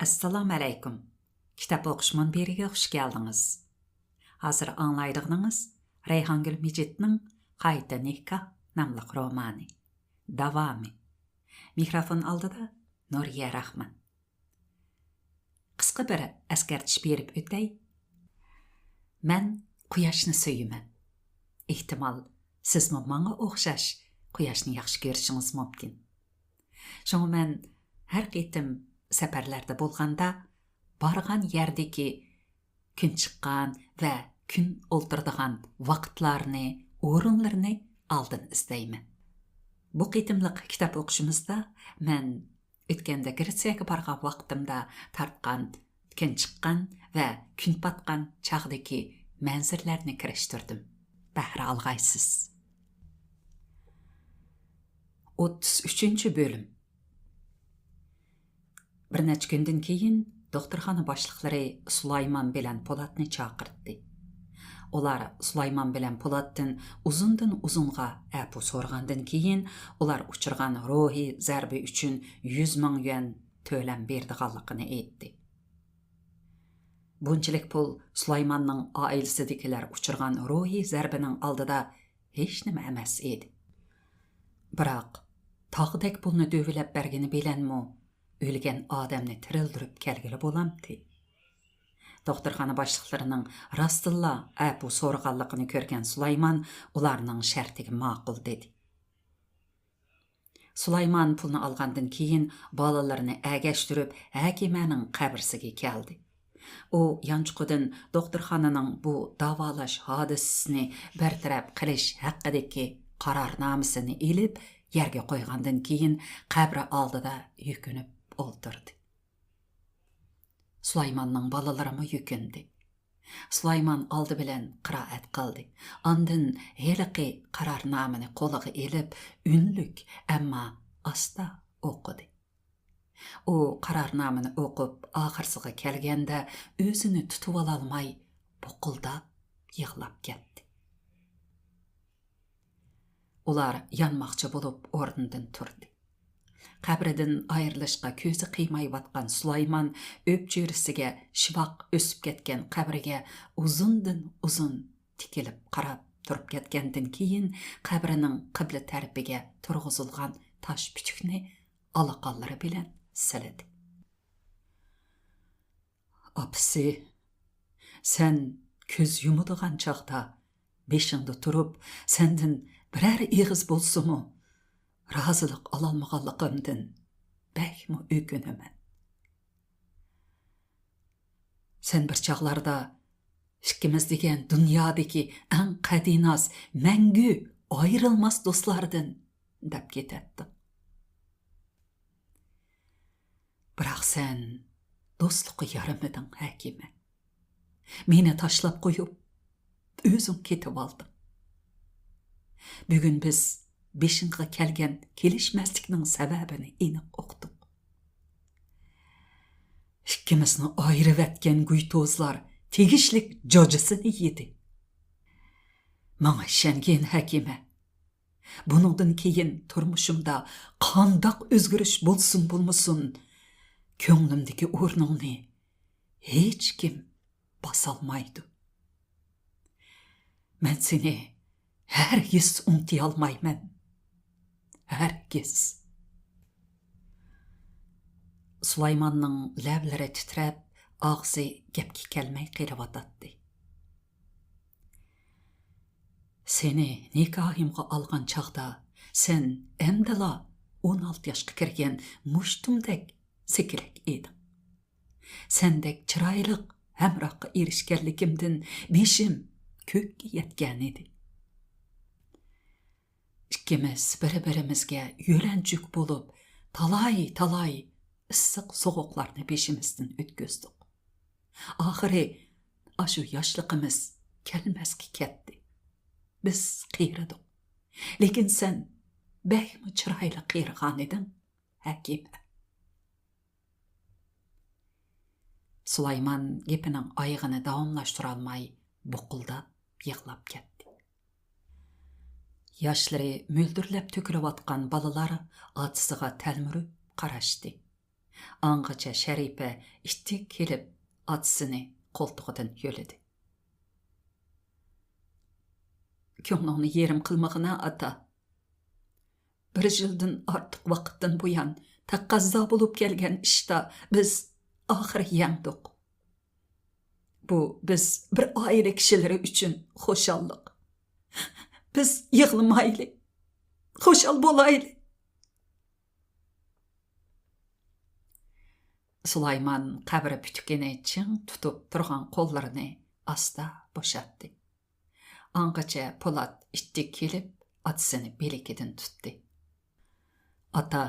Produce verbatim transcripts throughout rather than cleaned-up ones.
ئەسسالامۇئەلەيكۇم. كىتاب ئوقۇش مۇنبىرىگە خۇش كەلدىڭىز. ھازىر ئاڭلايدىغىنىڭىز رەيھانگۈل مىجىتنىڭ قايتا نىكاھ ناملىق رومانى. داۋامى. مىكروفون ئالدىدا نۇرىيە راخمان. قىسقا بىر ئەسكەرتىش بېرىپ ئۆتەي. مەن قۇياشنى سۆيىمەن. ئېھتىمال، سىزمۇ ماڭا ئوخشاش قۇياشنى ياخشى كۆرۈشىڭىز مۇمكىن. شۇڭا مەن ھەر قېتىم سەپەرلەردە بولغاندا، بارغان يەردىكى كۈن چىققان ۋە كۈن ئولتۇرىدىغان ۋاقىتلارنى، ئورۇنلىرىنى ئالدىن ئىزدەيمەن. بۇ قېتىملىق كىتاب ئوقۇشىمىزدا مەن ئۆتكەندە گرېتسىيەگە بارغان ۋاقتىمدا تارتقان كۈن چىققان ۋە كۈن پاتقان چاغدىكى مەنزىرىلەرنى كىرىشتۈردۈم. بەھرە ئالغايسىز. ئوتتۇز ئۈچىنچى بۆلۈم. بىر نەچچە كۈندىن كېيىن دوختۇرخانا باشلىقلىرى سۇلايمان بىلەن پولاتنى چاقىرتتى. ئۇلار سۇلايمان بىلەن پولاتتىن ئۇزۇندىن ئۇزۇنغا ئەپۇ سورىغاندىن كېيىن، ئۇلار ئۇچرىغان روھىي زەربە ئۈچۈن يۈز مىڭ يۈەن تۆلەم بېرىدىغانلىقىنى ئېيتتى. بۇنچىلىك پۇل سۇلايماننىڭ ئائىلىسىدىكىلەر ئۇچرىغان روھىي زەربىنىڭ ئالدىدا ھېچنېمە ئەمەس ئىدى. بىراق، تاغدەك پۇلنى دۆۋىلەپ بەرگىنى بىلەنمۇ ئۆلگەن ئادەمنى تىرىلدۈرۈپ كەلگىلى بولامتى؟ دوختۇرخانا باشلىقلىرىنىڭ راستتىنلا ئەپۇ سورىغانلىقىنى كۆرگەن سۇلايمان ئۇلارنىڭ شەرتىگە ماقۇل دېدى. سۇلايمان پۇلنى ئالغاندىن كېيىن، بالىلىرىنى ئەگەشتۈرۈپ، ھەكىمەنىڭ قەبرىسىگە كەلدى. ئۇ يانچۇقىدىن دوختۇرخانىنىڭ بۇ داۋالاش ھادىسىسىنى بىر تەرەپ قىلىش ھەققىدىكى قارارنامىسىنى ئېلىپ، يەرگە قويغاندىن كېيىن، قەبرە ئالدىدا يۈكۈنۈپ ئولتۇردى. سۇلايماننىڭ بالىلىرىمۇ يۈكۈندى. سۇلايمان ئالدى بىلەن قىرائەت قىلدى. ئاندىن ھېلىقى قارارنامىنى قولىغا ئېلىپ، ئۈنلۈك، ئەمما ئاستا ئوقۇدى. ئۇ قارارنامىنى ئوقۇپ ئاخىرسىغا كەلگەندە، ئۆزىنى تۇتۇۋالالماي بۇقۇلداپ يىغلاپ كەتتى. ئۇلار يانماقچى بولۇپ ئورنىدىن تۇردى. قەبرىدىن ئايرىلىشقا كۆزى قىيمايۋاتقان سۇلايمان ئۆپچۆرىسىگە شىۋاق ئۆسۈپ كەتكەن قەبرىگە ئۇزۇندىن ئۇزۇن تىكىلىپ قاراپ تۇرۇپ كەتكەندىن كېيىن، قەبرىنىڭ قىبلە تەرىپىگە تۇرغۇزۇلغان تاش پۈتۈكنى ئالاقانلىرى بىلەن سىلىدى. ئاپىسى، سەن كۆز يۇمىدىغان چاغدا بېشىڭدا تۇرۇپ، سەندىن بىرەر ئېغىز بولسىمۇ رازىلىق ئالالمىغانلىقىمدىن بەكمۇ ئۆكۈنىمەن. سەن بىر چاغلاردا ئىككىمىز دېگەن دۇنيادىكى ئەڭ قەدىناس، مەڭگۈ ئايرىلماس دوستلاردىن دەپ كېتەتتىڭ. بىراق سەن دوستلۇققا يارىمىدىڭ، ھەكىمە. مېنى تاشلاپ قويۇپ، ئۆزۈڭ كېتىۋالدىڭ. بۈگۈن بىز بېشىڭغا كەلگەن كېلىشمەسلىكنىڭ سەۋەبىنى ئېنىق ئۇقتۇق. ئىككىمىزنى ئايرىۋەتكەن گۈيتوزلار تېگىشلىك جاجىسىنى يېدى. ماڭا ئىشەنگىن، ھەكىمە. بۇنىڭدىن كېيىن تۇرمۇشۇمدا قانداق ئۆزگىرىش بولسۇن بولمىسۇن، كۆڭلۈمدىكى ئورنۇڭنى ھېچكىم باسالمايدۇ. مەن سېنى ھەرگىز ئۇنتۇيالمايمەن. ھەرگىز. سۇلايماننىڭ لەۋلىرى تىترەپ، ئاغزى گەپكە كەلمەي قېلىۋاتاتتى. سېنى نىكاھىمغا ئالغان چاغدا، سەن ئەمدىلا ئون ئالتە ياشقا كىرگەن مۇشتۇمدەك سېكىرەك ئىدىڭ. سەندەك چىرايلىق ھەمراھقا ئېرىشكەنلىكىمدىن بېشىم كۆككە يەتكەنىدى. ئىككىمىز بىر-بىرىمىزگە يۆلەنچۈك بولۇپ، تالاي-تالاي ئىسسىق سوغۇقلارنى بېشىمىزدىن ئۆتكۈزدۇق. ئاخىرى ئاشۇ ياشلىقىمىز كەلمەسكە كەتتى. بىز قېرىدۇق. لېكىن سەن بەكمۇ چىرايلىق قېرىغانىدىڭ، ھەكىمە. سۇلايمان گېپىنىڭ ئايىغىنى داۋاملاشتۇرالماي، بۇقۇلداپ يىغلاپ كەتتى. ياشلىرى مۆلدۈرلەپ تۆكۈلۈۋاتقان بالىلار ئاتىسىغا تەلمۈرۈپ قاراشتى. ئاڭغىچە شەرىپە ئىتتىك كېلىپ ئاتىسىنى قولتۇقىدىن يۆلىدى. كۆڭلۈڭنى يېرىم قىلمىغىنا، ئاتا. بىر يىلدىن ئارتۇق ۋاقىتتىن بۇيان تەقەززا بولۇپ كەلگەن ئىشتا بىز ئاخىر يەڭدۇق. بۇ بىز بىر ئائىلە كىشىلىرى ئۈچۈن خۇشاللىق. بىز يىغلىمايلى، خۇشال بولايلى. سۇلايمان قەبرە پۈتۈكىنى چىڭ تۇتۇپ تۇرغان قوللىرىنى ئاستا بوشاتتى. ئاڭغىچە پولات ئىتتىك كېلىپ، ئاتىسىنى بىلىكىدىن تۇتتى. ئاتا،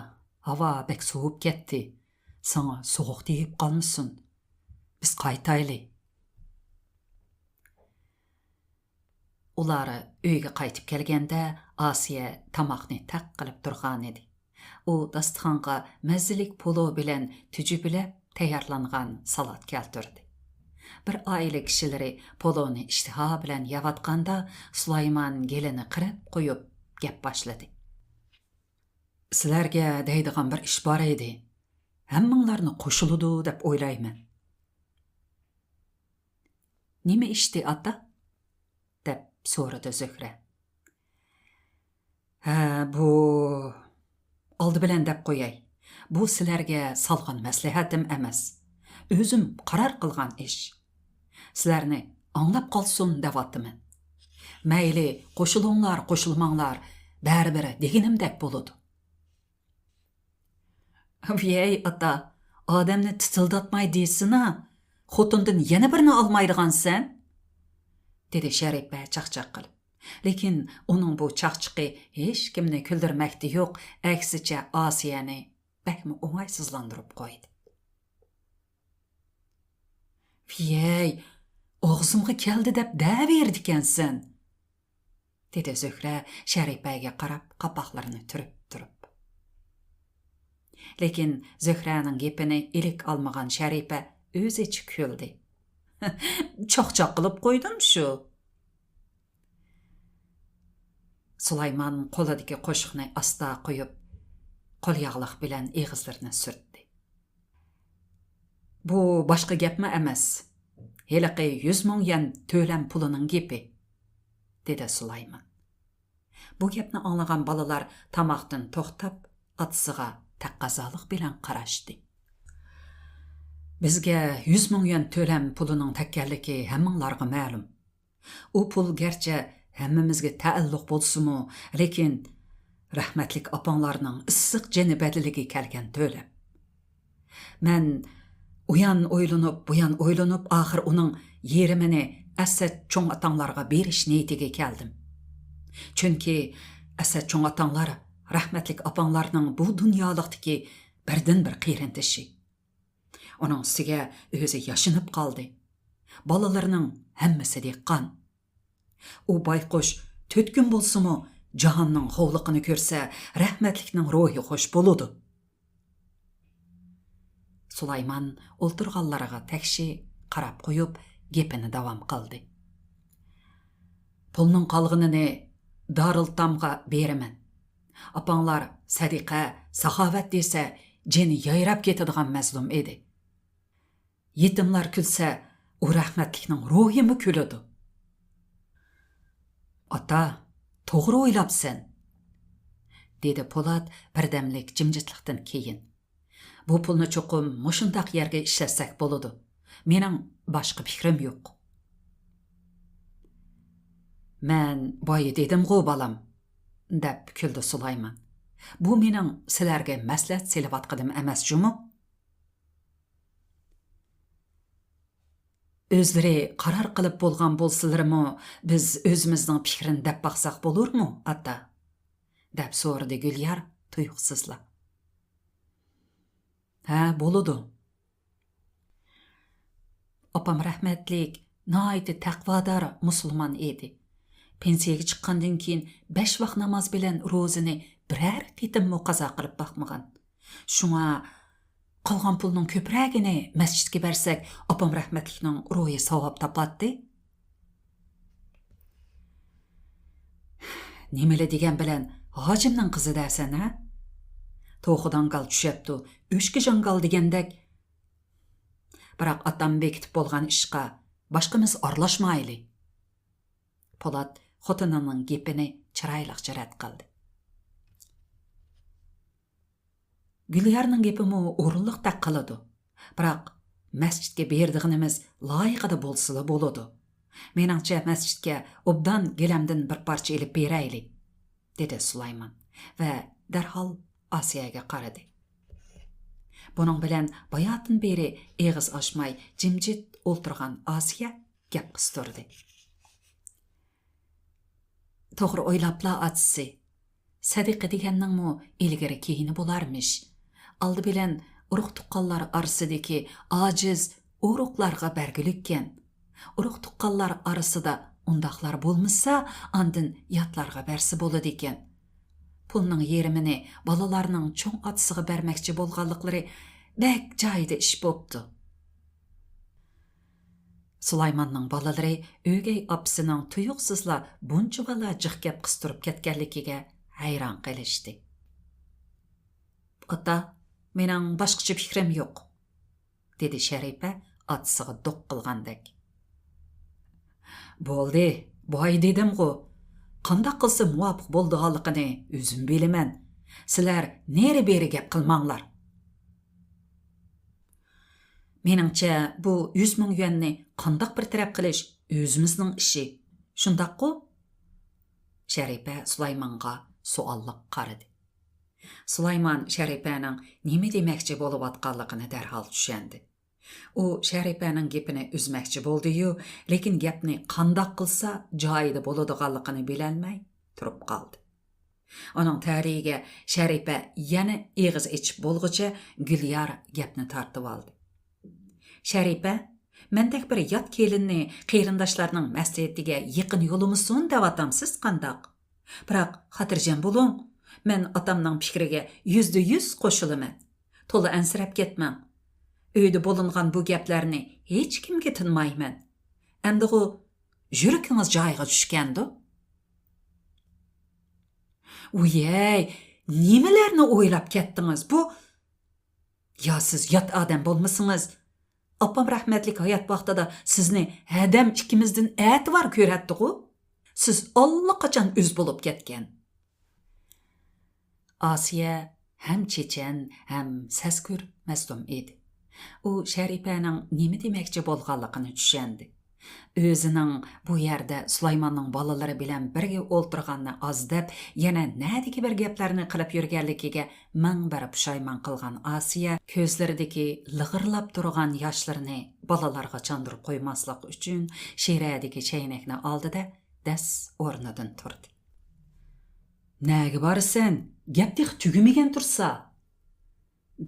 ھاۋا بەك سوۋۇپ كەتتى. ساڭا سوغۇق تېگىپ قالمىسۇن. بىز قايتايلى. ئۇلار ئۆيگە قايتىپ كەلگەندە، ئاسىيە تاماقنى تەق قىلىپ تۇرغانىدى. ئۇ داستىخانغا مەززىلىك پولۇ بىلەن تۈجۈبىلەپ تەييارلانغان سالات كەلتۈردى. بىر ئائىلە كىشىلىرى پولۇنى ئىشتىها بىلەن يەۋاتقاندا، سۇلايمان گېلىنى قىرىپ قويۇپ گەپ باشلىدى. سىلەرگە دەيدىغان بىر ئىش بار ئىدى. ھەممىڭلارنى قوشۇلىدۇ دەپ ئويلايمەن. نېمە ئىشتى، ئاتا؟ دەپ سورىدى زۆھرە. ھە، بۇ، ئالدى بىلەن دەپ قوياي. بۇ سىلەرگە سالغان مەسلىھەتىم ئەمەس. ئۆزۈم قارار قىلغان ئىش. سىلەرنى ئاڭلاپ قالسۇن دەۋاتىمەن. مەيلى، قوشۇلۇڭلار، قوشۇلماڭلار، بەرىبىر دېگىنىمدەك بولىدۇ. ۋىيەي، ئاتا، ئادەمنى تىتىلداتماي دېسىنا، خوتۇندىن يەنە بىرنى ئالمايدىغانسەن؟ دېدى شەرىپە چاقچاق قىلىپ. لېكىن ئۇنىڭ بۇ چاقچىقى ھېچكىمنى كۈلدۈرمەكتە يوق، ئەكسىچە ئاسىيەنى بەكمۇ ئوڭايسىزلاندۇرۇپ قويدى. ۋىيەي، ئاغزىمغا كەلدى دەپ دەۋېرىدىكەنسەن. دېدى زۆھرە شەرىپەگە قاراپ قاپاقلىرىنى تۈرۈپ تۇرۇپ. لېكىن زۆھرەنىڭ گېپىنى ئىلىك ئالمىغان شەرىپە ئۆزىچە كۈلدى. چاقچاق قىلىپ قويدۇم شۇ. سۇلايمان قولىدىكى قوشۇقنى ئاستا قويۇپ، قول ياغلىق بىلەن ئېغىزلىرىنى سۈرتتى. بۇ باشقا گەپمۇ ئەمەس. ھېلىقى يۈز مىڭ يۈەن تۆلەم پۇلىنىڭ گېپى، دېدى سۇلايمان. بۇ گەپنى ئاڭلىغان بالىلار تاماقتىن توختاپ، ئاتىسىغا تەقەززالىق بىلەن قاراشتى. بىزگە يۈز مىڭ يۈەن تۆلەم پۇلىنىڭ تەگكەنلىكى ھەممىڭلارغا مەلۇم. ئۇ پۇل گەرچە ھەممىمىزگە تەئەللۇق بولسىمۇ، لېكىن رەھمەتلىك ئاپاڭلارنىڭ ئىسسىق جېنى بەدىلىگە كەلگەن تۆلەم. مەن ئۇيان ئويلىنىپ، بۇيان ئويلىنىپ، ئاخىر ئۇنىڭ يېرىمىنى ئەسەت چوڭ ئاتاڭلارغا بېرىش نىيىتىگە كەلدىم. چۈنكى ئەسەت چوڭ ئاتاڭلار رەھمەتلىك ئاپاڭلارنىڭ بۇ دۇنيالىقتىكى بىردىنبىر قېرىندىشى. ئۇنىڭ ئۈستىگە ئۆزى ياشىنىپ قالدى. بالىلىرىنىڭ ھەممىسى دېھقان. ئۇ بايقۇش تۆت كۈن بولسىمۇ، جاھاننىڭ ھوۋلىقىنى كۆرسە، رەھمەتلىكنىڭ روھى خوش بولىدۇ. سۇلايمان ئولتۇرغانلارغا تەكشى قاراپ قويۇپ، گېپىنى داۋام قىلدى. پۇلنىڭ قالغىنىنى دارىلتامغا بېرىمەن. ئاپاڭلار سەدىقە، ساخاۋەت دېسە، جېنى يايراپ كېتىدىغان مەزلۇم ئىدى. يېتىملار كۈلسە، ئۇ رەھمەتلىكنىڭ روھىمۇ كۈلىدۇ. ئاتا، توغرا ئويلاپسەن، دېدى پولات بىردەملىك جىمجىتلىقتىن كېيىن. بۇ پۇلنى چوقۇم مۇشۇنداق يەرگە ئىشلەتسەك بولىدۇ. مېنىڭ باشقا پىكرىم يوق. مەن بايا دېدىمغۇ، بالام، دەپ كۈلدى سۇلايمان. بۇ مېنىڭ سىلەرگە مەسلىھەت سېلىۋاتقىنىم ئەمەس جۇمۇ. ئۆزلىرى قارار قىلىپ بولغان بولسىلىرىمۇ، بىز ئۆزىمىزنىڭ پىكرىنى دەپ باقساق بولۇرمۇ، ئاتا؟ دەپ سورىدى گۈليار تۇيۇقسىزلا. ھە، بولىدۇ. ئاپام رەھمەتلىك ناھايىتى تەقۋادار مۇسۇلمان ئىدى. پېنسىيەگە چىققاندىن كېيىن بەش ۋاق ناماز بىلەن روزىنى بىرەر قېتىممۇ قازا قىلىپ باقمىغان. شۇڭا قالغان پۇلنىڭ كۆپرەكىنى مەسچىتكە بەرسەك، ئاپام رەھمەتلىكنىڭ روھى ساۋاب تاپاتتى. نېمىلا دېگەن بىلەن ھاجىمنىڭ قىزى دەسەن، ھە؟ توخۇ داڭگال چۈشەپتۇ، ئۆچكە جاڭگال دېگەندەك. بىراق ئاتام بېكىتىپ بولغان ئىشقا باشقىمىز ئارىلاشمايلى. پولات خوتۇنىنىڭ گېپىنى چىرايلىقچە رەت قىلدى. گۈليارنىڭ گېپىمۇ ئورۇنلۇقتەك قىلىدۇ. بىراق مەسچىتكە بېرىدىغىنىمىز لايىقىدا بولسىلا بولىدۇ. مېنىڭچە، مەسچىتكە ئوبدان گىلەمدىن بىر پارچە ئېلىپ بېرەيلى، دېدى سۇلايمان ۋە دەرھال ئاسىيەگە قارىدى. بۇنىڭ بىلەن باياتىن بېرى ئېغىز ئاچماي جىمجىت ئولتۇرغان ئاسىيە گەپ قىستۇردى. توغرا ئويلاپلا ئاتىسى. سەدىقە دېگەننىڭمۇ ئىلگىرى كېيىنى بولارمىش. ئالدى بىلەن ئۇرۇق تۇغقانلار ئارىسىدىكى ئاجىز ئورۇقلارغا بەرگۈلۈككەن. ئۇرۇق تۇغقانلار ئارىسىدا ئۇنداقلار بولمىسا، ئاندىن ياتلارغا بەرسە بولىدىكەن. پۇلنىڭ يېرىمىنى بالىلارنىڭ چوڭ ئاتىسىغا بەرمەكچى بولغانلىقلىرى بەك جايىدا ئىش بوپتۇ. سۇلايماننىڭ بالىلىرى ئۆگەي ئاپىسىنىڭ تۇيۇقسىزلا بۇنچىۋالا جىق گەپ قىستۇرۇپ كەتكەنلىكىگە ھەيران قېلىشتى. «ئاتا، مېنىڭ باشقىچە پىكرىم يوق»، دېدى شەرىپە ئاتىسىغا دوق قىلغاندەك. «بولدى، باي دېدىمغۇ. قانداق قىلسا مۇۋاپىق بولىدىغانلىقىنى ئۆزۈم بىلىمەن. سىلەر نېرى-بېرى گەپ قىلماڭلار.» «مېنىڭچە، بۇ يۈز مىڭ يۈەننى قانداق بىر تەرەپ قىلىش ئۆزىمىزنىڭ ئىشى. شۇنداققۇ؟» شەرىپە سۇلايمانغا سوئاللىق قارىدى. سۇلايمان شەرىپەنىڭ نېمە دېمەكچى بولۇۋاتقانلىقىنى دەرھال چۈشەندى. ئۇ شەرىپەنىڭ گېپىنى ئۈزمەكچى بولدى-يۇ، لېكىن گەپنى قانداق قىلسا جايىدا بولىدىغانلىقىنى بىلەلمەي تۇرۇپ قالدى. ئۇنىڭ تەلىيىگە شەرىپە يەنە ئېغىز ئېچىپ بولغۇچە گۈليار گەپنى تارتىۋالدى. «شەرىپە، مەندەك بىر يات كېلىننى قېرىنداشلارنىڭ مەسلىھىتىگە يېقىن يولىمىسۇن دەۋاتامسىز قانداق؟ بىراق خاتىرجەم بولۇڭ، مەن ئاتامنىڭ پىكرىگە يۈزدە يۈز قوشۇلىمەن. تولا ئەنسىرەپ كەتمەڭ. ئۆيدە بولۇنغان بۇ گەپلەرنى ھېچكىمگە تىنمايمەن. ئەمدىغۇ يۈرىكىڭىز جايىغا چۈشكەندۇ؟» «ۋۇيەي، نېمىلەرنى ئويلاپ كەتتىڭىز؟ بۇ، يا سىز يات ئادەم بولمىسىڭىز، ئاپام رەھمەتلىك ھايات ۋاقتىدا سىزنى ھەدەم ئىككىمىزدىن ئەتىۋار كۆرەتتىغۇ؟ سىز ئاللىقاچان ئۆز بولۇپ كەتكەن.» ئاسىيە ھەم چېچەن، ھەم سەزگۈر مەزلۇم ئىدى. ئۇ شەرىپەنىڭ نېمە دېمەكچى بولغانلىقىنى چۈشەندى. ئۆزىنىڭ بۇ يەردە سۇلايماننىڭ بالىلىرى بىلەن بىرگە ئولتۇرغاننى ئاز دەپ، يەنە نەدىكى بىر گەپلەرنى قىلىپ يۈرگەنلىكىگە مىڭ بىر پۇشايمان قىلغان ئاسىيە كۆزلىرىدىكى لىغىرلاپ تۇرغان ياشلىرىنى بالىلارغا چاندۇرۇپ قويماسلىق ئۈچۈن شىرەدىكى چەينەكنى ئالدى-دە، دەس ئورنىدىن تۇردى. «نەگە بارىسەن؟ گەپ تېخى تۈگىمىگەن تۇرسا!»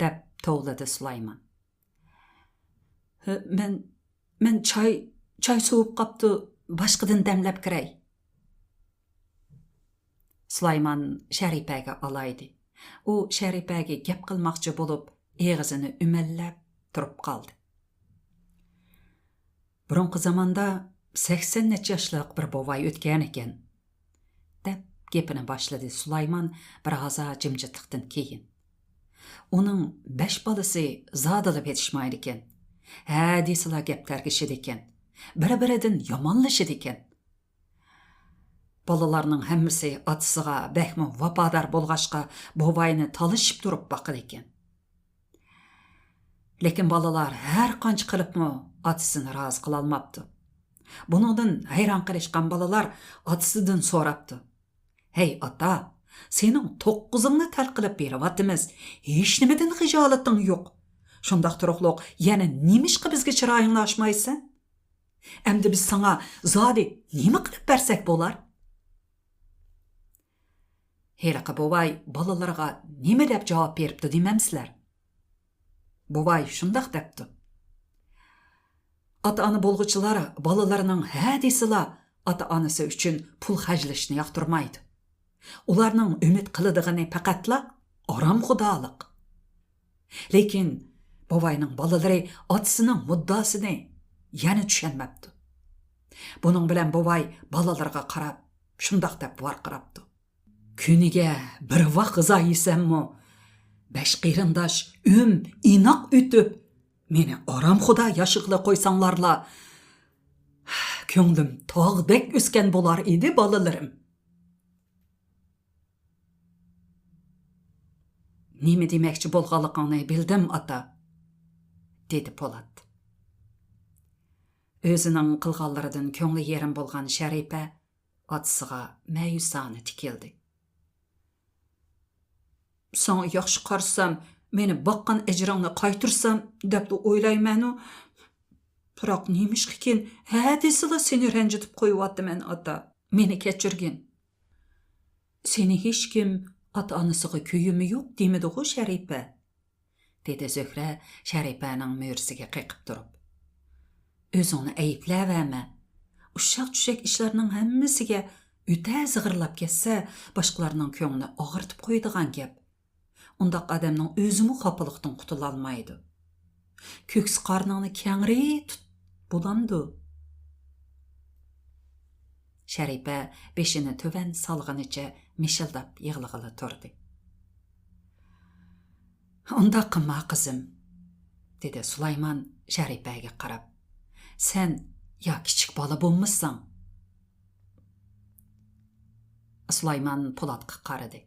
دەپ توۋلىدى سۇلايمان. «ھە، مەن، مەن چاي، چاي سوۋۇپ قاپتۇ، باشقىدىن دەملەپ كىرەي.» سۇلايمان شەرىپەگە ئالايدى. ئۇ شەرىپەگە گەپ قىلماقچى بولۇپ، ئېغىزىنى ئۈمەللەپ تۇرۇپ قالدى. «بۇرۇنقى زاماندا سەكسەن نەچچە ياشلىق بىر بوۋاي ئۆتكەن ئىكەن»، دەپ گېپىنى باشلىدى سۇلايمان بىر ھازا جىمجىتلىقتىن كېيىن. «ئۇنىڭ بەش بالىسى زادىلا پېتىشمايدىكەن. ھە دېسىلا گەپ تەركىشىدىكەن. بىر-بىرىدىن يامانلىشىدىكەن. بالىلارنىڭ ھەممىسى ئاتىسىغا بەكمۇ ۋاپادار بولغاچقا، بوۋاينى تالىشىپ تۇرۇپ باقىدىكەن. لېكىن بالىلار ھەر قانچە قىلىپمۇ ئاتىسىنى رازى قىلالماپتۇ. بۇنىڭدىن ھەيران قېلىشقان بالىلار ئاتىسىدىن سوراپتۇ: ھەي ئاتا، سېنىڭ توققۇزۇڭنى تەل قىلىپ بېرىۋاتىمىز، ھېچنېمىدىن خىجالىتىڭ يوق. شۇنداق تۇرۇقلۇق يەنە نېمىشقا بىزگە چىرايىڭنى ئاچمايسەن؟ ئەمدى بىز ساڭا زادى نېمە قىلىپ بەرسەك بولار؟» ھېلىقى بوۋاي بالىلىرىغا نېمە دەپ جاۋاب بېرىپتۇ دېمەمسىلەر؟ بوۋاي شۇنداق دەپتۇ: «ئاتا-ئانا بولغۇچىلار بالىلىرىنىڭ ھە دېسىلا ئاتا-ئانىسى ئۈچۈن پۇل خەجلىشىنى ياقتۇرمايدۇ. ئۇلارنىڭ ئۈمىد قىلىدىغىنى پەقەتلا ئارامخۇدالىق.» لېكىن بوۋاينىڭ بالىلىرى ئاتىسىنىڭ مۇددىئاسىنى يەنە چۈشەنمەپتۇ. بۇنىڭ بىلەن بوۋاي بالىلىرىغا قاراپ شۇنداق دەپ ۋارقىراپتۇ: «كۈنىگە بىر ۋاق غىزا يېسەممۇ، بەش قېرىنداش ئۆم ئىناق ئۆتۈپ، مېنى ئارامخۇدا ياشىغىلى قويساڭلارلا، كۆڭلۈم تاغدەك ئۆسكەن بولار ئىدى، بالىلىرىم. نېمە دېمەكچى بولغانلىقىڭنى بىلدىم، ئاتا، دېدى پولات. ئۆزىنىڭ قىلغانلىرىدىن كۆڭلى يېرىم بولغان شەرىپە ئاتىسىغا مەيۈسانە تىكىلدى. ساڭا ياخشى قارىسام، مېنى باققان ئەجرىڭنى قايتۇرسام دەپلا ئويلايمەنۇ. بىراق نېمىشقىكىن ھە دېسىلا سېنى رەنجىتىپ قويۇۋاتىمەن، ئاتا. مېنى كەچۈرگىن. سېنى ھېچكىم ئاتا-ئانىسىغا كۆيۈمى يوق دېمىدىغۇ، شەرىپە؟ دېدى زۆھرە شەرىپەنىڭ مۈرىسىگە قېقىپ تۇرۇپ. ئۆزۈڭنى ئەيىبلەۋەرمە. ئۇششاق-چۈششەك ئىشلارنىڭ ھەممىسىگە ئۆتە زىغىرلاپ كەتسە، باشقىلارنىڭ كۆڭلىنى ئاغرىتىپ قويىدىغان گەپ. ئۇنداق ئادەمنىڭ ئۆزىمۇ خاپىلىقتىن قۇتۇلالمايدۇ. كۆكسى قارنىڭنى كەڭرى تۇت، بولامدۇ؟ شەرىپە بېشىنى تۆۋەن سالغىنىچە مىشىلداپ يىغلىغىلى تۇردى. ئۇنداق قىلما، قىزىم، دېدى سۇلايمان شەرىپەگە قاراپ. سەن يا كىچىك بالا بولمىساڭ؟ سۇلايمان پولاتقا قارىدى.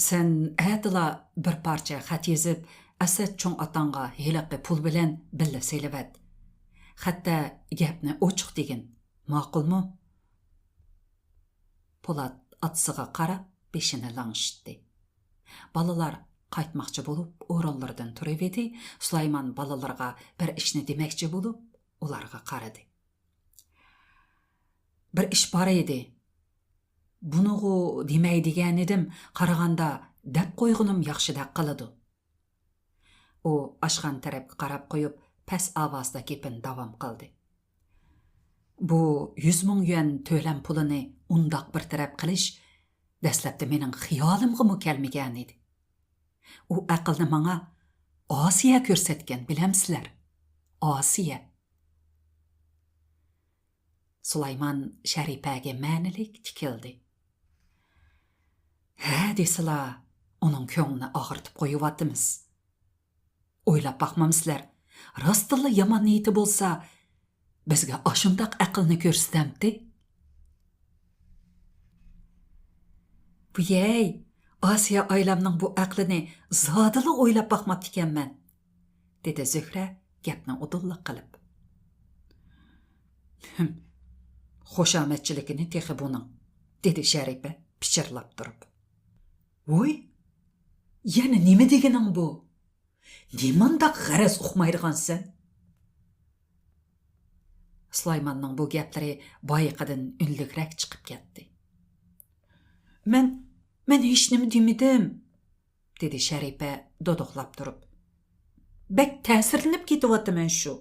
سەن ئەتىلا بىر پارچە خەت يېزىپ، ئەسەت چوڭ ئاتاڭغا ھېلىقى پۇل بىلەن بىللە سېلىۋەت. خەتتە گەپنى ئوچۇق دېگىن، ماقۇلمۇ؟ پولات ئاتىسىغا قاراپ بېشىنى لىڭشىتتى. بالىلار قايتماقچى بولۇپ ئورۇنلىرىدىن تۇرۇۋىدى، سۇلايمان بالىلىرىغا بىر ئىشنى دېمەكچى بولۇپ ئۇلارغا قارىدى. بىر ئىش بار ئىدى. بۇنىغۇ دېمەي دېگەنىدىم، قارىغاندا دەپ قويغىنىم ياخشىدەك قىلىدۇ. ئۇ ئاشخانا تەرەپكە قاراپ قويۇپ، پەس ئاۋازدا گېپىنى داۋام قىلدى. بۇ يۈز مىڭ يۈەن تۆلەم پۇلىنى ئۇنداق بىر تەرەپ قىلىش دەسلەپتە مېنىڭ خىيالىمغىمۇ كەلمىگەنىدى. ئۇ ئەقىلنى ماڭا ئاسىيە كۆرسەتكەن، بىلەمسىلەر؟ ئاسىيە. سۇلايمان شەرىپەگە مەنىلىك تىكىلدى. ھە دېسىلا، ئۇنىڭ كۆڭلىنى ئاغرىتىپ قويۇۋاتىمىز. ئويلاپ باقمامسىلەر، راستتىنلا يامان نىيىتى بولسا، بىزگە ئاشۇنداق ئەقىلنى كۆرسىتەمتى؟ ۋىيەي، ئاسىيە ئايلامنىڭ بۇ ئەقلىنى زادىلا ئويلاپ باقماپتىكەنمەن، دېدى زۆھرە گەپنى ئۇدۇللا قىلىپ. ھىم، خۇشامەتچىلىكىنى تېخى بۇنىڭ، دېدى شەرىپە پىچىرلاپ تۇرۇپ. ۋوي، يەنە نېمە دېگىنىڭ بۇ؟ نېمانداق غەرەز ئۇقمايدىغانسەن؟ سۇلايماننىڭ بۇ گەپلىرى بايىقىدىن ئۈنلۈكرەك چىقىپ كەتتى. مەن، مەن ھېچنېمە دېمىدىم، دېدى شەرىپە دودۇقلاپ تۇرۇپ. بەك تەسىرلىنىپ كېتىۋاتىمەن شۇ.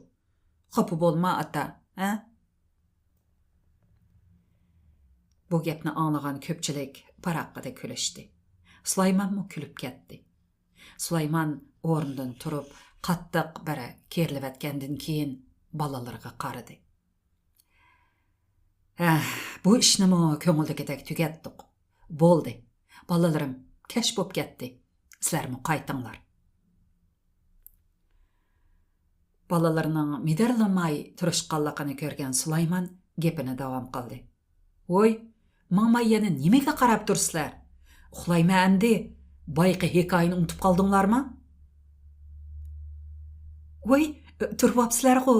خاپا بولما، ئاتا، ھە؟ بۇ گەپنى ئاڭلىغان كۆپچىلىك پاراققىدە كۈلۈشتى. سۇلايمانمۇ كۈلۈپ كەتتى. سۇلايمان ئورنىدىن تۇرۇپ، قاتتىق بىر كېرىلىۋەتكەندىن كېيىن بالىلىرىغا قارىدى. ھە، بۇ ئىشنىمۇ كۆڭۈلدىكىدەك تۈگەتتۇق. بولدى. بالىلىرىم، كەچ بوپ كەتتى. سىلەرمۇ قايتىڭلار. بالىلىرىنىڭ مىدىرلىماي تۇرۇشقانلىقىنى كۆرگەن سۇلايمان گېپىنى داۋام قىلدى. ۋوي، ماڭماي يەنە نېمىگە قاراپ تۇرىسىلەر؟ ئۇخلايمەن ئەمدى. بايىقى ھېكايىنى ئۇنتۇپ قالدىڭلارمۇ؟ ۋوي، تۇرۇۋاپسىلەرغۇ،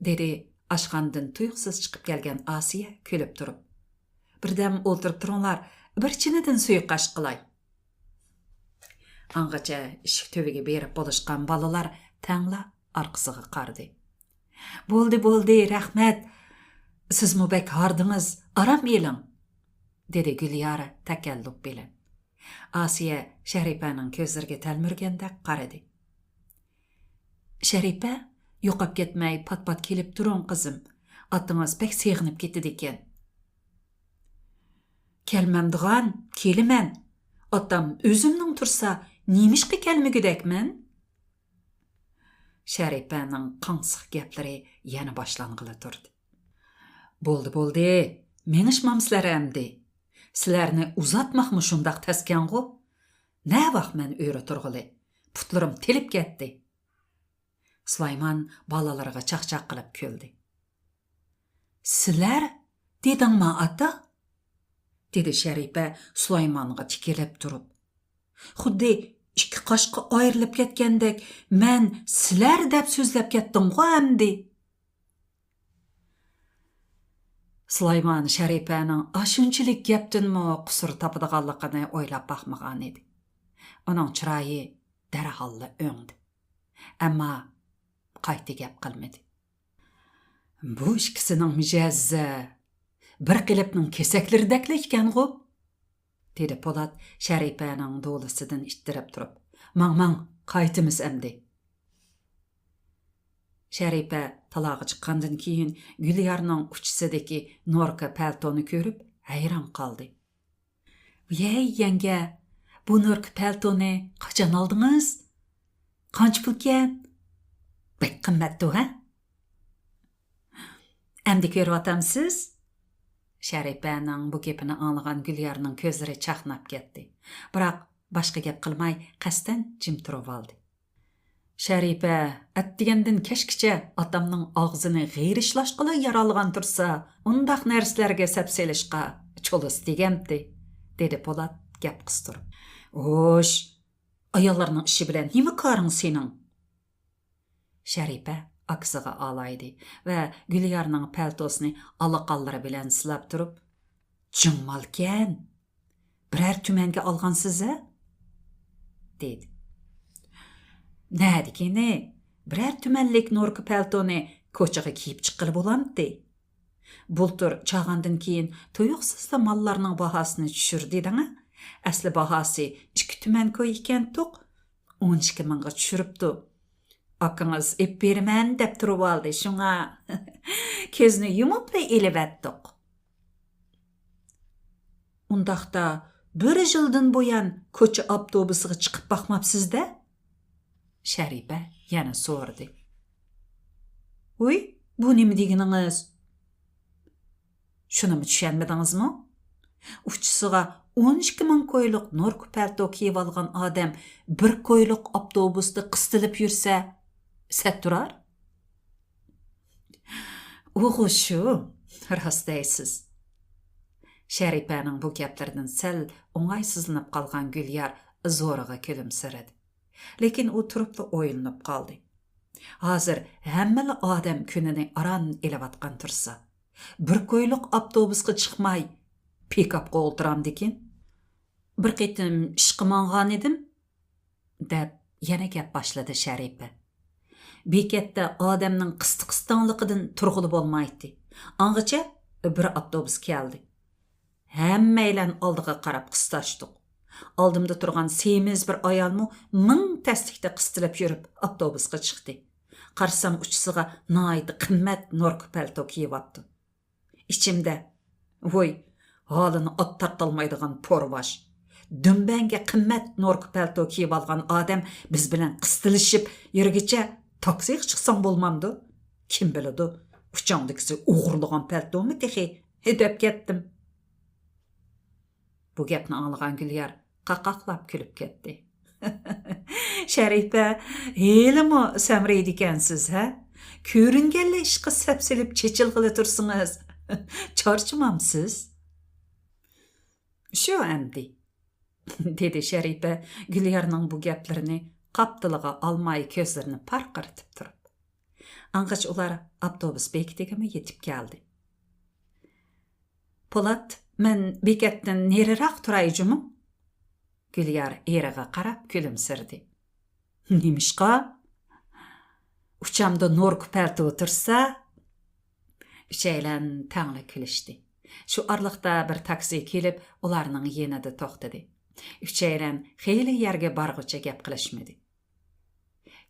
دېدى ئاشخانىدىن تۇيۇقسىز چىقىپ كەلگەن ئاسىيە كۈلۈپ تۇرۇپ. بىردەم ئولتۇرۇپ تۇرۇڭلار، بىر چىنىدىن سۇيۇقئاش قىلاي. ئاڭغىچە ئىشىك تۈۋىگە بېرىپ بولۇشقان بالىلار تەڭلا ئارقىسىغا قارىدى. بولدى، بولدى، رەھمەت. سىزمۇ بەك ھاردىڭىز، ئارام ئېلىڭ، دېدى گۈليارە تەكەللۇپ بىلەن. ئاسىيە شەرىپەنىڭ كۆزلىرىگە تەلمۈرگەندەك قارىدى. شەرىپە، يوقاپ كەتمەي پات-پات كېلىپ تۇرۇڭ، قىزىم. ئاتىڭىز بەك سېغىنىپ كېتىدىكەن. كەلمەمدىغان، كېلىمەن. ئاتام ئۆزۈمنىڭ تۇرسا، نېمىشقا كەلمىگۈدەكمەن؟ شەرىپەنىڭ قاڭسىق گەپلىرى يەنە باشلانغىلى تۇردى. بولدى، بولدى، مېڭىشمامسىلەر ئەمدى؟ سىلەرنى ئۇزاتماقمۇ شۇنداق تەسكەنغۇ؟ نەۋاق مەن ئۆرە تۇرغىلى؟ پۇتلىرىم تېلىپ كەتتى. سۇلايمان بالىلىرىغا چاقچاق قىلىپ كۈلدى. سىلەر دېدىڭما، ئاتا؟ دېدى شەرىپە سۇلايمانغا تىكىلىپ تۇرۇپ. خۇددى ئىككى قاشقا ئايرىلىپ كەتكەندەك، مەن سىلەر دەپ سۆزلەپ كەتتىڭغۇ ئەمدى. سۇلايمان شەرىپەنىڭ ئاشۇنچىلىك گەپتىنمۇ قۇسۇر تاپىدىغانلىقىنى ئويلاپ باقمىغان ئىدى. ئۇنىڭ چىرايى دەرھاللا ئۆڭدى. ئەمما قايتا گەپ قىلمىدى. بۇ ئىككىسىنىڭ مىجەزى بىر قېلىپنىڭ كېسەكلىرىدەكلا ئىكەنغۇ؟ دېدى پولات شەرىپەنىڭ دولىسىدىن ئىتتىرىپ تۇرۇپ. ماڭ، ماڭ، قايتىمىز ئەمدى. شەرىپە تالاغا چىققاندىن كېيىن گۈليارنىڭ ئۇچىسىدىكى نوركا پەلتونى كۆرۈپ ھەيران قالدى. ۋەي، يەڭگە، بۇ نوركا پەلتونى قاچان ئالدىڭىز؟ قانچە پۇلكەن؟ بەك قىممەتتۇ، ھە؟ ئەمدى كۆرۈۋاتامسىز؟ شەرىپەنىڭ بۇ گېپىنى ئاڭلىغان گۈليارنىڭ كۆزلىرى چاقناپ كەتتى. بىراق باشقا گەپ قىلماي قەستەن جىم تۇرۇۋالدى. شەرىپە ئەتىگەندىن كەچكىچە ئاتامنىڭ ئاغزىنى غىرىشلاشقىلا يارالغان تۇرسا، ئۇنداق نەرسىلەرگە سەپسېلىشقا چولىسى تېگەمتى، دېدى پولات گەپ قىستۇرۇپ. ھوش، ئاياللارنىڭ ئىشى بىلەن نېمە كارىڭ سېنىڭ؟ شەرىپە ئاكىسىغا ئالايدى ۋە گۈليارنىڭ پەلتوسىنى ئالىقانلىرى بىلەن سىلاپ تۇرۇپ، جىڭ مالكەن، بىرەر تۈمەنگە ئالغانسىز-ھە؟ دېدى. نەدىكىنى، بىرەر تۈمەنلىك نوركا پەلتونى كوچىغا كىيىپ چىققىلى بولامتى؟ بۇلتۇر چاغاندىن كېيىن تۇيۇقسىزلا ماللارنىڭ باھاسىنى چۈشۈردى دەڭە. ئەسلى باھاسى ئىككى تۈمەن كوي ئىكەنتۇق، ئون ئىككى مىڭغا چۈشۈرۈپتۇ. ئاكىڭىز ئېلىپ بېرىمەن دەپ تۇرۇۋالدى، شۇڭا كۆزنى يۇمۇپلا ئېلىۋەتتۇق. ئۇنداقتا بىر يىلدىن بۇيان كوچا ئاپتوبۇسىغا چىقىپ باقماپسىز-دە؟ شەرىپە يەنە سورىدى. ۋۇي، بۇ نېمە دېگىنىڭىز؟ شۇنىمۇ چۈشەنمىدىڭىزمۇ؟ ئۇچىسىغا ئون ئىككى مىڭ كويلۇق نوركا پەلتو كىيىۋالغان ئادەم بىر كويلۇق ئاپتوبۇستا قىستىلىپ يۈرسە، سەت تۇرار؟ ئۇغۇ شۇ، راست دەيسىز. شەرىپەنىڭ بۇ گەپلىرىدىن سەل ئوڭايسىزلىنىپ قالغان گۈليار زورىغا كۈلۈمسىرىدى. لېكىن ئۇ تۇرۇپلا ئويلىنىپ قالدى. ھازىر ھەممىلا ئادەم كۈنىنى ئاران ئېلىۋاتقان تۇرسا، بىر كويلۇق ئاپتوبۇسقا چىقماي، پىكاپقا ئولتۇرامدىكىن؟ بىر قېتىم ئىشقا ماڭغانىدىم، دەپ يەنە گەپ باشلىدى شەرىپە. بېكەتتە ئادەمنىڭ قىستى-قىستاڭلىقىدىن تۇرغىلى بولمايتتى. ئاڭغىچە بىر ئاپتوبۇس كەلدى. ھەممەيلەن ئالدىغا قاراپ قىستاشتۇق. ئالدىمدا تۇرغان سېمىز بىر ئايالمۇ مىڭ تەسلىكتە قىستىلىپ يۈرۈپ ئاپتوبۇسقا چىقتى. قارىسام، ئۇچىسىغا ناھايىتى قىممەت نوركا پەلتو كىيىۋاپتۇ. ئىچىمدە، ۋوي، ھالىنى ئات تارتالمايدىغان پورۋاش. دۈمبەڭگە قىممەت نوركا پەلتو كىيىۋالغان ئادەم بىز بىلەن قىستىلىشىپ يۈرگىچە تاكسىغا چىقساڭ بولمامدۇ؟ كىم بىلىدۇ، ئۇچاڭدىكىسى ئوغرىلىغان پەلتومۇ تېخى؟ دەپ كەتتىم. بۇ گەپنى ئاڭلىغان گۈليار قاقاقلاپ كۈلۈپ كەتتى. شەرىپە، ھېلىمۇ سەمرەيدىكەنسىز، ھە؟ كۆرۈنگەنلا ئىشقا سەپسېلىپ چېچىلغىلى تۇرسىڭىز، چارچىمامسىز؟ شۇ ئەمدى، دېدى شەرىپە گۈليارنىڭ بۇ گەپلىرىنى قاپتىلىغا ئالماي كۆزلىرىنى پارقىرىتىپ تۇرۇپ. ئاڭغىچە ئۇلار ئاپتوبۇس بېكىتىگىمۇ يېتىپ كەلدى. پولات، مەن بېكەتتىن نېرىراق تۇراي جۇمۇ؟ گۈليار ئېرىغا قاراپ كۈلۈمسىرىدى. نېمىشقا؟ ئۇچامدا نوركا پەلتو تۇرسا؟ ئۈچەيلەن تەڭلا كۈلۈشتى. شۇ ئارىلىقتا بىر تاكسى كېلىپ، ئۇلارنىڭ يېنىدا توختىدى. ئۈچەيلەن خېلى يەرگە بارغۇچە گەپ قىلىشمىدى.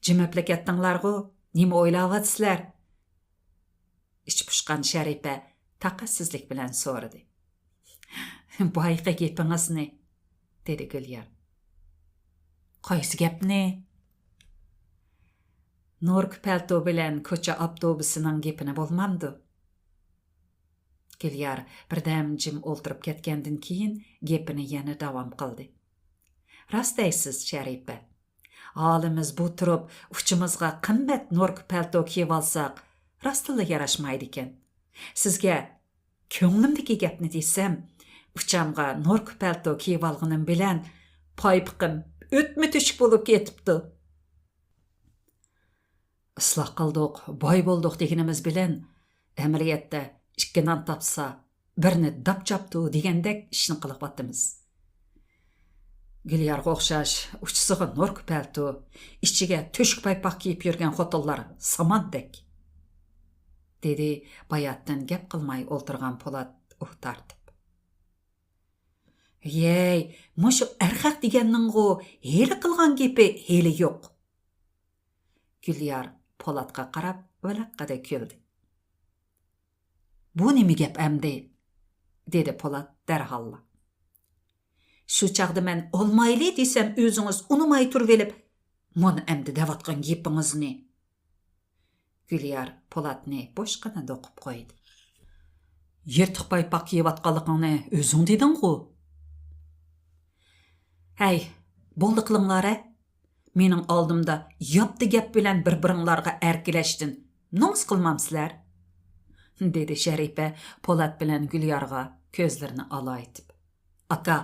جىمىپلا كەتتىڭلارغۇ، نېمە ئويلاۋاتىسىلەر؟ ئىچى پۇشقان شەرىپە تاقەتسىزلىك بىلەن سورىدى. بايىقى گېپىڭىزنى، دېدى گۈليار. قايسى گەپنى؟ نوركا پەلتو بىلەن كوچا ئاپتوبۇسىنىڭ گېپىنى بولمامدۇ؟ گۈليار بىردەم جىم ئولتۇرۇپ كەتكەندىن كېيىن گېپىنى يەنە داۋام قىلدى. راست دەيسىز، شەرىپە. ھالىمىز بۇ تۇرۇپ، ئۇچىمىزغا قىممەت نوركا پەلتو كىيىۋالساق، راستتىنلا ياراشمايدىكەن. سىزگە كۆڭلۈمدىكى گەپنى دېسەم، ئۇچامغا نوركا پەلتو كىيىۋالغىنىم بىلەن پايپىقىم ئۆتمە تۆشۈك بولۇپ كېتىپتۇ. ئىسلاھ قىلدۇق، باي بولدۇق دېگىنىمىز بىلەن، ئەمەلىيەتتە ئىككى نان تاپسا، بىرنى داپ چاپتۇ دېگەندەك ئىشنى قىلىۋاتىمىز. گۈليارغا ئوخشاش ئۇچىسىغا نوركا پەلتو، ئىچىگە تۆشۈك پايپاق كىيىپ يۈرگەن خوتۇنلار ساماندەك، دېدى باياتتىن گەپ قىلماي ئولتۇرغان پولات ئۇھ تارتىپ. ھەي، مۇشۇ ئەرخەق دېگەننىڭغۇ ھېلى قىلغان گېپى ھېلى يوق. گۈليار پولاتقا قاراپ ۋىلىققىدە كۈلدى. بۇ نېمە گەپ ئەمدى؟ دېدى پولات دەرھاللا. شۇ چاغدا مەن ئالمايلى دېسەم، ئۆزىڭىز ئۇنىماي تۇرۇۋېلىپ، مانا ئەمدى دەۋاتقان گېپىڭىزنى. گۈليار پولاتنى بوشقىنا دوقۇپ قويدى. يىرتىق پايپاق كىيىۋاتقانلىقىڭنى ئۆزۈڭ دېدىڭغۇ؟ ھەي، بولدى قىلىڭلار ھە. مېنىڭ ئالدىمدا ياپتا گەپ بىلەن بىر-بىرىڭلارغا ئەركىلەشتىن نومۇس قىلمامسىلەر؟ دېدى شەرىپە پولات بىلەن گۈليارغا كۆزلىرىنى ئالايتىپ. ئاكا،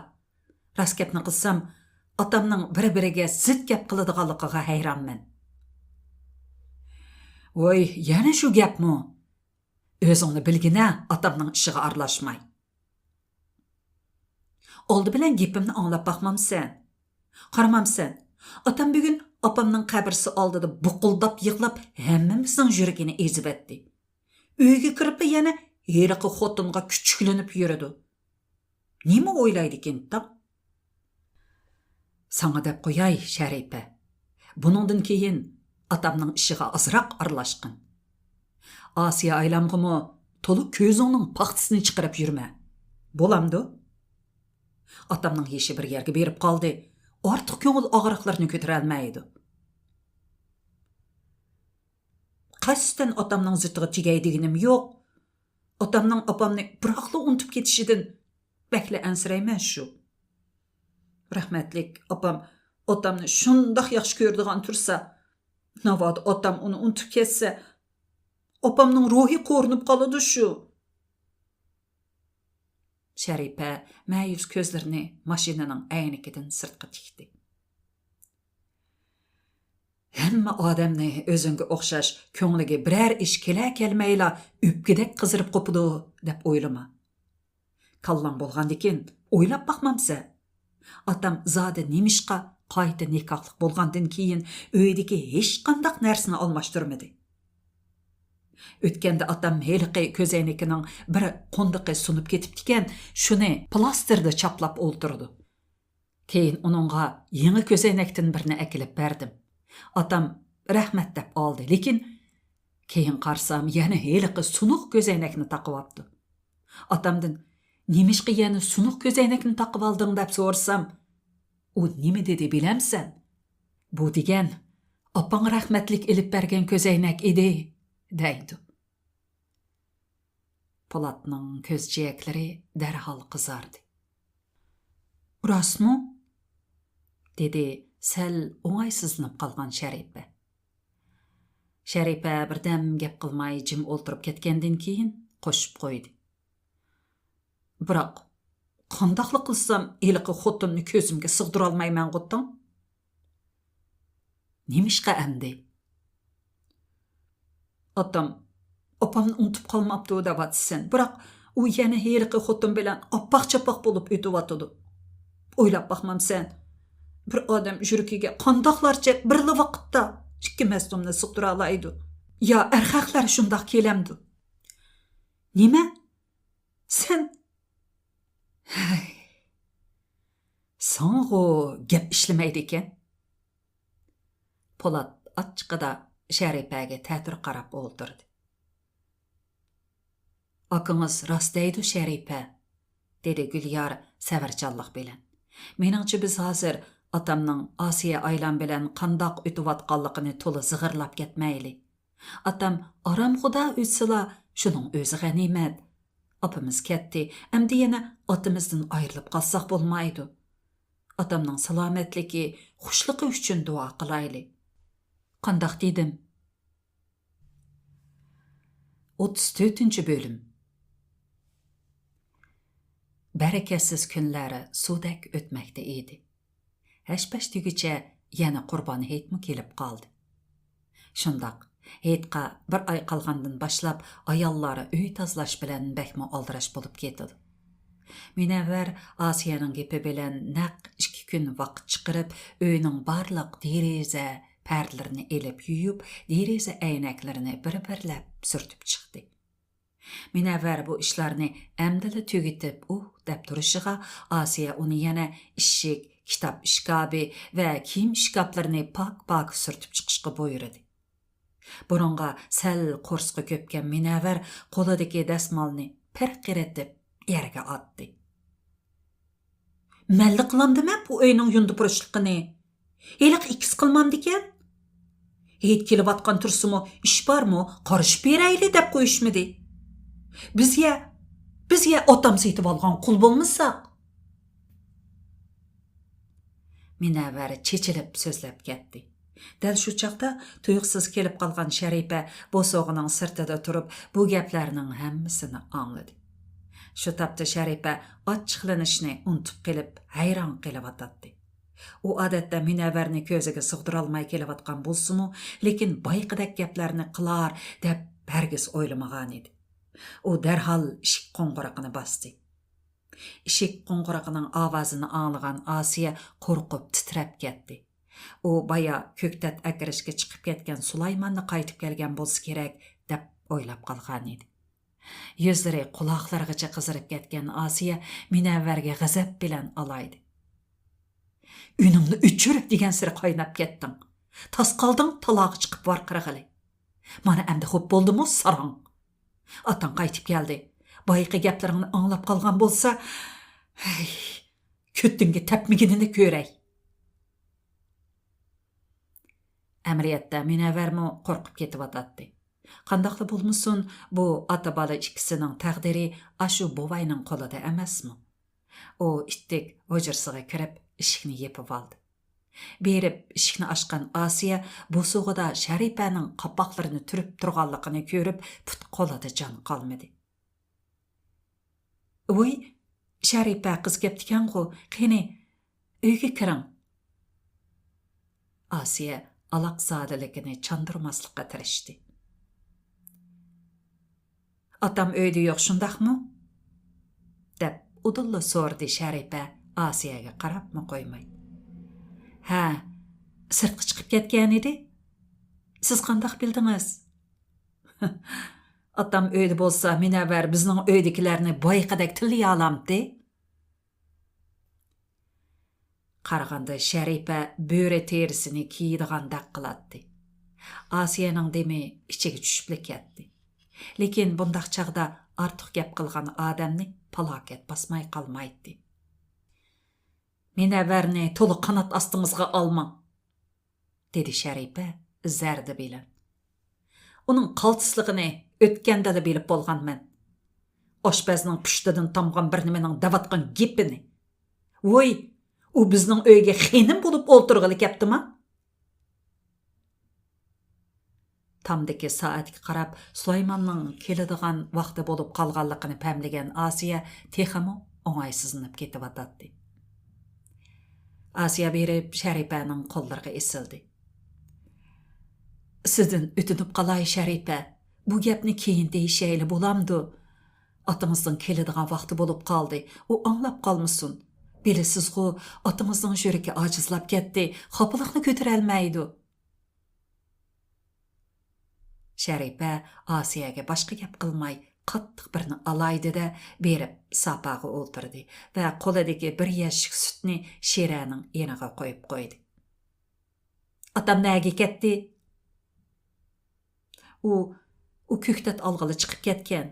راست گەپنى قىلسام، ئاتامنىڭ بىر-بىرىگە زىت گەپ قىلىدىغانلىقىغا ھەيرانمەن. ۋوي، يەنە شۇ گەپمۇ؟ ئۆزۈڭنى بىلگىنە، ئاتامنىڭ ئىشىغا ئارىلاشماي. ئالدى بىلەن گېپىمنى ئاڭلاپ باقمامسەن؟ قارىمامسەن؟ ئاتام بۈگۈن ئاپامنىڭ قەبرىسى ئالدىدا بۇقۇلداپ يىغلاپ، ھەممىمىزنىڭ يۈرىكىنى ئېزىۋەتتى. ئۆيگە كىرىپلا يەنە ھېلىقى خوتۇنغا كۈچۈكلىنىپ يۈرىدۇ. نېمە ئويلايدىكىن تاڭ؟ ساڭا دەپ قوياي، شەرىپە. بۇنىڭدىن كېيىن ئاتامنىڭ ئىشىغا ئازراق ئارىلاشقىن. ئاسىيە ئايلامغىمۇ تولا كۆزۈڭنىڭ پاختىسىنى چىقىرىپ يۈرمە. بولامدۇ؟ ئاتامنىڭ يېشى بىر يەرگە بېرىپ قالدى. ئارتۇق كۆڭۈل ئاغرىقلىرىنى كۆتۈرەلمەيدۇ. قەستەن ئاتامنىڭ زىتىغا تېگەي دېگىنىم يوق. ئاتامنىڭ ئاپامنى بىراقلا ئۇنتۇپ كېتىشىدىن بەكلا ئەنسىرەيمەن شۇ. رەھمەتلىك ئاپام ئاتامنى شۇنداق ياخشى كۆرىدىغان تۇرسا، ناۋادا ئاتام ئۇنى ئۇنتۇپ كەتسە، ئاپامنىڭ روھى قورۇنۇپ قالىدۇ شۇ. شەرىپە مەيۈس كۆزلىرىنى ماشىنىنىڭ ئەينىكىدىن سىرتقا تىكتى. ھەممە ئادەمنى ئۆزۈڭگە ئوخشاش كۆڭلىگە بىرەر ئىش كېلە-كەلمەيلا ئۆپكىدەك قىزىرىپ قوپىدۇ دەپ ئويلىما. كاللاڭ بولغاندىكىن ئويلاپ باقمامسەن؟ ئاتام زادى نېمىشقا قايتا نىكاھلىق بولغاندىن كېيىن ئۆيدىكى ھېچقانداق نەرسىنى ئالماشتۇرمىدى؟ ئۆتكەندە ئاتام ھېلىقى كۆزەينىكىنىڭ بىر قوندىقى سۇنۇپ كېتىپتىكەن، شۇنى پلاستېردا چاپلاپ ئولتۇرىدۇ. كېيىن ئۇنىڭغا يېڭى كۆزەينەكتىن بىرنى ئەكېلىپ بەردىم. ئاتام رەھمەت دەپ ئالدى، لېكىن كېيىن قارىسام، يەنە ھېلىقى سۇنۇق كۆزەينەكنى تاقىۋاپتۇ. ئاتامدىن، «نېمىشقا يەنە سۇنۇق كۆزەينەكنى تاقىۋالدىڭ؟» دەپ سورىسام، ئۇ نېمە دېدى بىلەمسەن؟ «بۇ دېگەن ئاپاڭ رەھمەتلىك ئېلىپ بەرگەن كۆزەينەك ئىدى» دەيدۇ. پولاتنىڭ كۆز جىيەكلىرى دەرھال قىزاردى. «راستمۇ؟» دېدى سەل ئوڭايسىزلىنىپ قالغان شەرىپە. شەرىپە بىردەم گەپ قىلماي جىم ئولتۇرۇپ كەتكەندىن كېيىن قوشۇپ قويدى. «بىراق، قانداقلا قىلسام ھېلىقى خوتۇننى كۆزۈمگە سىغدۇرالمايمەنغۇ تاڭ.» «نېمىشقا ئەمدى؟» «ئاتام، ئاپامنى ئۇنتۇپ قالماپتۇ دەۋاتىسەن، بىراق ئۇ يەنە ھېلىقى خوتۇن بىلەن ئاپاق-چاپاق بولۇپ ئۆتۈۋاتىدۇ. ئويلاپ باقمامسەن؟ بىر ئادەم يۈرىكىگە قانداقلارچە بىرلا ۋاقىتتا ئىككى مەستۇمنى سىغدۇرالايدۇ؟ يا ئەرخەقلەر شۇنداق كېلەمدۇ؟» «نېمە؟ سەن؟» «ھەي، ساڭىغۇ گەپ ئىشلىمەيدىكەن.» پولات ئاچچىقىدا شەرىپەگە تەتۈر قاراپ ئولتۇردى. «ئاكىڭىز راست دەيدۇ، شەرىپە»، دېدى گۈليار سەۋرچانلىق بىلەن. «مېنىڭچە، بىز ھازىر ئاتامنىڭ ئاسىيە ئايلام بىلەن قانداق ئۆتۈۋاتقانلىقىنى تولا زىغىرلاپ كەتمەيلى. ئاتام ئارامخۇدا ئۆتسىلا، شۇنىڭ ئۆزى غەنىيمەت. ئاپىمىز كەتتى، ئەمدى يەنە ئاتىمىزدىن ئايرىلىپ قالساق بولمايدۇ. ئاتامنىڭ سالامەتلىكى، خۇشلۇقى ئۈچۈن دۇئا قىلايلى. قانداق دېدىم؟ ئوتتۇز تۆتىنچى بۆلۈم. بەرىكەتسىز كۈنلەر سۇدەك ئۆتمەكتە ئىدى. ھەش-پەش دېگۈچە يەنە قۇربان ھېيتمۇ كېلىپ قالدى. شۇنداق، ھېيتقا بىر ئاي قالغاندىن باشلاپ ئاياللار ئۆي تازىلاش بىلەن بەكمۇ ئالدىراش بولۇپ كېتىدۇ. مۇنەۋۋەر ئاسىيەنىڭ گېپى بىلەن نەق ئىككى كۈن ۋاقىت چىقىرىپ، ئۆينىڭ بارلىق دېرىزە پەردىلىرىنى ئېلىپ يۇيۇپ، دېرىزە ئەينەكلىرىنى بىر-بىرلەپ سۈرتۈپ چىقتى. مۇنەۋۋەر بۇ ئىشلارنى ئەمدىلا تۈگىتىپ، ئۇھ دەپ تۇرۇشىغا، ئاسىيە ئۇنى يەنە ئىشىك، كىتاب ئىشكابى ۋە كىيىم ئىشكاپلىرىنى پاك-پاك سۈرتۈپ چىقىشقا بۇيرۇدى. بۇرۇنغا سەل قورسىقى كۆپكەن مۇنەۋۋەر قولىدىكى دەسمالنى پىرقىرىتىپ يەرگە ئاتتى. مەنلا قىلامدىمەن بۇ ئۆينىڭ يۇندىپۇرۇشلۇقىنى؟ ھېلىقى ئىككىسى قىلمامدىكەن؟ ھېيت كېلىۋاتقان تۇرسىمۇ، ئىش بارمۇ، قارىشىپ بېرەيلى دەپ قويۇشمىدى. بىزگە، بىزگە ئاتام سېتىۋالغان قۇل بولمىساق. مۇنەۋۋەر چېچىلىپ سۆزلەپ كەتتى. دەل شۇ چاغدا تۇيۇقسىز كېلىپ قالغان شەرىپە بوسۇغىنىڭ سىرتىدا تۇرۇپ، بۇ گەپلەرنىڭ ھەممىسىنى ئاڭلىدى. شۇ تاپتا شەرىپە ئاچچىقلىنىشنى ئۇنتۇپ قېلىپ، ھەيران قېلىۋاتاتتى. ئۇ ئادەتتە مۇنەۋۋەرنى كۆزىگە سىغدۇرالماي كېلىۋاتقان بولسىمۇ، لېكىن بايىقىدەك گەپلەرنى قىلار دەپ ھەرگىز ئويلىمىغانىدى. ئۇ دەرھال ئىشىك قوڭغۇرىقىنى باستى. ئىشىك قوڭغۇرىقىنىڭ ئاۋازىنى ئاڭلىغان ئاسىيە قورقۇپ تىترەپ كەتتى. ئۇ بايا كۆكتات ئەكىرىشكە چىقىپ كەتكەن سۇلايماننى قايتىپ كەلگەن بولسا كېرەك، دەپ ئويلاپ قالغانىدى. يۈزلىرى قۇلاقلىرىغىچە قىزىرىپ كەتكەن ئاسىيە مۇنەۋۋەرگە غەزەپ بىلەن ئالايدى. ئۈنۈڭنى ئۆچۈر دېگەنسېرى قايناپ كەتتىڭ. تاس قالدىڭ تالاغا چىقىپ ۋارقىرىغىلى. مانا ئەمدى خوپ بولدىمۇ ساراڭ؟ ئاتاڭ قايتىپ كەلدى. بايىقى گەپلىرىڭنى ئاڭلاپ قالغان بولسا، ھەي، كۆتۈڭگە تەپمىگىنىنى كۆرەي. ئەمەلىيەتتە مۇنەۋۋەرمۇ قورقۇپ كېتىۋاتاتتى. قانداقلا بولمىسۇن، بۇ ئاتا-بالا ئىككىسىنىڭ تەقدىرى ئاشۇ بوۋاينىڭ قولىدا ئەمەسمۇ؟ ئۇ ئىتتىك ھۇجرىسىغا كىرىپ، ئىشىكنى يېپىۋالدى. بېرىپ ئىشىكنى ئاچقان ئاسىيە بوسۇغىدا شەرىپەنىڭ قاپاقلىرىنى تۈرۈپ تۇرغانلىقىنى كۆرۈپ، پۇت-قولىدا جان قالمىدى. ۋوي، شەرىپە قىز كەپتىكەنغۇ، قېنى، ئۆيگە كىرىڭ. ئاسىيە ئالاقزادىلىكىنى چاندۇرماسلىققا تىرىشتى. ئاتام ئۆيدە يوق، شۇنداقمۇ؟ دەپ ئۇدۇللا سورىدى شەرىپە ئاسىيەگە قاراپمۇ قويماي. ھە، سىرتقا چىقىپ كەتكەنىدى. سىز قانداق بىلدىڭىز؟ ئاتام ئۆيدە بولسا، مۇنەۋۋەر بىزنىڭ ئۆيدىكىلەرنى بايىقىدەك تىللىيالامتى؟ قارىغاندا شەرىپە بۆرە تېرىسىنى كىيىدىغاندەك قىلاتتى. ئاسىيەنىڭ دېمى ئىچىگە چۈشۈپلا كەتتى. لېكىن بۇنداق چاغدا ئارتۇق گەپ قىلغان ئادەمنى پالاكەت باسماي قالمايتتى. مۇنەۋۋەرنى تولا قانات ئاستىڭىزغا ئالماڭ، دېدى شەرىپە زەردە بىلەن. ئۇنىڭ قالتىسلىقىنى ئۆتكەندىلا بىلىپ بولغانمەن. ئاشپەزنىڭ پۇشتىدىن تامغان بىر نېمىنىڭ دەۋاتقان گېپىنى. ۋوي، ئۇ بىزنىڭ ئۆيگە خېنىم بولۇپ ئولتۇرغىلى كەپتىما؟ تامدىكى سائەتكە قاراپ، سۇلايماننىڭ كېلىدىغان ۋاقتى بولۇپ قالغانلىقىنى پەملىگەن ئاسىيە تېخىمۇ ئوڭايسىزلىنىپ كېتىۋاتاتتى. ئاسىيە بېرىپ شەرىپەنىڭ قوللىرىغا ئېسىلدى. سىزدىن ئۆتۈنۈپ قالاي، شەرىپە، بۇ گەپنى كېيىن دېيىشەيلى، بولامدۇ؟ ئاتىڭىزنىڭ كېلىدىغان ۋاقتى بولۇپ قالدى، ئۇ ئاڭلاپ قالمىسۇن. بىلىسىزغۇ، ئاتىڭىزنىڭ يۈرىكى ئاجىزلاپ كەتتى، خاپىلىقنى كۆتۈرەلمەيدۇ. شەرىپە ئاسىيەگە باشقا گەپ قىلماي، قاتتىق بىرنى ئالايدى-دە، بېرىپ ساپاغا ئولتۇردى ۋە قولىدىكى بىر يەشىك سۈتنى شىرەنىڭ يېنىغا قويۇپ قويدى. ئاتام نەگە كەتتى؟ ئۇ، ئۇ كۆكتات ئالغىلى چىقىپ كەتكەن.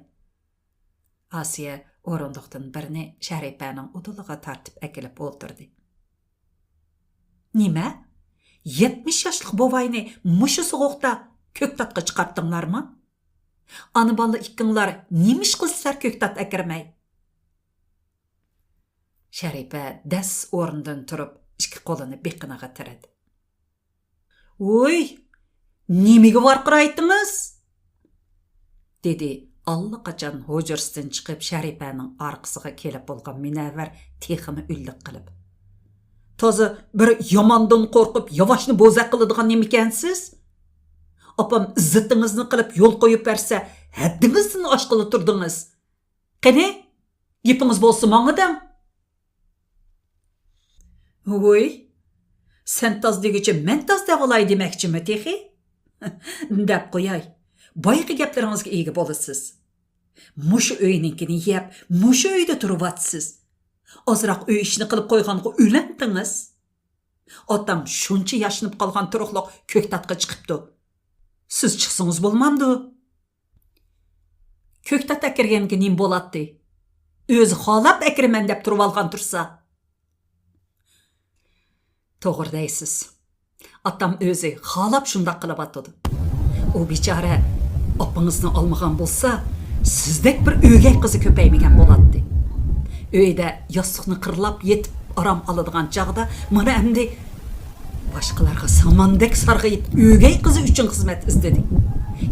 ئاسىيە ئورۇندۇقتىن بىرنى شەرىپەنىڭ ئۇدۇلىغا تارتىپ ئەكېلىپ ئولتۇردى. نېمە؟ يەتمىش ياشلىق بوۋاينى مۇشۇ سوغۇقتا كۆكتاتقا چىقارتتىڭلارمۇ؟ ئانا-بالا ئىككىڭلار نېمە ئىش قىلىسىلەر كۆكتات ئەكىرمەي؟ شەرىپە دەس ئورنىدىن تۇرۇپ، ئىككى قولىنى بېقىنىغا تىرىدى. ۋوي، نېمىگە ۋارقىرايتتىڭىز؟ دېدى ئاللىقاچان ھۇجرىسىدىن چىقىپ شەرىپەنىڭ ئارقىسىغا كېلىپ بولغان مۇنەۋۋەر تېخىمۇ ئۈللۈك قىلىپ. تازا بىر ياماندىن قورقۇپ ياۋاشنى بوزەك قىلىدىغان نېمىكەنسىز؟ ئاپام ئىززىتىڭىزنى قىلىپ يول قويۇپ بەرسە ھەددىڭىزدىن ئاشقىلى تۇردىڭىز. قېنى، گېپىڭىز بولسا ماڭا دەڭ. ۋوي، سەن تاز دېگۈچە مەن تاز دەۋالاي دېمەكچىمۇ تېخى؟ دەپ قوياي، بايىقى گەپلىرىڭىزگە ئىگە بولىسىز. مۇشۇ ئۆينىڭكىنى يەپ، مۇشۇ ئۆيدە تۇرۇۋاتىسىز. ئازراق ئۆي ئىشىنى قىلىپ قويغانغا ئۆلەمتىڭىز؟ ئاتام شۇنچە ياشىنىپ قالغان تۇرۇقلۇق كۆكتاتقا چىقىپتۇ. سىز چىقسىڭىز بولمامدۇ؟ كۆكتات ئەكىرگەنگە نېمە بولاتتى؟ ئۆزى خالاپ ئەكىرىمەن دەپ تۇرۇۋالغان تۇرسا. توغرا دەيسىز. ئاتام ئۆزى خالاپ شۇنداق قىلىۋاتىدۇ. ئۇ بىچارە ئاپىڭىزنى ئالمىغان بولسا، سىزدەك بىر ئۆگەي قىزى كۆپەيمىگەن بولاتتى. ئۆيدە ياستۇقنى قىرلاپ يېتىپ ئارام ئالىدىغان چاغدا، مانا ئەمدى باشقىلارغا ساماندەك سارغىيىپ، ئۆگەي قىزى ئۈچۈن خىزمەت ئىزدىدى.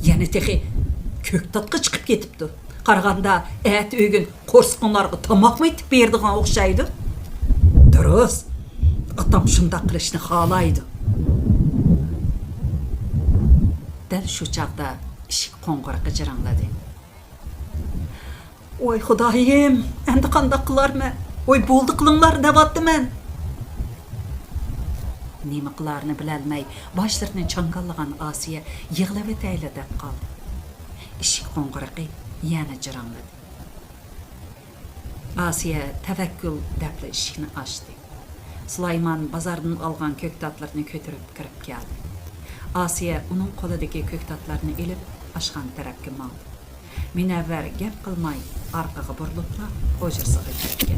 يەنە تېخى كۆكتاتقا چىقىپ كېتىپتۇ. قارىغاندا، ئەتە ئۆگۈن قورسىقىڭلارغا تاماقمۇ ئېتىپ بېرىدىغان ئوخشايدۇ. دۇرۇس، ئاتام شۇنداق قىلىشنى خالايدۇ. دەل شۇ چاغدا ئىشىك قوڭغۇرىقى جىرىڭلىدى. ۋاي خۇدايىم، ئەمدى قانداق قىلارمەن؟ ۋاي بولدى قىلىڭلار دەۋاتىمەن. نېمە قىلارىنى بىلەلمەي، باشلىرىنى چاڭگاللىغان ئاسىيە يىغلىۋېتەيلى دەپ قالدى. ئىشىك قوڭغۇرىقى يەنە جىرىڭلىدى. ئاسىيە تەۋەككۈل دەپلا ئىشىكنى ئاچتى. سۇلايمان بازاردىن ئالغان كۆكتاتلىرىنى كۆتۈرۈپ كىرىپ كەلدى. ئاسىيە ئۇنىڭ قولىدىكى كۆكتاتلارنى ئېلىپ، ئاشخانا تەرەپكە ماڭدى. مۇنەۋۋەر گەپ قىلماي، ئارقىغا بۇرۇلۇپلا ھۇجرىسىغا كىرىپ كەتتى.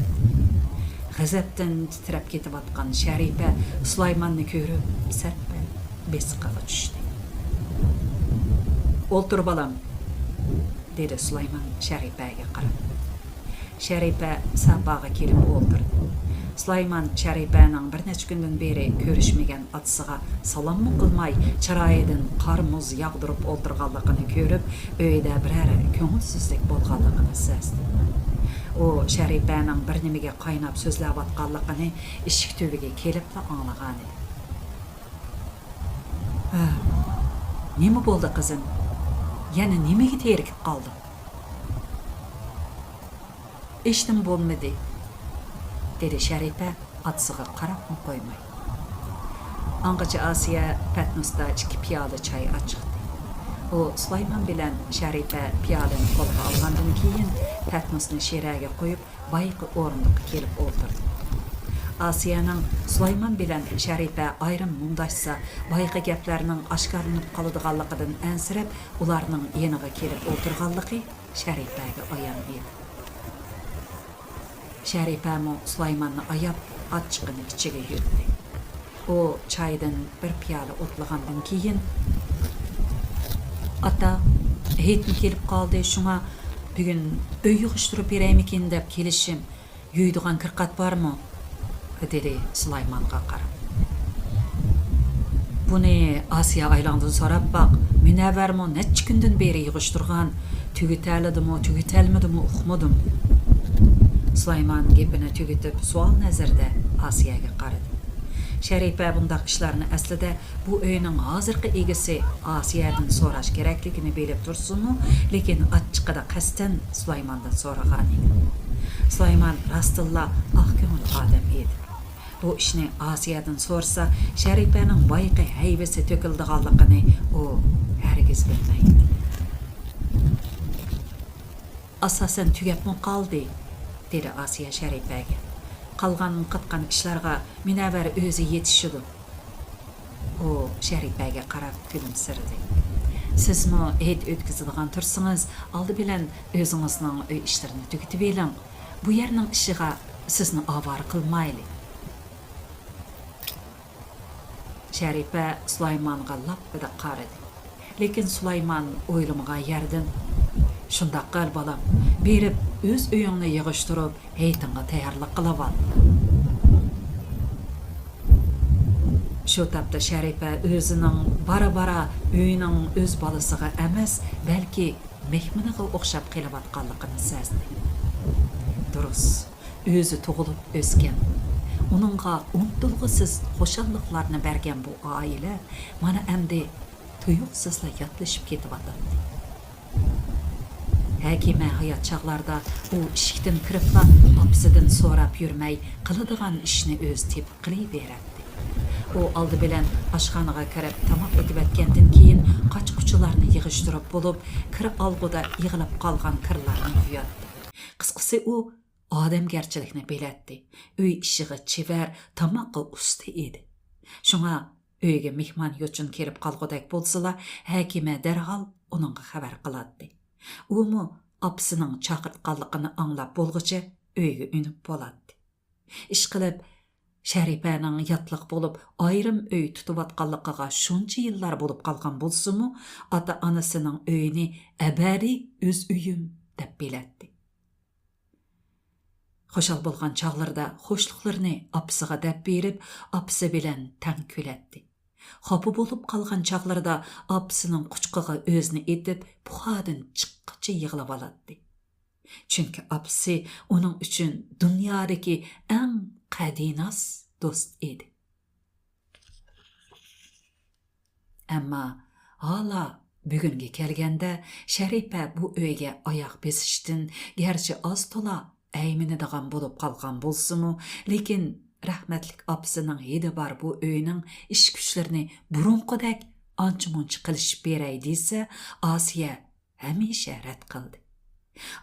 غەزەپتىن تىترەپ كېتىۋاتقان شەرىپە سۇلايماننى كۆرۈپ، سەتپەل بېسىقىغا چۈشتى. «ئولتۇر، بالام.» دېدى سۇلايمان شەرىپەگە قاراپ. شەرىپە ساپاغا كېلىپ ئولتۇردى. سۇلايمان شەرىپەنىڭ بىر نەچچە كۈندىن بېرى كۆرۈشمىگەن ئاتىسىغا سالاممۇ قىلماي، چىرايىدىن قار مۇز ياغدۇرۇپ ئولتۇرغانلىقىنى كۆرۈپ، ئۆيدە بىرەر كۆڭۈلسىزلىك بولغانلىقىنى سەزدى. ئۇ شەرىپەنىڭ بىر نېمىگە قايناپ سۆزلەۋاتقانلىقىنى ئىشىك تۈۋىگە كېلىپلا ئاڭلىغانىدى. «ھە، نېمە بولدى، قىزىم؟ يەنە نېمىگە تېرىكىپ قالدىڭ؟» «ھېچنېمە بولمىدى»، دېدى شەرىپە ئاتىسىغا قاراپمۇ قويماي. ئاڭغىچە ئاسىيە پەتنۇستا ئىككى پىيالە چاي ئاچىقتى. ئۇ سۇلايمان بىلەن شەرىپە پىيالىنى قولغا ئالغاندىن كېيىن، پەتنۇسنى شىرەگە قويۇپ، بايىقى ئورۇندۇققا كېلىپ ئولتۇردى. ئاسىيەنىڭ سۇلايمان بىلەن شەرىپە ئايرىم مۇڭداشسا، بايىقى گەپلەرنىڭ ئاشكارىلىنىپ قالىدىغانلىقىدىن ئەنسىرەپ، ئۇلارنىڭ يېنىغا كېلىپ ئولتۇرغانلىقى شەرىپەگە ئايان ئىدى. شەرىپەمۇ سۇلايماننى ئاياپ، ئاچچىقىنى ئىچىگە يۇتتى. ئۇ چايدىن بىر پىيالە ئوتلىغاندىن كېيىن، «ئاتا، ھېيتمۇ كېلىپ قالدى، شۇڭا بۈگۈن ئۆي يىغىشتۇرۇپ بېرەيمىكىن دەپ كېلىشىم. يۇيىدىغان كىرقات بارمۇ؟» دېدى سۇلايمانغا قاراپ. «بۇنى ئاسىيە ئايلاڭدىن سوراپ باق. مۇنەۋۋەرمۇ نەچچە كۈندىن بېرى يىغىشتۇرغان. تۈگىتەلىدىمۇ، تۈگىتەلمىدىمۇ ئۇقمىدىم.» سۇلايمان گېپىنى تۈگىتىپ، سوئال نەزىرىدە ئاسىيەگە قارىدى. شەرىپە بۇنداق ئىشلارنى ئەسلىدە بۇ ئۆينىڭ ھازىرقى ئىگىسى ئاسىيەدىن سوراش كېرەكلىكىنى بىلىپ تۇرسىمۇ، لېكىن ئاچچىقىدا قەستەن سۇلايماندىن سورىغانىدى. سۇلايمان راستتىنلا ئاق كۆڭۈل ئادەم ئىدى. بۇ ئىشنى ئاسىيەدىن سورىسا، شەرىپەنىڭ بايىقى ھەيۋىسى تۆكۈلىدىغانلىقىنى ئۇ ھەرگىز بىلمەيتتى. «ئاساسەن تۈگەپمۇ قالدى»، دېدى ئاسىيە شەرىپەگە. «قالغان قاتقان ئىشلارغا مۇنەۋۋەر ئۆزى يېتىشىدۇ.» ئۇ شەرىپەگە قاراپ كۈلۈمسىرىدى. «سىزمۇ ھېيت ئۆتكۈزىدىغان تۇرسىڭىز، ئالدى بىلەن ئۆزىڭىزنىڭ ئۆي ئىشلىرىنى تۈگىتىۋېلىڭ. بۇ يەرنىڭ ئىشىغا سىزنى ئاۋارە قىلمايلى.» شەرىپە سۇلايمانغا لاپپىدە قارىدى. لېكىن سۇلايمان ئويلىمىغان يەردىن، شۇنداق قىل، بالام، بېرىپ ئۆز ئۆيۈڭنى يىغىشتۇرۇپ، ھېيتىڭغا تەييارلىق قىلىۋال. شۇ تاپتا شەرىپە ئۆزىنىڭ بارا-بارا ئۆينىڭ ئۆز بالىسىغا ئەمەس، بەلكى مېھمىنىغا ئوخشاپ قېلىۋاتقانلىقىنى سەزدى. دۇرۇس، ئۆزى تۇغۇلۇپ ئۆسكەن، ئۇنىڭغا ئۇنتۇلغۇسىز خۇشاللىقلارنى بەرگەن بۇ ئائىلە مانا ئەمدى تۇيۇقسىزلا ياتلىشىپ كېتىۋاتاتتى. ھەكىمە ھايات چاغلاردا ئۇ ئىشىكتىن كىرىپلا ئاپىسىدىن سوراپ يۈرمەي، قىلىدىغان ئىشنى ئۆزى تېپىپ قىلىۋېرەتتى. ئۇ ئالدى بىلەن ئاشخانىغا كىرىپ تاماق ئېتىۋەتكەندىن كېيىن، قاچا-قۇچىلارنى يىغىشتۇرۇپ بولۇپ، كىر ئالغۇدا يىغىلىپ قالغان كىرلارنى يۇياتتى. قىسقىسى، ئۇ ئادەمگەرچىلىكنى بىلەتتى. ئۆي ئىشىغا چېۋەر، تاماققا ئۇستا ئىدى. شۇڭا ئۆيگە مېھمان يوچۇن كېلىپ قالغۇدەك بولسىلا، ھەكىمە دەرھال ئۇنىڭغا خەۋەر قىلاتتى. ئۇمۇ ئاپىسىنىڭ چاقىرتقانلىقىنى ئاڭلاپ بولغۇچە ئۆيگە ئۈنۈپ بولاتتى. ئىشقىلىپ، شەرىپەنىڭ ياتلىق بولۇپ ئايرىم ئۆي تۇتۇۋاتقانلىقىغا شۇنچە يىللار بولۇپ قالغان بولسىمۇ، ئاتا-ئانىسىنىڭ ئۆيىنى ئەبەدىي ئۆز ئۆيۈم دەپ بىلەتتى. خۇشال بولغان چاغلىرىدا خوشلۇقلىرىنى ئاپىسىغا دەپ بېرىپ، ئاپىسى بىلەن تەڭ كۈلەتتى. خاپا بولۇپ قالغان چاغلىرىدا ئاپىسىنىڭ قۇچىقىغا ئۆزىنى ئېتىپ، پۇخادىن چىققىچە يىغلاۋالاتتى. چۈنكى ئاپىسى ئۇنىڭ ئۈچۈن دۇنيادىكى ئەڭ قەدىناس دوست ئىدى. ئەمما ھالا بۈگۈنگە كەلگەندە، شەرىپە بۇ ئۆيگە ئاياغ بېسىشتىن گەرچە ئاز-تولا ئەيمىنىدىغان بولۇپ قالغان بولسىمۇ، لېكىن رەھمەتلىك ئاپىسىنىڭ ھېدى بار بۇ ئۆينىڭ ئىش-كۈچلىرىنى بۇرۇنقىدەك ئانچە-مۇنچە قىلىشىپ بېرەي دېسە، ئاسىيە ھەمىشە رەت قىلدى.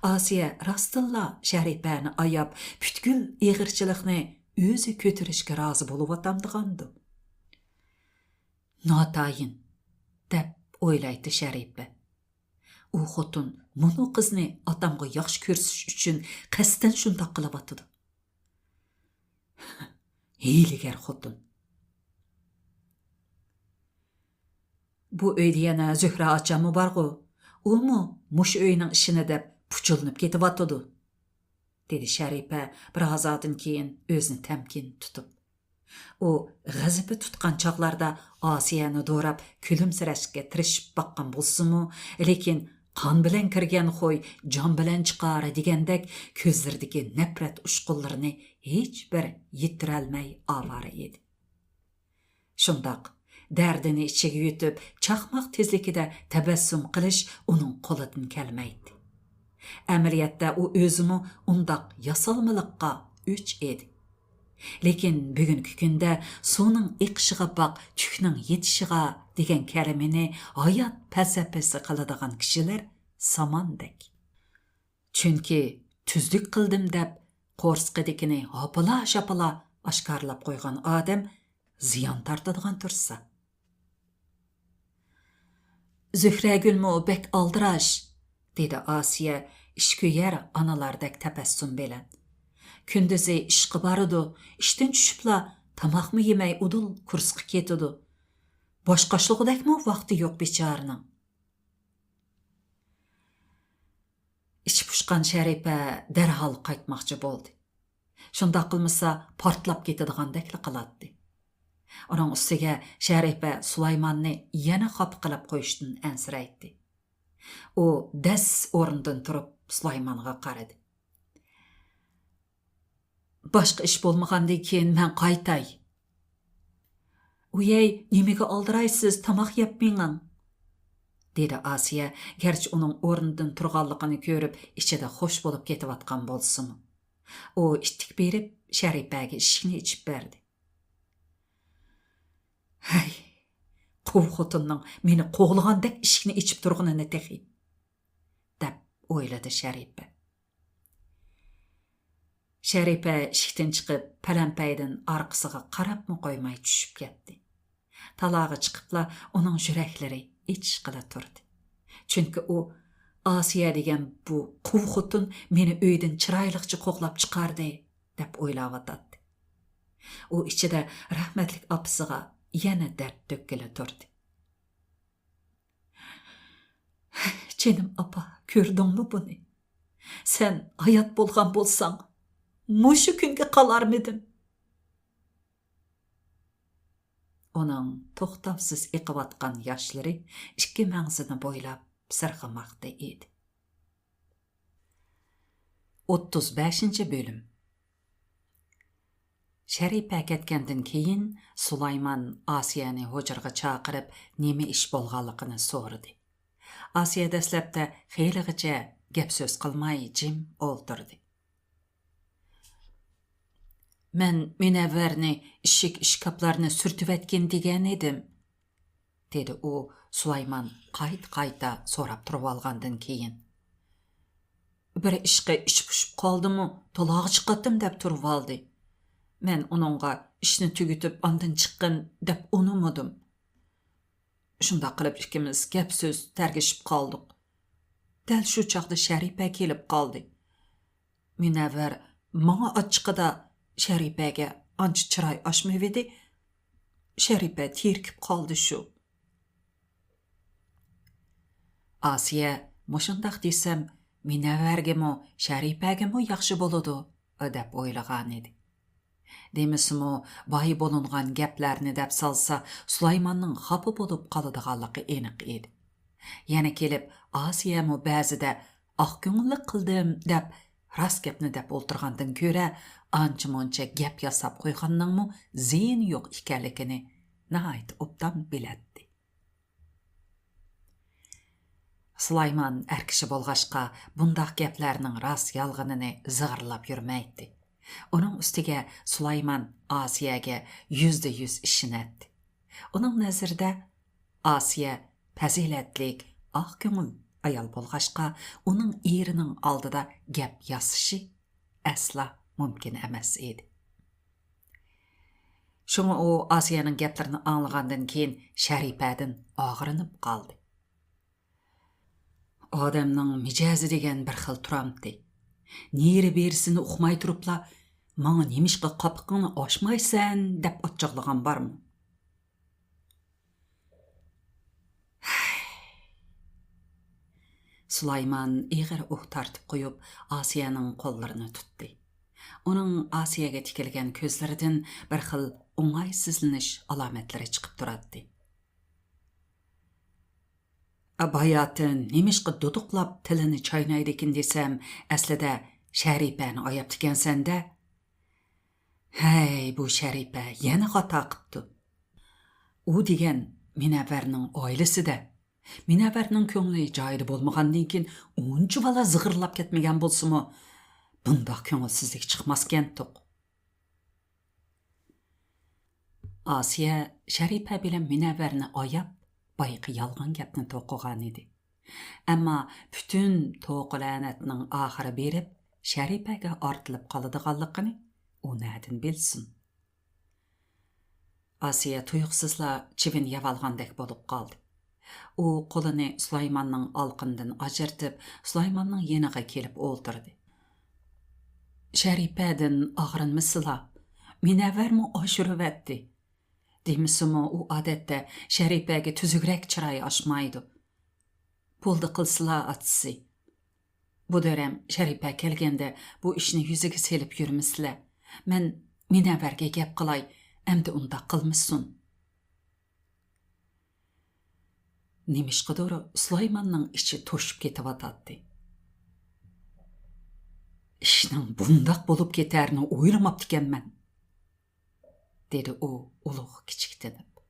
ئاسىيە راستتىنلا شەرىپەنى ئاياپ، پۈتكۈل ئېغىرچىلىقنى ئۆزى كۆتۈرۈشكە رازى بولۇۋاتامدىغاندۇ؟ ناتايىن، دەپ ئويلايتتى شەرىپە. ئۇ خوتۇن مۇنۇ قىزنى ئاتامغا ياخشى كۆرسىتىش ئۈچۈن قەستەن شۇنداق قىلىۋاتىدۇ. ھىيلىگەر خوتۇن. بۇ ئۆيدە يەنە زۆھرە ئاچاممۇ بارغۇ؟ ئۇمۇ مۇشۇ ئۆينىڭ ئىشىنى دەپ پۇچۇلىنىپ كېتىۋاتىدۇ، دېدى شەرىپە بىر ھازادىن كېيىن ئۆزىنى تەمكىن تۇتۇپ. ئۇ غەزىپى تۇتقان چاغلاردا ئاسىيەنى دوراپ كۈلۈمسىرەشكە تىرىشىپ باققان بولسىمۇ، لېكىن قان بىلەن كىرگەن خوي جان بىلەن چىقار دېگەندەك كۆزلىرىدىكى نەپرەت ئۇچقۇنلىرىنى ھېچبىر يىتتۈرەلمەي ئاۋارە ئىدى. شۇنداق، دەردىنى ئىچىگە يۇتۇپ، چاقماق تېزلىكىدە تەبەسسۇم قىلىش ئۇنىڭ قولىدىن كەلمەيتتى. ئەمەلىيەتتە ئۇ ئۆزىمۇ ئۇنداق ياسالمىلىققا ئۆچ ئىدى. لېكىن بۈگۈنكى كۈندە سۇنىڭ ئېقىشىغا باق، تۈكنىڭ يېتىشىغا دېگەن كەلىمىنى ھايات پەلسەپىسى قىلىدىغان كىشىلەر ساماندەك. چۈنكى تۈزلۈك قىلدىم دەپ قورسىقىدىكىنى ھاپىلا-شاپىلا ئاشكارىلاپ قويغان ئادەم زىيان تارتىدىغان تۇرسا. زۆھرەگۈلمۇ بەك ئالدىراش، دېدى ئاسىيە ئىشكۆيەر ئانىلاردەك تەبەسسۇم بىلەن. كۈندۈزى ئىشقا بارىدۇ، ئىشتىن چۈشۈپلا تاماقمۇ يېمەي ئۇدۇل كۇرسقا كېتىدۇ. باشقا ئىشلىغۇدەكمۇ ۋاقتى يوق بىچارىنىڭ. ئىچى پۇشقان شەرىپە دەرھال قايتماقچى بولدى. شۇنداق قىلمىسا پارتلاپ كېتىدىغاندەكلا قىلاتتى. ئۇنىڭ ئۈستىگە شەرىپە سۇلايماننى يەنە خاپا قىلىپ قويۇشتىن ئەنسىرەيتتى. ئۇ دەس ئورنىدىن تۇرۇپ سۇلايمانغا قارىدى. باشقا ئىش بولمىغاندىن كېيىن مەن قايتاي. ۋىيەي، نېمىگە ئالدىرايسىز، تاماق يەپ مېڭىڭ، دېدى ئاسىيە، گەرچە ئۇنىڭ ئورنىدىن تۇرغانلىقىنى كۆرۈپ ئىچىدە خوش بولۇپ كېتىۋاتقان بولسىمۇ. ئۇ ئىتتىك بېرىپ شەرىپەگە ئىشىكنى ئېچىپ بەردى. ھەي، قۇۋ خوتۇننىڭ مېنى قوغلىغاندەك ئىشىكنى ئېچىپ تۇرغىنىنى تېخى، دەپ ئويلىدى شەرىپە. شەرىپە ئىشىكتىن چىقىپ، پەلەمپەيدىن ئارقىسىغا قاراپمۇ قويماي چۈشۈپ كەتتى. تالاغا چىقىپلا ئۇنىڭ يۈرەكلىرى ئېچىشقىلا تۇردى. چۈنكى ئۇ، ئاسىيە دېگەن بۇ قۇۋ خوتۇن مېنى ئۆيدىن چىرايلىقچە قوغلاپ چىقاردى، دەپ ئويلاۋاتاتتى. ئۇ ئىچىدە رەھمەتلىك ئاپىسىغا يەنە دەرد تۆككىلى تۇردى. جېنىم ئاپا، كۆردۈڭمۇ بۇنى؟ سەن ھايات بولغان بولساڭ، مۇشۇ كۈنگە قالارمىدىم؟» ئۇنىڭ توختاۋسىز ئېقىۋاتقان ياشلىرى ئىككى مەڭزىنى بويلاپ سىرغىماقتا ئىدى. ئوتتۇز بەشىنچى بۆلۈم. شەرىپە كەتكەندىن كېيىن سۇلايمان ئاسىيەنى ھۇجرىغا چاقىرىپ، نېمە ئىش بولغانلىقىنى سورىدى. ئاسىيە دەسلەپتە خېلىغىچە گەپ-سۆز قىلماي جىم ئولتۇردى. «مەن مۇنەۋۋەرنى ئىشىك ئىشكاپلارنى سۈرتۈۋەتكىن دېگەن ئىدىم»، دېدى ئۇ سۇلايمان قايتا-قايتا سوراپ تۇرۇۋالغاندىن كېيىن. «بىر ئىشقا ئىچى پۇشۇپ قالدىمۇ، تالاغا چىقاتتىم دەپ تۇرۇۋالدى. مەن ئۇنىڭغا ئىشنى تۈگىتىپ ئاندىن چىققىن دەپ ئۇنىمىدىم. شۇنداق قىلىپ ئىككىمىز گەپ-سۆز تەرگىشىپ قالدۇق. دەل شۇ چاغدا شەرىپە كېلىپ قالدى. مۇنەۋۋەر ماڭا ئاچچىقىدا شەرىپەگە ئانچە چىراي ئاچمىۋىدى. شەرىپە تېرىكىپ قالدى شۇ.» ئاسىيە مۇشۇنداق دېسەم، مۇنەۋۋەرگىمۇ، شەرىپەگىمۇ ياخشى بولىدۇ، دەپ ئويلىغانىدى. دېمىسىمۇ، بايا بولۇنغان گەپلەرنى دەپ سالسا، سۇلايماننىڭ خاپا بولۇپ قالىدىغانلىقى ئېنىق ئىدى. يەنە كېلىپ، ئاسىيەمۇ بەزىدە «ئاق كۆڭۈللۈك قىلدىم» دەپ، راست گەپنى دەپ ئولتۇرغاندىن كۆرە، ئانچە-مۇنچە گەپ ياساپ قويغاننىڭمۇ زىيىنى يوق ئىكەنلىكىنى ناھايىتى ئوبدان بىلەتتى. سۇلايمان ئەر كىشى بولغاچقا، بۇنداق گەپلەرنىڭ راست-يالغىنىنى زىغىرلاپ يۈرمەيتتى. ئۇنىڭ ئۈستىگە سۇلايمان ئاسىيەگە يۈزدە يۈز ئىشىنەتتى. ئۇنىڭ نەزىرىدە ئاسىيە پەزىلەتلىك، ئاق كۆڭۈل ئايال بولغاچقا، ئۇنىڭ ئېرىنىڭ ئالدىدا گەپ ياسىشى ئەسلا مۇمكىن ئەمەس ئىدى. شۇڭا ئۇ ئاسىيەنىڭ گەپلىرىنى ئاڭلىغاندىن كېيىن شەرىپەدىن ئاغرىنىپ قالدى. ئادەمنىڭ مىجەزى دېگەن بىر خىل تۇرامتى. نېرى-بېرىسىنى ئۇقماي تۇرۇپلا، «ماڭا نېمىشقا قاپىقىڭنى ئاچمايسەن؟» دەپ ئاچچىقلىغان بارمۇ؟ سۇلايمان ئېغىر ئۇھ تارتىپ قويۇپ، ئاسىيەنىڭ قوللىرىنى تۇتتى. ئۇنىڭ ئاسىيەگە تىكىلگەن كۆزلىرىدىن بىر خىل ئوڭايسىزلىنىش ئالامەتلىرى چىقىپ تۇراتتى. باياتىن نېمىشقا دۇدۇقلاپ تىلىنى چاينايدىكىن دېسەم، ئەسلىدە شەرىپەنى ئاياپتىكەنسەن-دە. ھەي، بۇ شەرىپە يەنە خاتا قىپتۇ. ئۇ دېگەن مۇنەۋۋەرنىڭ ئائىلىسىدە. مۇنەۋۋەرنىڭ كۆڭلى جايىدا بولمىغاندىن كېيىن ئۇنچىۋالا زىغىرلاپ كەتمىگەن بولسىمۇ، بۇنداق كۆڭۈلسىزلىك چىقماسكەنتۇق. ئاسىيە شەرىپە بىلەن مۇنەۋۋەرنى ئاياپ، بايىقى يالغان گەپنى توقۇغانىدى. ئەمما پۈتۈن توقۇ-لەنەتنىڭ ئاخىرى بېرىپ، شەرىپەگە ئارتىلىپ قالىدىغانلىقىنى ئۇ نەدىن بىلسۇن؟ ئاسىيە تۇيۇقسىزلا چىۋىن يەۋالغاندەك بولۇپ قالدى. ئۇ قولىنى سۇلايماننىڭ ئالىقىنىدىن ئاجرىتىپ، سۇلايماننىڭ يېنىغا كېلىپ ئولتۇردى. شەرىپەدىن ئاغرىنمىسىلا، مۇنەۋۋەرمۇ ئاشۇرۇۋەتتى. دېمىسىمۇ، ئۇ ئادەتتە شەرىپەگە تۈزۈكرەك چىراي ئاچمايدۇ. بولدى قىلسىلا، ئاتىسى. بۇ دۆرەم شەرىپە كەلگەندە بۇ ئىشنى يۈزىگە سېلىپ يۈرمىسىلە. مەن مۇنەۋۋەرگە گەپ قىلاي، ئەمدى ئۇنداق قىلمىسۇن. نېمىشقىدۇر سۇلايماننىڭ ئىچى توشۇپ كېتىۋاتاتتى. ئىشنىڭ بۇنداق بولۇپ كېتەرىنى ئويلىماپتىكەنمەن، دېدى ئۇ ئۇلۇغ كىچىكتىنىپ.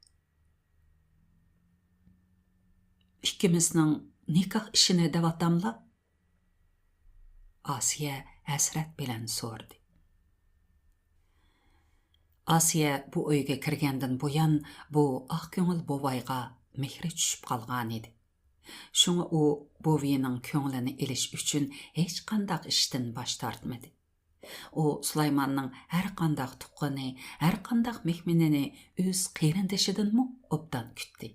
ئىككىمىزنىڭ نىكاھ ئىشىنى دەۋاتاملا؟ ئاسىيە ھەسرەت بىلەن سورىدى. ئاسىيە بۇ ئۆيگە كىرگەندىن بۇيان بۇ ئاق كۆڭۈل بوۋايغا مېھرى چۈشۈپ قالغانىدى. شۇڭا ئۇ بوۋىيىنىڭ كۆڭلىنى ئېلىش ئۈچۈن ھېچقانداق ئىشتىن باش تارتمىدى. ئۇ سۇلايماننىڭ ھەرقانداق تۇغقىنى، ھەرقانداق مېھمىنىنى ئۆز قېرىندىشىدىنمۇ ئوبدان كۈتتى.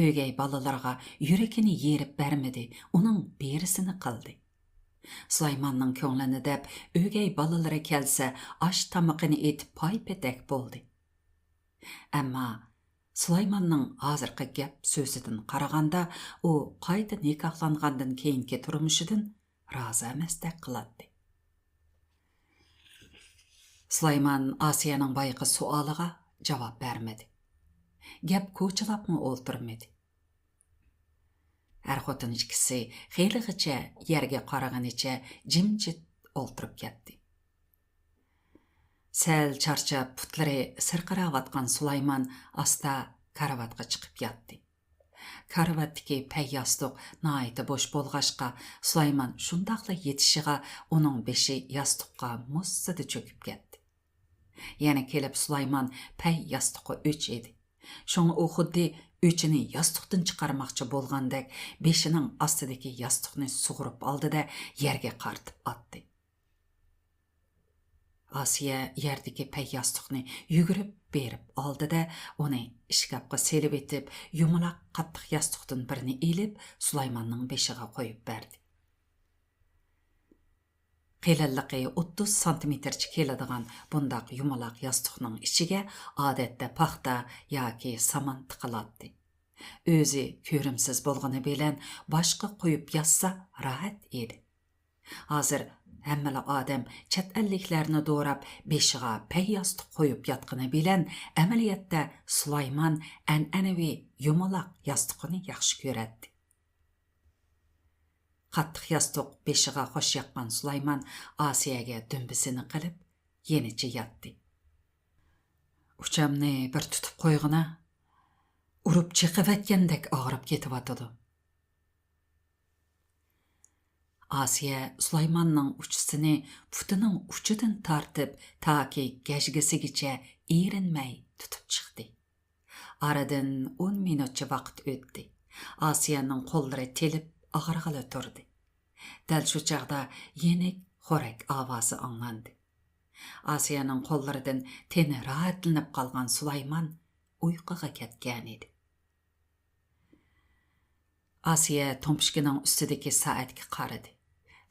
ئۆگەي بالىلىرىغا يۈرىكىنى يېرىپ بەرمىدى، ئۇنىڭ بېرىسىنى قىلدى. سۇلايماننىڭ كۆڭلىنى دەپ، ئۆگەي بالىلىرى كەلسە، ئاش-تامىقىنى ئېتىپ پاي-پېتەك بولدى. ئەمما سۇلايماننىڭ ھازىرقى گەپ سۆزىدىن قارىغاندا، ئۇ قايتا نىكاھلانغاندىن كېيىنكى تۇرمۇشىدىن رازى ئەمەستەك قىلاتتى. سۇلايمان ئاسىيەنىڭ بايىقى سوئالىغا جاۋاب بەرمىدى. گەپ كوچىلاپمۇ ئولتۇرمىدى. ئەر-خوتۇن ئىككىسى خېلىغىچە يەرگە قارىغىنىچە جىمجىت ئولتۇرۇپ كەتتى. سەل چارچاپ، پۇتلىرى سىرقىراۋاتقان سۇلايمان ئاستا كارىۋاتقا چىقىپ ياتتى. كارىۋاتتىكى پەي ياستۇق ناھايىتى بوش بولغاچقا، سۇلايمان شۇنداقلا يېتىشىغا ئۇنىڭ بېشى ياستۇققا مۇززىدە چۆكۈپ كەتتى. يەنە كېلىپ سۇلايمان پەي ياستۇققا ئۆچ ئىدى. شۇڭا ئۇ خۇددى ئۆچىنى ياستۇقتىن چىقارماقچى بولغاندەك بېشىنىڭ ئاستىدىكى ياستۇقنى سۇغۇرۇپ ئالدى-دە، يەرگە قارىتىپ ئاتتى. ئاسىيە يەردىكى پەي ياستۇقنى يۈگۈرۈپ بېرىپ ئالدى-دە، ئۇنى ئىشكاپقا سېلىۋېتىپ، يۇمىلاق قاتتىق ياستۇقتىن بىرنى ئېلىپ، سۇلايماننىڭ بېشىغا قويۇپ بەردى. قېلىنلىقى ئوتتۇز سانتىمېتىرچە كېلىدىغان بۇنداق يۇمىلاق ياستۇقنىڭ ئىچىگە ئادەتتە پاختا ياكى سامان تىقىلاتتى. ئۆزى كۆرۈمسىز بولغىنى بىلەن باشقا قويۇپ ياتسا راھەت ئىدى. ھازىر ھەممىلا ئادەم چەت ئەللىكلەرنى دوراپ، بېشىغا پەي ياستۇق قويۇپ ياتقىنى بىلەن، ئەمەلىيەتتە سۇلايمان ئەنئەنىۋى يۇمىلاق ياستۇقىنى ياخشى كۆرەتتى. قاتتىق ياستۇق بېشىغا خوش ياققان سۇلايمان ئاسىيەگە دۈمبىسىنى قىلىپ، يېنىچە ياتتى. ئۇچامنى بىر تۇتۇپ قويغىنا، ئۇرۇپ چېقىۋەتكەندەك ئاغرىپ كېتىۋاتىدۇ. ئاسىيە سۇلايماننىڭ ئۇچىسىنى پۇتىنىڭ ئۇچىدىن تارتىپ، تاكى گەجگىسىگىچە ئېرىنمەي تۇتۇپ چىقتى. ئارىدىن ئون مىنۇتچە ۋاقىت ئۆتتى. ئاسىيەنىڭ قوللىرى تېلىپ ئاغرىغىلى تۇردى. دەل شۇ چاغدا يېنىك خورەك ئاۋازى ئاڭلاندى. ئاسىيەنىڭ قوللىرىدىن تېنى راھەتلىنىپ قالغان سۇلايمان ئۇيقۇغا كەتكەنىدى. ئاسىيە تومپۇچكىنىڭ ئۈستىدىكى سائەتكە قارىدى.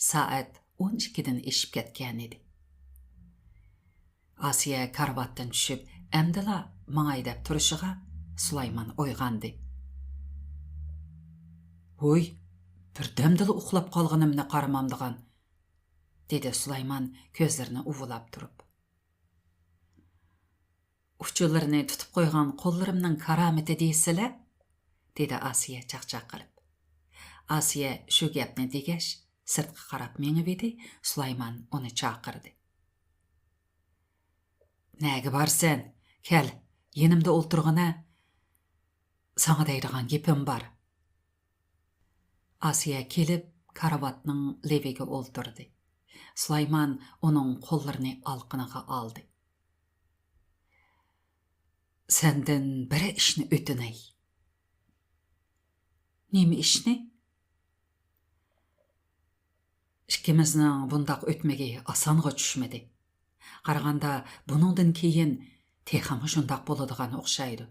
سائەت ئون ئىككىدىن ئېشىپ كەتكەنىدى. ئاسىيە كارىۋاتتىن چۈشۈپ، ئەمدىلا ماڭاي دەپ تۇرۇشىغا، سۇلايمان ئويغاندى. ھوي، بىردەمدىلا ئۇخلاپ قالغىنىمنى قارىمامدىغان، دېدى سۇلايمان كۆزلىرىنى ئۇۋىلاپ تۇرۇپ. ئۇچىلىرىنى تۇتۇپ قويغان قوللىرىمنىڭ كارامىتى دېيىسىلە، دېدى ئاسىيە چاقچاق قىلىپ. ئاسىيە شۇ گەپنى دېگەچ، سىرتقا قاراپ مېڭىۋىدى، سۇلايمان ئۇنى چاقىردى. نەگە بارىسەن؟ كەل، يېنىمدا ئولتۇرغىنە. ساڭا دەيدىغان گېپىم بار. ئاسىيە كېلىپ، كارىۋاتنىڭ لېۋىگە ئولتۇردى. سۇلايمان ئۇنىڭ قوللىرىنى ئالىقىنىغا ئالدى. سەندىن بىر ئىشنى ئۆتۈنەي. نېمە ئىشنى؟ ئىككىمىزنىڭ بۇنداق ئۆتمىكى ئاسانغا چۈشمىدى. قارىغاندا بۇنىڭدىن كېيىن تېخىمۇ شۇنداق بولىدىغان ئوخشايدۇ.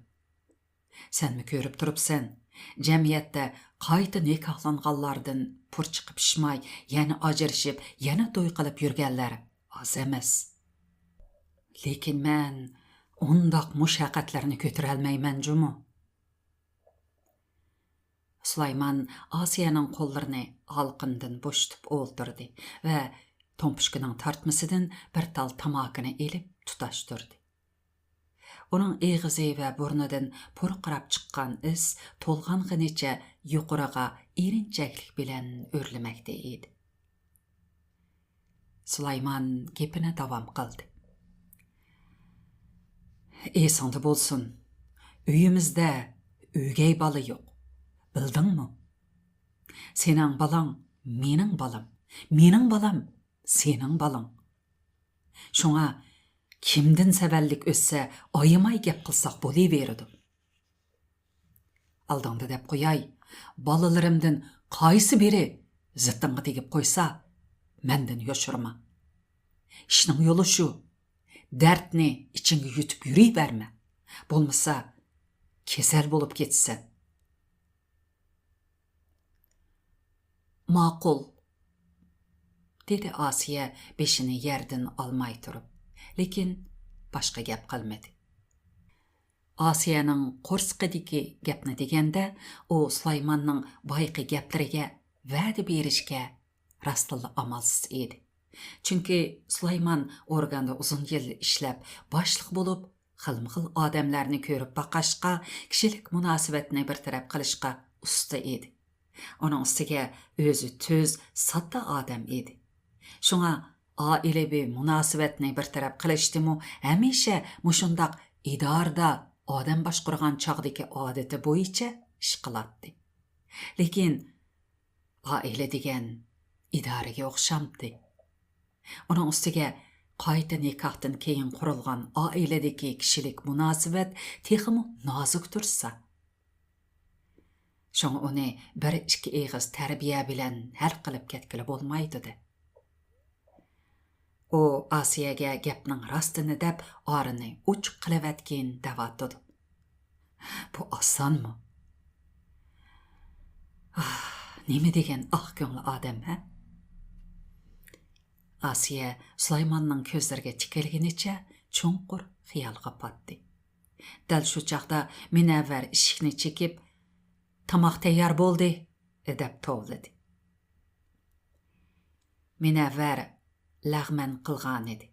سەنمۇ كۆرۈپ تۇرۇپسەن، جەمئىيەتتە قايتا نىكاھلانغانلاردىن پۇر چىقىپ پىشماي، يەنە ئاجرىشىپ، يەنە توي قىلىپ يۈرگەنلەر ئاز ئەمەس. لېكىن مەن ئۇنداق مۇشەققەتلەرنى كۆتۈرەلمەيمەن جۇمۇ. سۇلايمان ئاسىيەنىڭ قوللىرىنى ئالىقىنىدىن بوشىتىپ ئولتۇردى ۋە تومپۇچكىنىڭ تارتمىسىدىن بىر تال تاماكىنى ئېلىپ تۇتاشتۇردى. ئۇنىڭ ئېغىزى ۋە بۇرنىدىن پۇرقىراپ چىققان ئىس تولغانغىنىچە يۇقىرىغا ئېرىنچەكلىك بىلەن ئۆرلىمەكتە ئىدى. سۇلايمان گېپىنى داۋام قىلدى. ئېسىڭدە بولسۇن، ئۆيىمىزدە ئۆگەي بالا يوق، بىلدىڭمۇ؟ سېنىڭ بالاڭ مېنىڭ بالام، مېنىڭ بالام سېنىڭ بالاڭ. شۇڭا كىمدىن سەۋەنلىك ئۆتسە، ئايىماي گەپ قىلساق بولۇۋېرىدۇ. ئالدىڭدا دەپ قوياي، بالىلىرىمدىن قايسى بىرى زىتىڭغا تېگىپ قويسا، مەندىن يوشۇرما. ئىشنىڭ يولى شۇ، دەردنى ئىچىڭگە يۇتۇپ يۈرۈۋەرمە، بولمىسا كېسەل بولۇپ كېتىسەن. ماقۇل، دېدى ئاسىيە بېشىنى يەردىن ئالماي تۇرۇپ، لېكىن باشقا گەپ قىلمىدى. ئاسىيەنىڭ قورسىقىدىكى گەپنى دېگەندە، ئۇ سۇلايماننىڭ بايىقى گەپلىرىگە ۋەدە بېرىشكە راستتىنلا ئامالسىز ئىدى. چۈنكى سۇلايمان ئورگاندا ئۇزۇن يىل ئىشلەپ، باشلىق بولۇپ، خىلمۇخىل ئادەملەرنى كۆرۈپ باققاچقا، كىشىلىك مۇناسىۋەتنى بىر تەرەپ قىلىشقا ئۇستا ئىدى. ئۇنىڭ ئۈستىگە ئۆزى تۈز، ساددا ئادەم ئىدى. شۇڭا ئائىلىۋى مۇناسىۋەتنى بىر تەرەپ قىلىشتىمۇ ھەمىشە مۇشۇنداق ئىدارىدە ئادەم باشقۇرغان چاغدىكى ئادىتى بويىچە ئىش قىلاتتى. لېكىن ئائىلە دېگەن ئىدارىگە ئوخشامتى؟ ئۇنىڭ ئۈستىگە قايتا نىكاھتىن كېيىن قۇرۇلغان ئائىلىدىكى كىشىلىك مۇناسىۋەت تېخىمۇ نازۇك تۇرسا. شۇڭا ئۇنى بىر ئىككى ئېغىز تەربىيە بىلەن ھەل قىلىپ كەتكىلى بولمايدۇ-دە. ئۇ ئاسىيەگە گەپنىڭ راستىنى دەپ ئارىنى ئوچۇق قىلىۋەتكىن دەۋاتىدۇ. بۇ ئاسانمۇ؟ ئاھ، نېمە دېگەن ئاق كۆڭۈل ئادەم، ھە؟ ئاسىيە سۇلايماننىڭ كۆزلىرىگە تىكىلگىنىچە چوڭقۇر خىيالغا پاتتى. دەل شۇ چاغدا مۇنەۋۋەر ئىشىكنى چېكىپ، «تاماق تەييار بولدى» دەپ توۋلىدى. مۇنەۋۋەر لەغمەن قىلغانىدى.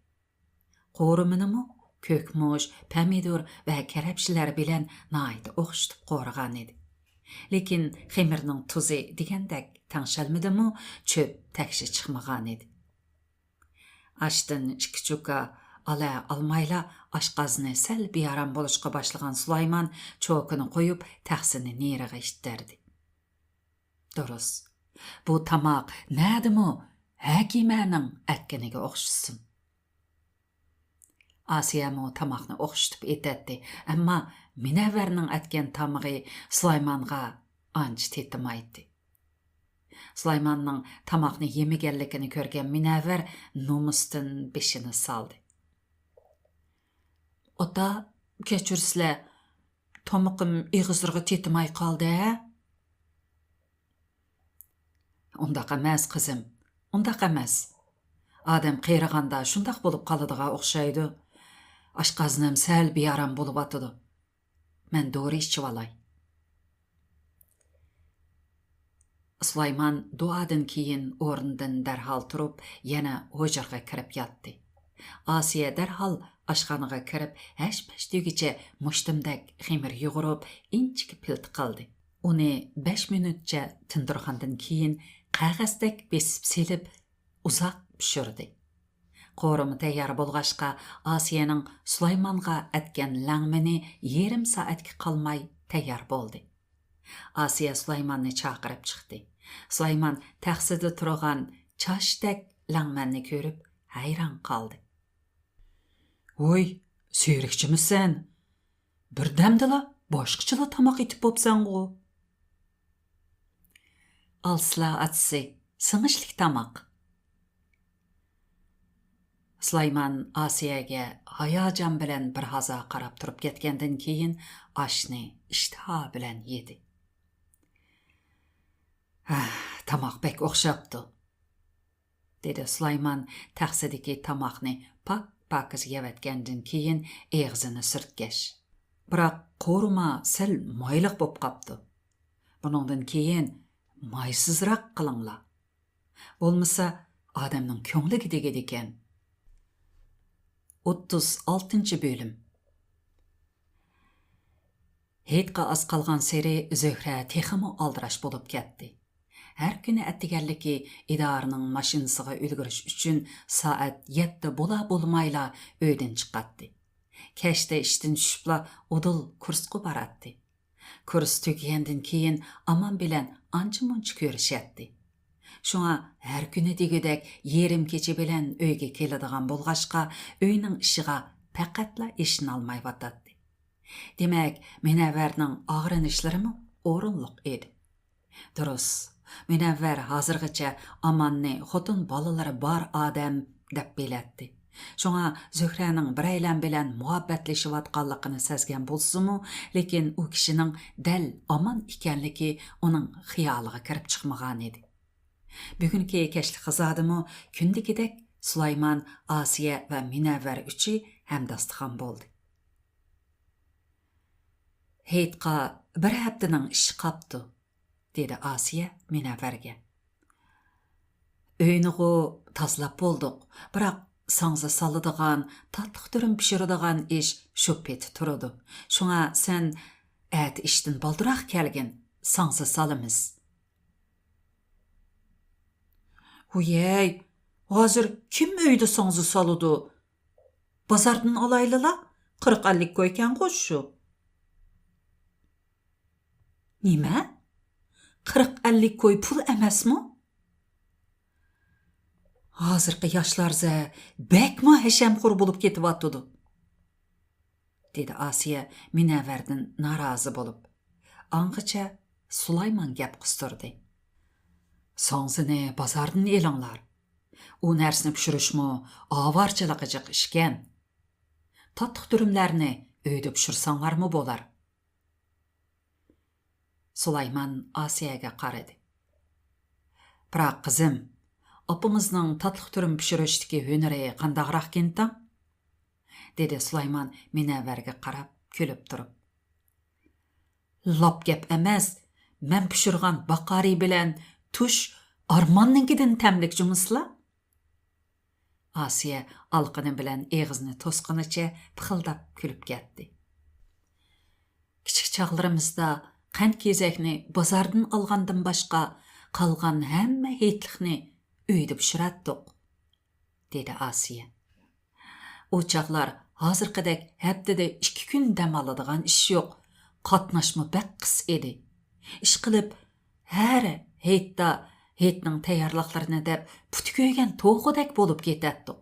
قورۇمىنىمۇ كۆكمۇچ، پەمىدۇر ۋە كەرەپشىلەر بىلەن ناھايىتى ئوخشىتىپ قورۇغانىدى. لېكىن خېمىرنىڭ تۇزى دېگەندەك تەڭشەلمىدىمۇ، چۆپ تەكشى چىقمىغانىدى. ئاشتىن ئىككى چوكا ئالا ئالمايلا، ئاشقازىنى سەل بىئارام بولۇشقا باشلىغان سۇلايمان چوكىنى قويۇپ، تەخسىنى نېرىغا ئىتتەردى. دۇرۇس، بۇ تاماق نەدىمۇ ھەكىمەنىڭ ئەتكىنىگە ئوخشىسۇن. ئاسىيەمۇ تاماقنى ئوخشىتىپ ئېتەتتى، ئەمما مۇنەۋۋەرنىڭ ئەتكەن تامىقى سۇلايمانغا ئانچە تېتىمايتتى. سۇلايماننىڭ تاماقنى يېمىگەنلىكىنى كۆرگەن مۇنەۋۋەر نومۇستىن بېشىنى سالدى. «ئاتا، كەچۈرسىلە، تامىقىم ئېغىزلىرىغا تېتىماي قالدى-ھە.» «ئۇنداق ئەمەس، قىزىم، ئۇنداق ئەمەس. ئادەم قېرىغاندا شۇنداق بولۇپ قالىدىغان ئوخشايدۇ. ئاشقازىنىم سەل بىئارام بولۇۋاتىدۇ. مەن دورا ئىچىۋالاي.» سۇلايمان دۇئادىن كېيىن ئورنىدىن دەرھال تۇرۇپ، يەنە ھۇجرىغا كىرىپ ياتتى. ئاسىيە دەرھال ئاشخانىغا كىرىپ، ھەش-پەش دېگۈچە مۇشتۇمدەك خېمىر يۇغۇرۇپ، ئىنچىكە پىلتە قىلدى. ئۇنى بەش مىنۇتچە تىندۇرغاندىن كېيىن، قەغەزدەك بېسىپ سېلىپ، ئۇزاق پىشۇردى. قورۇما تەييار بولغاچقا، ئاسىيەنىڭ سۇلايمانغا ئەتكەن لەڭمىنى يېرىم سائەتكە قالماي تەييار بولدى. ئاسىيە سۇلايماننى چاقىرىپ چىقتى. سۇلايمان تەخسىدە تۇرغان چاچتەك لەڭمەننى كۆرۈپ ھەيران قالدى. «ۋوي، سېرىكچىمۇ سەن؟ بىردەمدىلا باشقىچىلا تاماق ئېتىپ بوپسەنغۇ.» «ئالسىلا ئاچىسى، سىڭىشلىك تاماق.» سۇلايمان ئاسىيەگە ھاياجان بىلەن بىر ھازا قاراپ تۇرۇپ كەتكەندىن كېيىن ئاشنى ئىشتىها بىلەن يېدى. «ھە، تاماق بەك ئوخشاپتۇ.» دېدى سۇلايمان تەخسىدىكى تاماقنى پاك-پاكىز يەۋەتكەندىن كېيىن ئېغىزىنى سۈرتكەچ. «بىراق قورۇما سەل مايلىق بوپ قاپتۇ. بۇنىڭدىن كېيىن مايسىزراق قىلىڭلار. بولمىسا ئادەمنىڭ كۆڭلىگە تېگىدىكەن.» ئوتتۇز ئالتىنچى بۆلۈم. ھېيتقا ئاز قالغانسېرى زۆھرە تېخىمۇ ئالدىراش بولۇپ كەتتى. ھەر كۈنى ئەتىگەنلىكى ئىدارىنىڭ ماشىنىسىغا ئۈلگۈرۈش ئۈچۈن سائەت يەتتە بولا بولمايلا ئۆيدىن چىقاتتى. كەچتە ئىشتىن چۈشۈپلا ئۇدۇل كۇرسقا باراتتى. كۇرس تۈگىگەندىن كېيىن ئامان بىلەن ئانچە-مۇنچە كۆرۈشەتتى. شۇڭا ھەر كۈنى دېگۈدەك يېرىم كېچە بىلەن ئۆيگە كېلىدىغان بولغاچقا، ئۆينىڭ ئىشىغا پەقەتلا ئېشىنالمايۋاتاتتى. دېمەك، مۇنەۋۋەرنىڭ ئاغرىنىشلىرىمۇ ئورۇنلۇق ئىدى. دۇرۇس، مۇنەۋۋەر ھازىرغىچە ئاماننى خوتۇن بالىلىرى بار ئادەم دەپ بىلەتتى. شۇڭا زۆھرەنىڭ بىرەيلەن بىلەن مۇھەببەتلىشىۋاتقانلىقىنى سەزگەن بولسىمۇ، لېكىن ئۇ كىشىنىڭ دەل ئامان ئىكەنلىكى ئۇنىڭ خىيالىغا كىرىپ چىقمىغانىدى. بۈگۈنكى كەچلىك غىزادىمۇ كۈندىكىدەك سۇلايمان، ئاسىيە ۋە مۇنەۋۋەر ئۈچى ھەمداستىخان بولدى. ھېيتقا بىر ھەپتىنىڭ ئىشى قاپتۇ، دېدى ئاسىيە مۇنەۋۋەرگە. ئۆينىغۇ تازىلاپ بولدۇق، بىراق ساڭزا سالىدىغان، تاتلىق تۈرۈم پىشۇرىدىغان ئىش شۇ پېتى تۇرىدۇ. شۇڭا سەن ئەتە ئىشتىن بالدۇراق كەلگىن، ساڭزا سالىمىز. ھۇيەي، ھازىر كىم ئۆيدە ساڭزا سالىدۇ؟ بازاردىن ئالايلىلا، قىرىق ئەللىك كويكەنغۇ شۇ. نېمە؟ قىرىق ئەللىك كوي پۇل ئەمەسمۇ؟ ھازىرقى ياشلار زە بەكمۇ ھەشەمخور بولۇپ كېتىۋاتىدۇ، دېدى ئاسىيە مۇنەۋۋەردىن نارازى بولۇپ. ئاڭغىچە سۇلايمان گەپ قىستۇردى. ساڭزىنى بازاردىن ئېلىڭلار. ئۇ نەرسىنى پىشۇرۇشمۇ ئاۋارىچىلىقى جىق ئىشكەن. تاتلىق تۈرۈملەرنى ئۆيدە پىشۇرساڭلارمۇ بولار. سۇلايمان ئاسىيەگە قارىدى. بىراق، قىزىم، ئاپىڭىزنىڭ تاتلىق تۈرۈم پىشۇرۇشتىكى ھۈنىرى قانداقراقكىنتىڭ؟ دېدى سۇلايمان مۇنەۋۋەرگە قاراپ كۈلۈپ تۇرۇپ. لاپ گەپ ئەمەس، مەن پىشۇرغان باقارى بىلەن تۇش ئارماننىڭكىدىن تەملىك جۇمۇسىلا. ئاسىيە ئالىقىنى بىلەن ئېغىزىنى توسقىنىچە پىخىلداپ كۈلۈپ كەتتى. كىچىك چاغلىرىمىزدا قەنت-كېزەكنى بازاردىن ئالغاندىن باشقا، قالغان ھەممە ھېيتلىقنى ئۆيدە پىشۇراتتۇق، دېدى ئاسىيە. ئۇ چاغلار ھازىرقىدەك ھەپتىدە ئىككى كۈن دەم ئالىدىغان ئىش يوق، قاتناشمۇ بەك قىس ئىدى. ئىشقىلىپ، ھەر ھېيتتا ھېيتنىڭ تەييارلىقلىرىنى دەپ پۇتى كۆيگەن توخۇدەك بولۇپ كېتەتتۇق.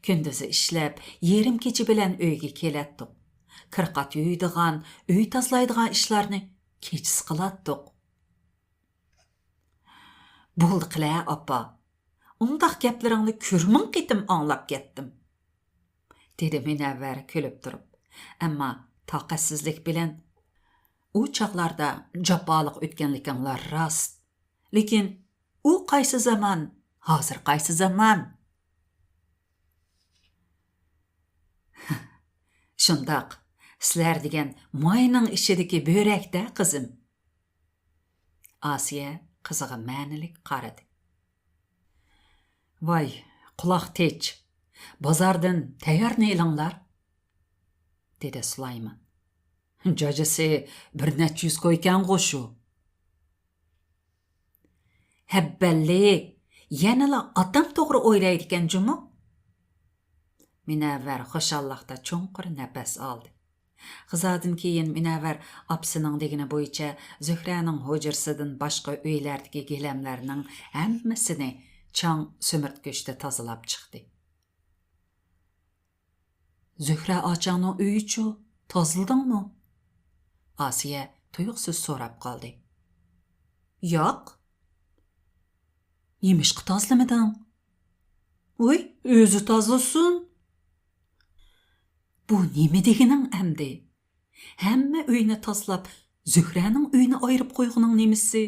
كۈندۈزى ئىشلەپ، يېرىم كېچە بىلەن ئۆيگە كېلەتتۇق. كىرقات يۇيىدىغان، ئۆي تازىلايدىغان ئىشلارنى كېچىسى قىلاتتۇق. بولدى قىلە، ئاپا. ئۇنداق گەپلىرىڭنى كۆرمىڭ قېتىم ئاڭلاپ كەتتىم، دېدى مۇنەۋۋەر كۈلۈپ تۇرۇپ، ئەمما تاقەتسىزلىك بىلەن. ئۇ چاغلاردا جاپالىق ئۆتكەنلىكىڭلار راست. لېكىن ئۇ قايسى زامان، ھازىر قايسى زامان؟ شۇنداق، سىلەر دېگەن ماينىڭ ئىچىدىكى بۆرەك-دە، قىزىم. ئاسىيە قىزىغا مەنىلىك قارىدى. ۋاي، قۇلاق تىچ، بازاردىن تەييارنى ئېلىڭلار، دېدى سۇلايمان. جاجىسى بىر نەچچە يۈز كويكەنغۇ شۇ. ھەببەللىك، يەنىلا ئاتام توغرا ئويلايدىكەن جۇمۇ. مۇنەۋۋەر خۇشاللىقتا چوڭقۇر نەپەس ئالدى. غىزادىن كېيىن مۇنەۋۋەر ئاپىسىنىڭ دېگىنى بويىچە زۆھرەنىڭ ھۇجرىسىدىن باشقا ئۆيلەردىكى گىلەملەرنىڭ ھەممىسىنى چاڭ سۈمۈرتكۈچتە تازىلاپ چىقتى. زۆھرە ئاچاڭنىڭ ئۆيىچۇ، تازىلىدىڭمۇ؟ ئاسىيە تۇيۇقسىز سوراپ قالدى. ياق. نېمىشقا تازىلىمىدىڭ؟ ۋوي، ئۆزى تازىلىسۇن. بۇ نېمە دېگىنىڭ ئەمدى؟ ھەممە ئۆينى تازىلاپ، زۆھرەنىڭ ئۆيىنى ئايرىپ قويغىنىڭ نېمىسى؟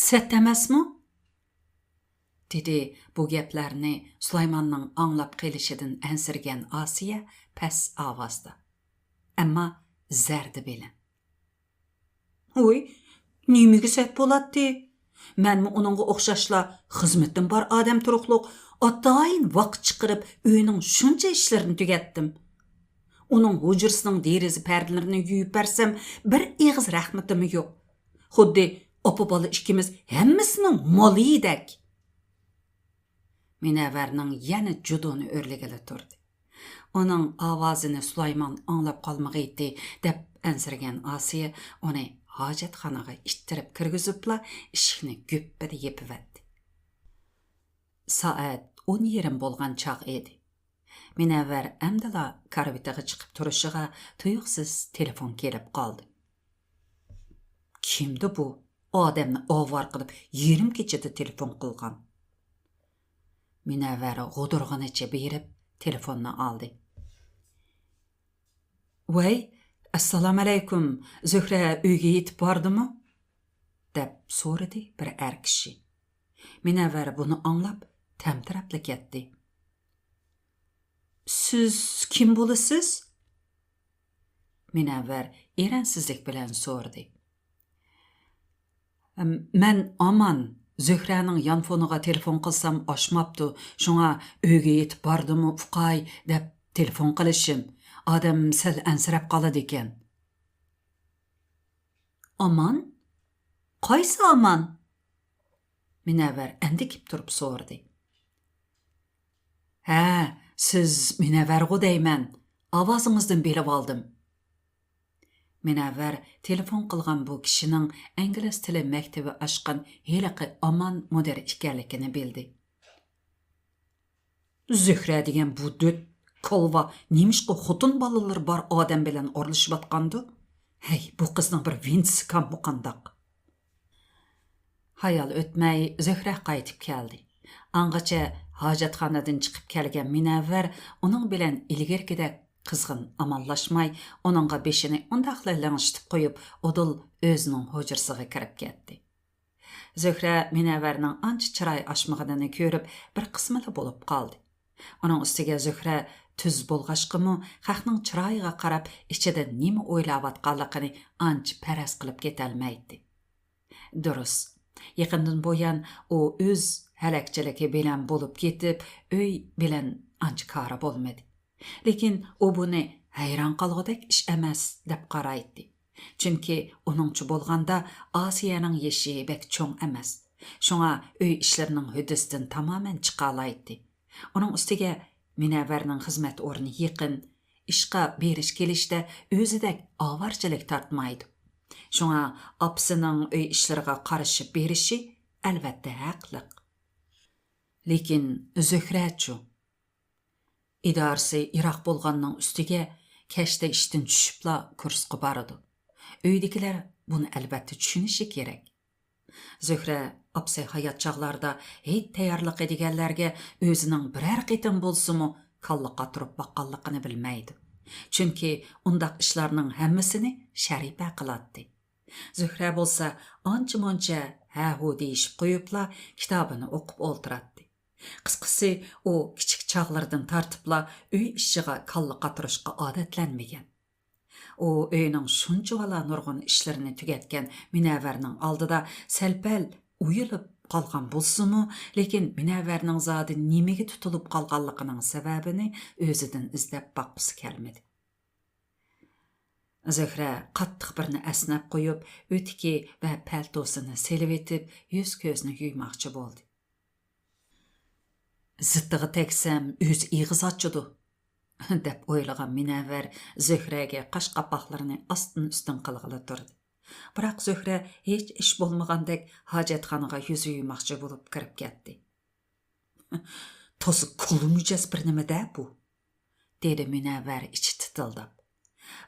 سەت ئەمەسمۇ؟ دېدى بۇ گەپلەرنى سۇلايماننىڭ ئاڭلاپ قېلىشىدىن ئەنسىرىگەن ئاسىيە پەس ئاۋازدا، ئەمما زەردە بىلەن. ۋوي، نېمىگە سەت بولاتتى؟ مەنمۇ ئۇنىڭغا ئوخشاشلا خىزمىتىم بار ئادەم تۇرۇقلۇق، ئاتايىن ۋاقىت چىقىرىپ ئۆينىڭ شۇنچە ئىشلىرىنى تۈگەتتىم. ئۇنىڭ ھۇجرىسىنىڭ دېرىزە پەردىلىرىنى يۇيۇپ بەرسەم، بىر ئېغىز رەھمىتىممۇ يوق. خۇددى ئاپا-بالا ئىككىمىز ھەممىسىنىڭ مالىدەك. مۇنەۋۋەرنىڭ يەنە جۇدۇنى ئۆرلىگىلى تۇردى. ئۇنىڭ ئاۋازىنى سۇلايمان ئاڭلاپ قالمىغىيتتى، دەپ ئەنسىرىگەن ئاسىيە ئۇنى ھاجەتخانىغا ئىتتىرىپ كىرگۈزۈپلا، ئىشىكنى گۈپپىدە يېپىۋەتتى. سائەت ئون يېرىم بولغان چاغ ئىدى. مۇنەۋۋەر ئەمدىلا كارىۋىتىغا چىقىپ تۇرۇشىغا تۇيۇقسىز تېلېفون كېلىپ قالدى. كىمدۇ بۇ ئادەمنى ئاۋارە قىلىپ يېرىم كېچىدە تېلېفون قىلغان؟ مۇنەۋۋەر غودۇرغىنىچە بېرىپ تېلېفوننى ئالدى. ۋەي، ئەسسالامۇئەلەيكۇم، زۆھرە ئۆيگە يېتىپ باردىمۇ؟ دەپ سورىدى بىر ئەر كىشى. مۇنەۋۋەر بۇنى ئاڭلاپ تەمتىرەپلا كەتتى. سىز كىم بولىسىز؟ مۇنەۋۋەر ئېرەنسىزلىك بىلەن سورىدى. مەن ئامان، زۆھرەنىڭ يانفونىغا تېلېفون قىلسام ئاچماپتۇ، شۇڭا ئۆيگە يېتىپ باردىمۇ ئۇقاي دەپ تېلېفون قىلىشىم. ئادەم سەل ئەنسىرەپ قالىدىكەن. ئامان؟ قايسى ئامان؟ مۇنەۋۋەر ئەندىكىپ تۇرۇپ سورىدى. ھە، سىز مۇنەۋۋەرغۇ دەيمەن، ئاۋازىڭىزدىن بىلىۋالدىم. مۇنەۋۋەر تېلېفون قىلغان بۇ كىشىنىڭ ئىنگلىز تىلى مەكتىۋى ئاچقان ھېلىقى ئامان مۇدىر ئىكەنلىكىنى بىلدى. زۆھرە دېگەن بۇ دۆت كالۋا نېمىشقا خوتۇن بالىلىرى بار ئادەم بىلەن ئارىلىشىۋاتقاندۇ؟ ھەي، بۇ قىزنىڭ بىر ۋېنتىسى كاممۇ قانداق؟ ھايال ئۆتمەي زۆھرە قايتىپ كەلدى. ئاڭغىچە ھاجەتخانىدىن چىقىپ كەلگەن مۇنەۋۋەر ئۇنىڭ بىلەن ئىلگىرىكىدەك قىزغىن ئامانلاشماي، ئۇنىڭغا بېشىنى ئۇنداقلا لىڭشىتىپ قويۇپ، ئۇدۇل ئۆزىنىڭ ھۇجرىسىغا كىرىپ كەتتى. زۆھرە مۇنەۋۋەرنىڭ ئانچە چىراي ئاچمىغىنىنى كۆرۈپ، بىر قىسمىلا بولۇپ قالدى. ئۇنىڭ ئۈستىگە زۆھرە تۈز بولغاچقىمۇ، خەقنىڭ چىرايىغا قاراپ، ئىچىدە نېمە ئويلاۋاتقانلىقىنى ئانچە پەرەز قىلىپ كېتەلمەيتتى. دۇرۇس، يېقىندىن بۇيان ئۇ ئۆز ھەلەكچىلىكى بىلەن بولۇپ كېتىپ، ئۆي بىلەن ئانچە كارى بولمىدى. لېكىن ئۇ بۇنى ھەيران قالغۇدەك ئىش ئەمەس دەپ قارايتتى. چۈنكى ئۇنىڭچە بولغاندا ئاسىيەنىڭ يېشى بەك چوڭ ئەمەس. شۇڭا ئۆي ئىشلىرىنىڭ ھۆددىسىدىن تامامەن چىقالايتتى. ئۇنىڭ ئۈستىگە مۇنەۋۋەرنىڭ خىزمەت ئورنى يېقىن، ئىشقا بېرىش كېلىشتە ئۆزىدەك ئاۋارىچىلىك تارتمايدۇ. شۇڭا ئاپىسىنىڭ ئۆي ئىشلىرىغا قارىشىپ بېرىشى ئەلۋەتتە ھەقلىق. لېكىن زۆھرەچۇ؟ ئىدارىسى يىراق بولغاننىڭ ئۈستىگە كەچتە ئىشتىن چۈشۈپلا كۇرسقا بارىدۇ. ئۆيدىكىلەر بۇنى ئەلۋەتتە چۈشىنىشى كېرەك. زۆھرە ئاپىسى ھايات چاغلاردا ھېيت تەييارلىقى دېگەنلەرگە ئۆزىنىڭ بىرەر قېتىم بولسىمۇ كاللا قاتۇرۇپ باققانلىقىنى بىلمەيدۇ. چۈنكى ئۇنداق ئىشلارنىڭ ھەممىسىنى شەرىپە قىلاتتى. زۆھرە بولسا ئانچە-مۇنچە ھە-ھۇ دېيىشىپ قويۇپلا كىتابىنى ئوقۇپ ئولتۇراتتى. قىسقىسى، ئۇ كىچىك چاغلىرىدىن تارتىپلا ئۆي ئىشىغا كاللا قاتۇرۇشقا ئادەتلەنمىگەن. ئۇ ئۆينىڭ شۇنچىۋالا نۇرغۇن ئىشلىرىنى تۈگەتكەن مۇنەۋۋەرنىڭ ئالدىدا سەل-پەل ئۇيىلىپ قالغان بولسىمۇ، لېكىن مۇنەۋۋەرنىڭ زادى نېمىگە تۇتۇلۇپ قالغانلىقىنىڭ سەۋەبىنى ئۆزىدىن ئىزدەپ باققۇسى كەلمىدى. زۆھرە قاتتىق بىرنى ئەسنەپ قويۇپ، ئۆتۈكى ۋە پەلتوسىنى سېلىۋېتىپ، يۈز-كۆزىنى يۇيماقچى بولدى. زىتىغا تەگسەم، ئۆزى ئېغىز ئاچىدۇ، دەپ ئويلىغان مۇنەۋۋەر زۆھرەگە قاش قاپاقلىرىنى ئاستىن-ئۈستۈن قىلغىلى تۇردى. بىراق زۆھرە ھېچ ئىش بولمىغاندەك ھاجەتخانىغا يۈز يۇيماقچى بولۇپ كىرىپ كەتتى. تازا كولا مىجەز بىر نېمە-دە بۇ، دېدى مۇنەۋۋەر ئىچى تىتىلداپ.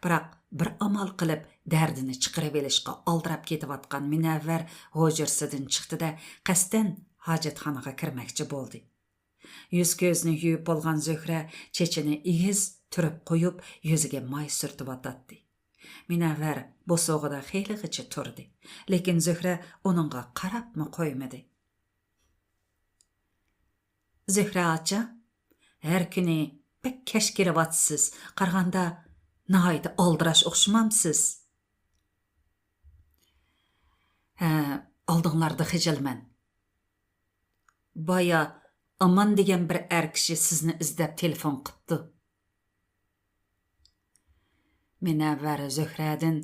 بىراق بىر ئامال قىلىپ دەردىنى چىقىرىۋېلىشقا ئالدىراپ كېتىۋاتقان مۇنەۋۋەر ھۇجرىسىدىن چىقتى-دە، قەستەن ھاجەتخانىغا كىرمەكچى بولدى. يۈز-كۆزىنى يۇيۇپ بولغان زۆھرە چېچىنى ئېگىز تۈرۈپ قويۇپ، يۈزىگە ماي سۈرتۈۋاتاتتى. مۇنەۋۋەر بوسۇغىدا خېلىغىچە تۇردى، لېكىن زۆھرە ئۇنىڭغا قاراپمۇ قويمىدى. زۆھرە ئاچا، ھەر كۈنى بەك كەچ كېلىۋاتىسىز، قارىغاندا ناھايىتى ئالدىراش ئوخشىمامسىز؟ ھە، ئالدىڭلاردا خىجىلمەن. بايا ئامان دېگەن بىر ئەر كىشى سىزنى ئىزدەپ تېلېفون قىپتۇ. مۇنەۋۋەر زۆھرەدىن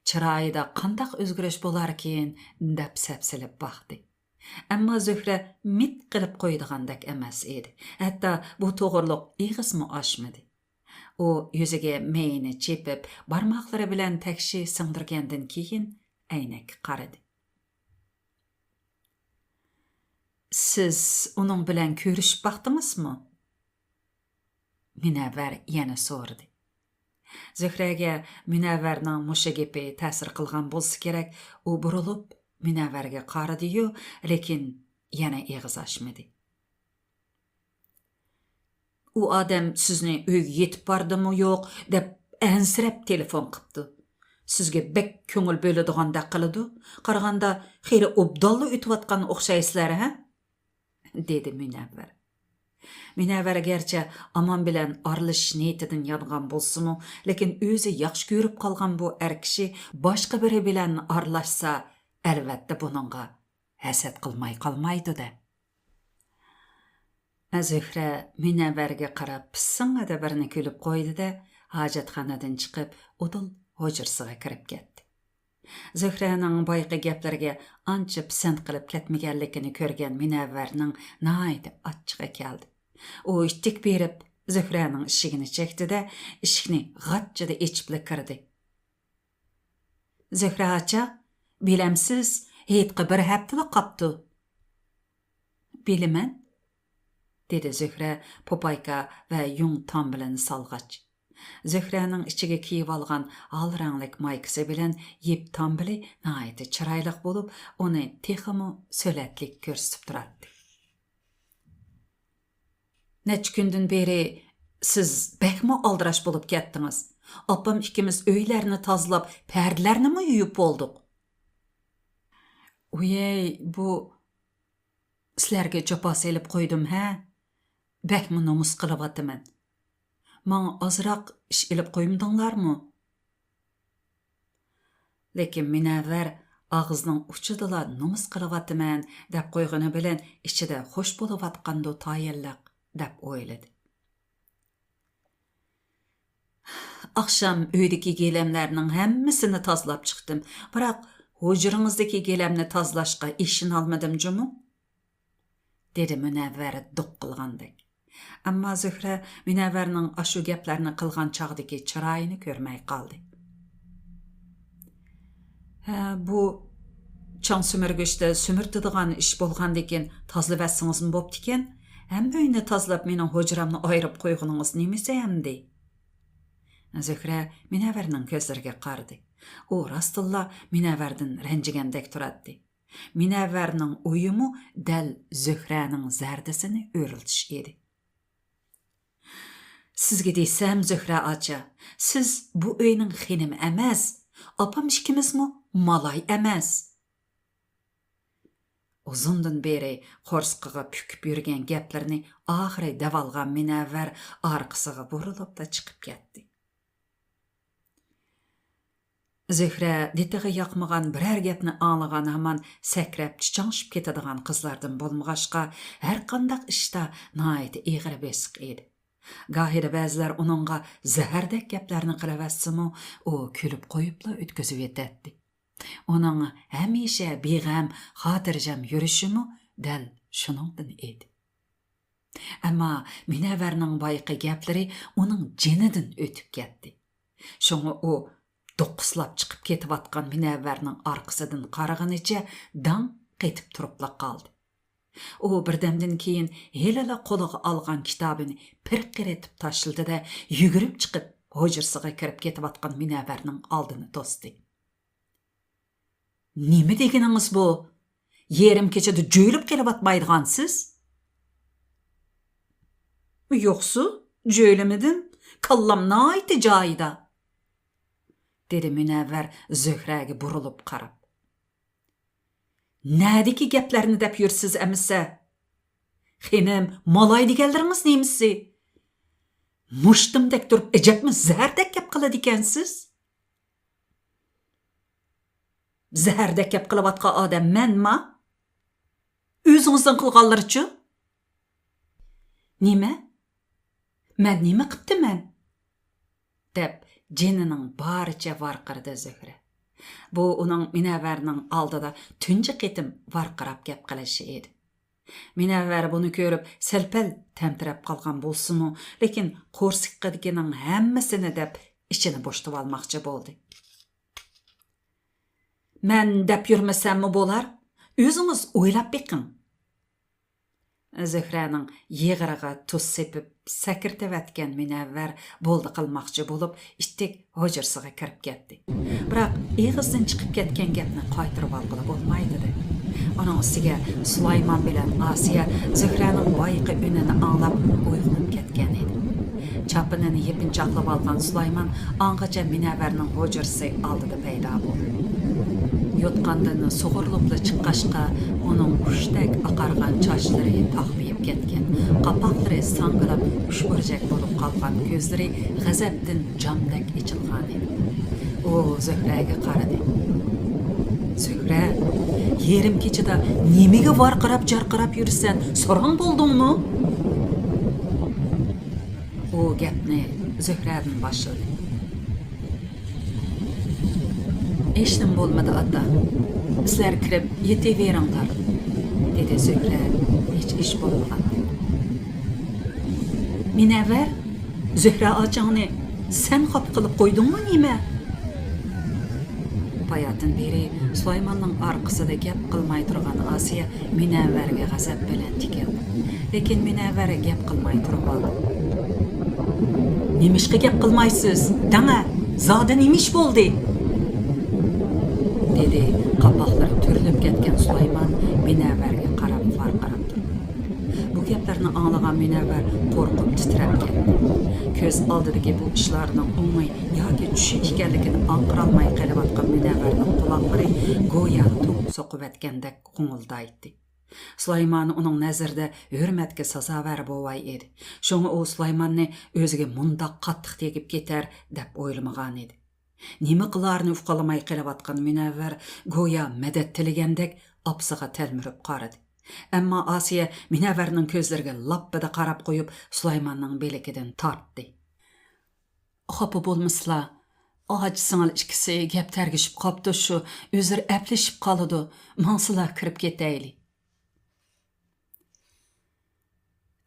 چىرايىدا قانداق ئۆزگىرىش بولاركىن دەپ سەپسېلىپ باقتى. ئەمما زۆھرە مىت قىلىپ قويىدىغاندەك ئەمەس ئىدى. ھەتتا بۇ توغرۇلۇق ئېغىزمۇ ئاچمىدى. ئۇ يۈزىگە مېيىنى چېپىپ، بارماقلىرى بىلەن تەكشى سىڭدۈرگەندىن كېيىن ئەينەككە قارىدى. سىز ئۇنىڭ بىلەن كۆرۈشۈپ باقتىڭىزمۇ؟ مۇنەۋۋەر يەنە سورىدى. زۆھرەگە مۇنەۋۋەرنىڭ مۇشۇ گېپى تەسىر قىلغان بولسا كېرەك، ئۇ بۇرۇلۇپ مۇنەۋۋەرگە قارىدىيۇ، لېكىن يەنە ئېغىز ئاچمىدى. ئۇ ئادەم سىزنى ئۆيگە يېتىپ باردىمۇ يوق دەپ ئەنسىرەپ تېلېفون قىپتۇ. سىزگە بەك كۆڭۈل بۆلىدىغاندەك قىلىدۇ. قارىغاندا خېلى ئوبدانلا ئۆتۈۋاتقان ئوخشايسىلەر، ھە؟ دېدى مۇنەۋۋەر. مۇنەۋۋەر گەرچە ئامان بىلەن ئارىلىشىش نىيىتىدىن يانغان بولسىمۇ، لېكىن ئۆزى ياخشى كۆرۈپ قالغان بۇ ئەر كىشى باشقا بىرى بىلەن ئارىلاشسا، ئەلۋەتتە بۇنىڭغا ھەسەت قىلماي قالمايدۇ-دە. زۆھرە مۇنەۋۋەرگە قاراپ پىسسىڭىدە بىرنى كۈلۈپ قويدى-دە، ھاجەتخانىدىن چىقىپ، ئۇدۇل ھۇجرىسىغا كىرىپ كەتتى. زۆھرەنىڭ بايىقى گەپلىرىگە ئانچە پىسەنت قىلىپ كەتمىگەنلىكىنى كۆرگەن مۇنەۋۋەرنىڭ ناھايىتى ئاچچىقى كەلدى. ئۇ ئىتتىك بېرىپ، زۆھرەنىڭ ئىشىكىنى چەكتى-دە، ئىشىكنى غاچچىدە ئېچىپلا كىردى. زۆھرە ئاچا، بىلەمسىز، ھېيتقا بىر ھەپتىلا قاپتۇ. بىلىمەن، دېدى زۆھرە پوپايكا ۋە يۇڭ تامبىلىنى سالغاچ. زۆھرەنىڭ ئىچىگە كىيىۋالغان ھال رەڭلىك مايكىسى بىلەن يىپ تامبىلى ناھايىتى چىرايلىق بولۇپ، ئۇنى تېخىمۇ سۆلەتلىك كۆرسىتىپ تۇراتتى. نەچچە كۈندىن بېرى سىز بەكمۇ ئالدىراش بولۇپ كەتتىڭىز. ئاپام ئىككىمىز ئۆيلەرنى تازىلاپ، پەردىلەرنىمۇ يۇيۇپ بولدۇق. ۋىيەي، بۇ سىلەرگە جاپا سېلىپ قويدۇم ھە؟ بەكمۇ نومۇس قىلىۋاتىمەن. ماڭا ئازراق ئىش ئېلىپ قويمىدىڭلارمۇ؟ لېكىن مۇنەۋۋەر ئاغزىنىڭ ئۇچىدىلا نومۇس قىلىۋاتىمەن دەپ قويغىنى بىلەن ئىچىدە خوش بولۇۋاتقاندۇ تايىنلىق دەپ ئويلىدى. ئاخشام ئۆيدىكى گىلەملەرنىڭ ھەممىسىنى تازىلاپ چىقتىم، بىراق ھۇجرىڭىزدىكى گىلەمنى تازىلاشقا ئىشىنالمىدىم جۇمۇ، دېدى مۇنەۋۋەر دوق قىلغاندەك. ئەمما زۆھرە مۇنەۋۋەرنىڭ ئاشۇ گەپلەرنى قىلغان چاغدىكى چىرايىنى كۆرمەي قالدى. ھە، بۇ چاڭ سۈمۈرگۈچتە سۈمۈرتىدىغان ئىش بولغاندىكىن تازىلىۋەتسىڭىزمۇ بوپتىكەن. ھەممە ئۆينى تازىلاپ مېنىڭ ھۇجرامنى ئايرىپ قويغىنىڭىز نېمىسى ئەمدى؟ زۆھرە مۇنەۋۋەرنىڭ كۆزلىرىگە قارىدى. ئۇ راستتىنلا مۇنەۋۋەردىن رەنجىگەندەك تۇراتتى. مۇنەۋۋەرنىڭ ئويىمۇ دەل زۆھرەنىڭ زەردىسىنى ئۆرلىتىش ئىدى. سىزگە دېسەم، زۆھرە ئاچا، سىز بۇ ئۆينىڭ خېنىمى ئەمەس، ئاپام ئىككىمىزمۇ مالاي ئەمەس. ئۇزۇندىن بېرى قورسىقىغا پۈكۈپ يۈرگەن گەپلىرىنى ئاخىرى دەۋالغان مۇنەۋۋەر ئارقىسىغا بۇرۇلۇپلا چىقىپ كەتتى. زۆھرە دىتىغا ياقمىغان بىرەر گەپنى ئاڭلىغان ھامان سەكرەپ، چىچاڭشىپ كېتىدىغان قىزلاردىن بولمىغاچقا، ھەرقانداق ئىشتا ناھايىتى ئېغىر بېسىق ئىدى. گاھىدا بەزىلەر ئۇنىڭغا زەھەردەك گەپلەرنى قىلىۋەتسىمۇ، ئۇ كۈلۈپ قويۇپلا ئۆتكۈزۈۋېتەتتى. ئۇنىڭ ھەمىشە بىغەم، خاتىرجەم يۈرۈشىمۇ دەل شۇنىڭدىن ئىدى. ئەمما مۇنەۋۋەرنىڭ بايىقى گەپلىرى ئۇنىڭ جېنىدىن ئۆتۈپ كەتتى. شۇڭا ئۇ دوققۇسلاپ چىقىپ كېتىۋاتقان مۇنەۋۋەرنىڭ ئارقىسىدىن قارىغىنىچە داڭ قېتىپ تۇرۇپلا قالدى. ئۇ بىردەمدىن كېيىن ھېلىلا قولىغا ئالغان كىتابىنى پىرقىرىتىپ تاشلىدى-دە، يۈگۈرۈپ چىقىپ، ھۇجرىسىغا كىرىپ كېتىۋاتقان مۇنەۋۋەرنىڭ ئالدىنى توستى. نېمە دېگىنىڭىز بۇ؟ يېرىم كېچىدە جۆيلۈپ قېلىۋاتمايدىغانسىز؟ يوقسۇ، جۆيلىمىدىم. كاللام ناھايىتى جايىدا، دېدى مۇنەۋۋەر زۆھرەگە بۇرۇلۇپ قاراپ. نەدىكى گەپلەرنى دەپ يۈرسىز ئەمىسە؟ خېنىم، مالاي دېگەنلىرىڭىز نېمىسى؟ مۇشتۇمدەك تۇرۇپ ئەجەبمۇ زەھەردەك گەپ قىلىدىكەنسىز. زەھەردەك گەپ قىلىۋاتقان ئادەم مەنما؟ ئۆزىڭىزنىڭ قىلغانلىرىچۇ؟ نېمە؟ مەن نېمە قىپتىمەن؟ دەپ جېنىنىڭ بارىچە ۋارقىرىدى زۆھرە. بۇ ئۇنىڭ مۇنەۋۋەرنىڭ ئالدىدا تۇنجى قېتىم ۋارقىراپ گەپ قىلىشى ئىدى. مۇنەۋۋەر بۇنى كۆرۈپ سەل-پەل تەمتىرەپ قالغان بولسىمۇ، لېكىن قورسىقىدىكىنىڭ ھەممىسىنى دەپ ئىچىنى بوشىتىۋالماقچى بولدى. مەن دەپ يۈرمىسەممۇ بولار، ئۆزىڭىز ئويلاپ بېقىڭ. زۆھرەنىڭ يىغىرىغا تۇز سېپىپ سەكرىتىۋەتكەن مۇنەۋۋەر بولدى قىلماقچى بولۇپ، ئىتتىك ھۇجرىسىغا كىرىپ كەتتى. بىراق ئېغىزدىن چىقىپ كەتكەن گەپنى قايتۇرۇۋالغىلى بولمايدىدى. ئۇنىڭ ئۈستىگە سۇلايمان بىلەن ئاسىيە زۆھرەنىڭ بايىقى ئۈنىنى ئاڭلاپ ئويغىنىپ كەتكەن ئىدى. چاپىنىنى يېپىنچاقلىۋالغان سۇلايمان ئاڭغىچە مۇنەۋۋەرنىڭ ھۇجرىسى ئالدىدا پەيدا بولدى. يوتقاندىن سۇغۇرۇلۇپلا چىققاچقا، ئۇنىڭ قۇشتەك ئاقارغان چاچلىرى تاخمىيىپ كەتكەن، قاپاقلىرى ساڭگىلاپ ئۈچ بۇرجەك بولۇپ قالغان كۆزلىرى غەزەپتىن جامدەك ئېچىلغانىدى. ئۇ زۆھرەگە قارىدى. زۆھرە، يېرىم كېچىدە نېمىگە ۋارقىراپ-جارقىراپ يۈرىسەن، ساراڭ بولدۇڭمۇ؟ ئۇ گەپنى زۆھرەدىن باشلىدى. ھېچنېمە بولمىدى، ئاتا. سىلەر كىرىپ يېتىۋېرىڭلار، دېدى زۆھرە ھېچ ئىش بولمىغاندەك. مۇنەۋۋەر، زۆھرە ئاچاڭنى سەن خاپا قىلىپ قويدۇڭمۇ نېمە؟ باياتىن بېرى سۇلايماننىڭ ئارقىسىدا گەپ قىلماي تۇرغان ئاسىيە مۇنەۋۋەرگە غەزەپ بىلەن تىكىلدى. لېكىن مۇنەۋۋەر گەپ قىلماي تۇرۇۋالدى. نېمىشقا گەپ قىلمايسىز؟ دەڭە، زادى نېمە ئىش بولدى؟ دېدى قاپاقلىرى تۈرۈلۈپ كەتكەن سۇلايمان مۇنەۋۋەرگە قاراپ ۋارقىراپ تۇرۇپ. بۇ گەپلەرنى ئاڭلىغان مۇنەۋۋەر قورقۇپ تىترەپ كەتتى. كۆز ئالدىدىكى بۇ ئىشلارنىڭ ئوڭى ياكى چۈشى ئىكەنلىكىنى ئاڭقىرالماي قېلىۋاتقان مۇنەۋۋەرنىڭ قۇلاقلىرى گويا توك سوقۇۋەتكەندەك غۇڭۇلدايتتى. سۇلايمان ئۇنىڭ نەزىرىدە ھۆرمەتكە سازاۋەر بوۋاي ئىدى. شۇڭا ئۇ سۇلايماننى ئۆزىگە مۇنداق قاتتىق تېگىپ كېتەر دەپ ئويلىمىغانىدى. نېمە قىلارىنى ئۇقالماي قېلىۋاتقان مۇنەۋۋەر گويا مەدەت تىلىگەندەك ئاپىسىغا تەلمۈرۈپ قارىدى. ئەمما ئاسىيە مۇنەۋۋەرنىڭ كۆزلىرىگە لاپپىدە قاراپ قويۇپ، سۇلايماننىڭ بىلىكىدىن تارتتى. خاپا بولمىسىلا، ئاچا-سىڭىل ئىككىسى گەپ تەرگىشىپ قاپتۇ، شۇ ئۆزرە ئەپلىشىپ قالىدۇ، ماڭسىلا كىرىپ كېتەيلى.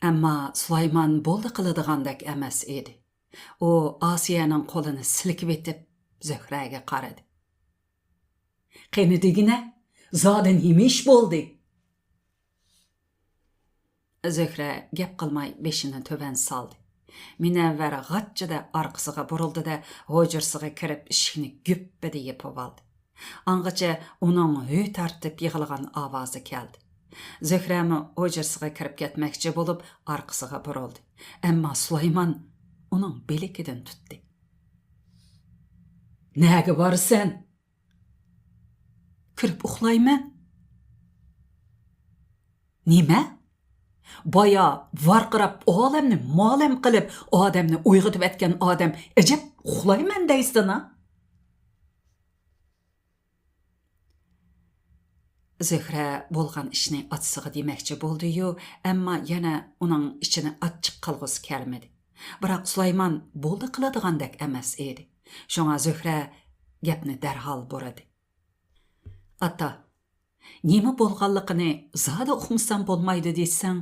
ئەمما سۇلايمان بولدى قىلىدىغاندەك ئەمەس ئىدى. ئۇ ئاسىيەنىڭ قولىنى سىلكىۋېتىپ، زۆھرەگە قارىدى. قېنى دېگىنە، زادى نېمە ئىش بولدى؟ زۆھرە گەپ قىلماي بېشىنى تۆۋەن سالدى. مۇنەۋۋەر غاچچىدە ئارقىسىغا بۇرۇلدى-دە، ھۇجرىسىغا كىرىپ ئىشىكنى گۈپپىدە يېپىۋالدى. ئاڭغىچە ئۇنىڭ ھۈ تارتىپ يىغلىغان ئاۋازى كەلدى. زۆھرەمۇ ھۇجرىسىغا كىرىپ كەتمەكچى بولۇپ ئارقىسىغا بۇرۇلدى. ئەمما سۇلايمان ئۇنىڭ بىلىكىدىن تۇتتى. نەگە بارىسەن؟ كىرىپ ئۇخلايمەن. نېمە؟ بايا ۋارقىراپ ئالەمنى مالەم قىلىپ ئادەمنى ئويغىتىۋەتكەن ئادەم ئەجەب ئۇخلايمەن دەيسىنا؟ زۆھرە بولغان ئىشنى ئاتىسىغا دېمەكچى بولدى-يۇ، ئەمما يەنە ئۇنىڭ ئىچىنى ئاچچىق قىلغۇسى كەلمىدى. بىراق سۇلايمان بولدى قىلىدىغاندەك ئەمەس ئىدى. شۇڭا زۆھرە گەپنى دەرھال بۇرىدى. ئاتا، نېمە بولغانلىقىنى زادى ئۇقمىسام بولمايدۇ دېسەڭ،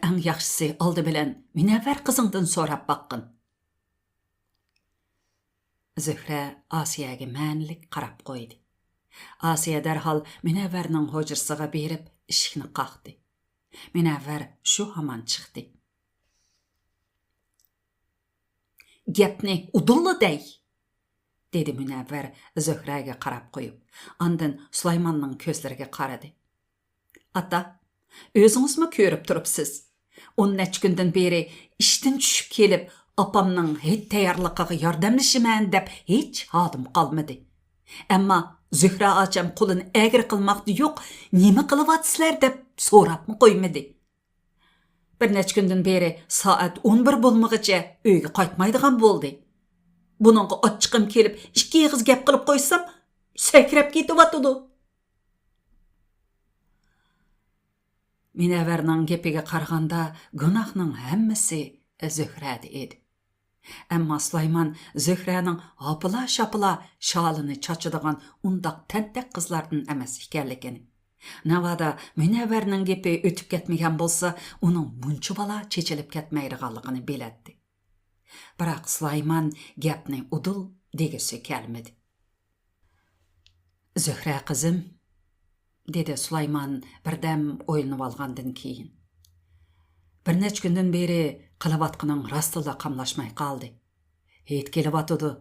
ئەڭ ياخشىسى ئالدى بىلەن مۇنەۋۋەر قىزىڭدىن سوراپ باققىن. زۆھرە ئاسىيەگە مەنىلىك قاراپ قويدى. ئاسىيە دەرھال مۇنەۋۋەرنىڭ ھۇجرىسىغا بېرىپ ئىشىكنى قاقتى. مۇنەۋۋەر شۇ ھامان چىقتى. گەپنى ئۇدۇللا دەي، دېدى مۇنەۋۋەر زۆھرەگە قاراپ قويۇپ، ئاندىن سۇلايماننىڭ كۆزلىرىگە قارىدى. ئاتا، ئۆزىڭىزمۇ كۆرۈپ تۇرۇپسىز. ئون نەچچە كۈندىن بېرى ئىشتىن چۈشۈپ كېلىپ، ئاپامنىڭ ھېيت تەييارلىقىغا ياردەملىشىمەن دەپ ھېچ ھالىم قالمىدى. ئەمما زۆھرە ئاچام قولىنى ئەگرى قىلماقتا يوق، نېمە قىلىۋاتىسىلەر دەپ سوراپمۇ قويمىدى. بىر نەچچە كۈندىن بېرى سائەت ئون بىر بولمىغىچە ئۆيگە قايتمايدىغان بولدى. بۇنىڭغا ئاچچىقىم كېلىپ، ئىككى ئېغىز گەپ قىلىپ قويسام، سەكرەپ كېتىۋاتىدۇ. مۇنەۋۋەرنىڭ گېپىگە قارىغاندا، گۇناھنىڭ ھەممىسى زۆھرەدە ئىدى. ئەمما سۇلايمان زۆھرەنىڭ ھاپىلا-شاپىلا شالىنى چاچىدىغان ئۇنداق تەنتەك قىزلاردىن ئەمەس ئىكەنلىكىنى، ناۋادا مۇنەۋۋەرنىڭ گېپى ئۆتۈپ كەتمىگەن بولسا، ئۇنىڭ مۇنچىۋالا چېچىلىپ كەتمەيدىغانلىقىنى بىلەتتى. بىراق سۇلايمان گەپنى ئۇدۇل دېگۈسى كەلمىدى. زۆھرە قىزىم، دېدى سۇلايمان بىردەم ئويلىنىۋالغاندىن كېيىن. بىر نەچچە كۈندىن بېرى قىلىۋاتقىنىڭ راستىنلا قاملاشماي قالدى. ھېيت كېلىۋاتىدۇ.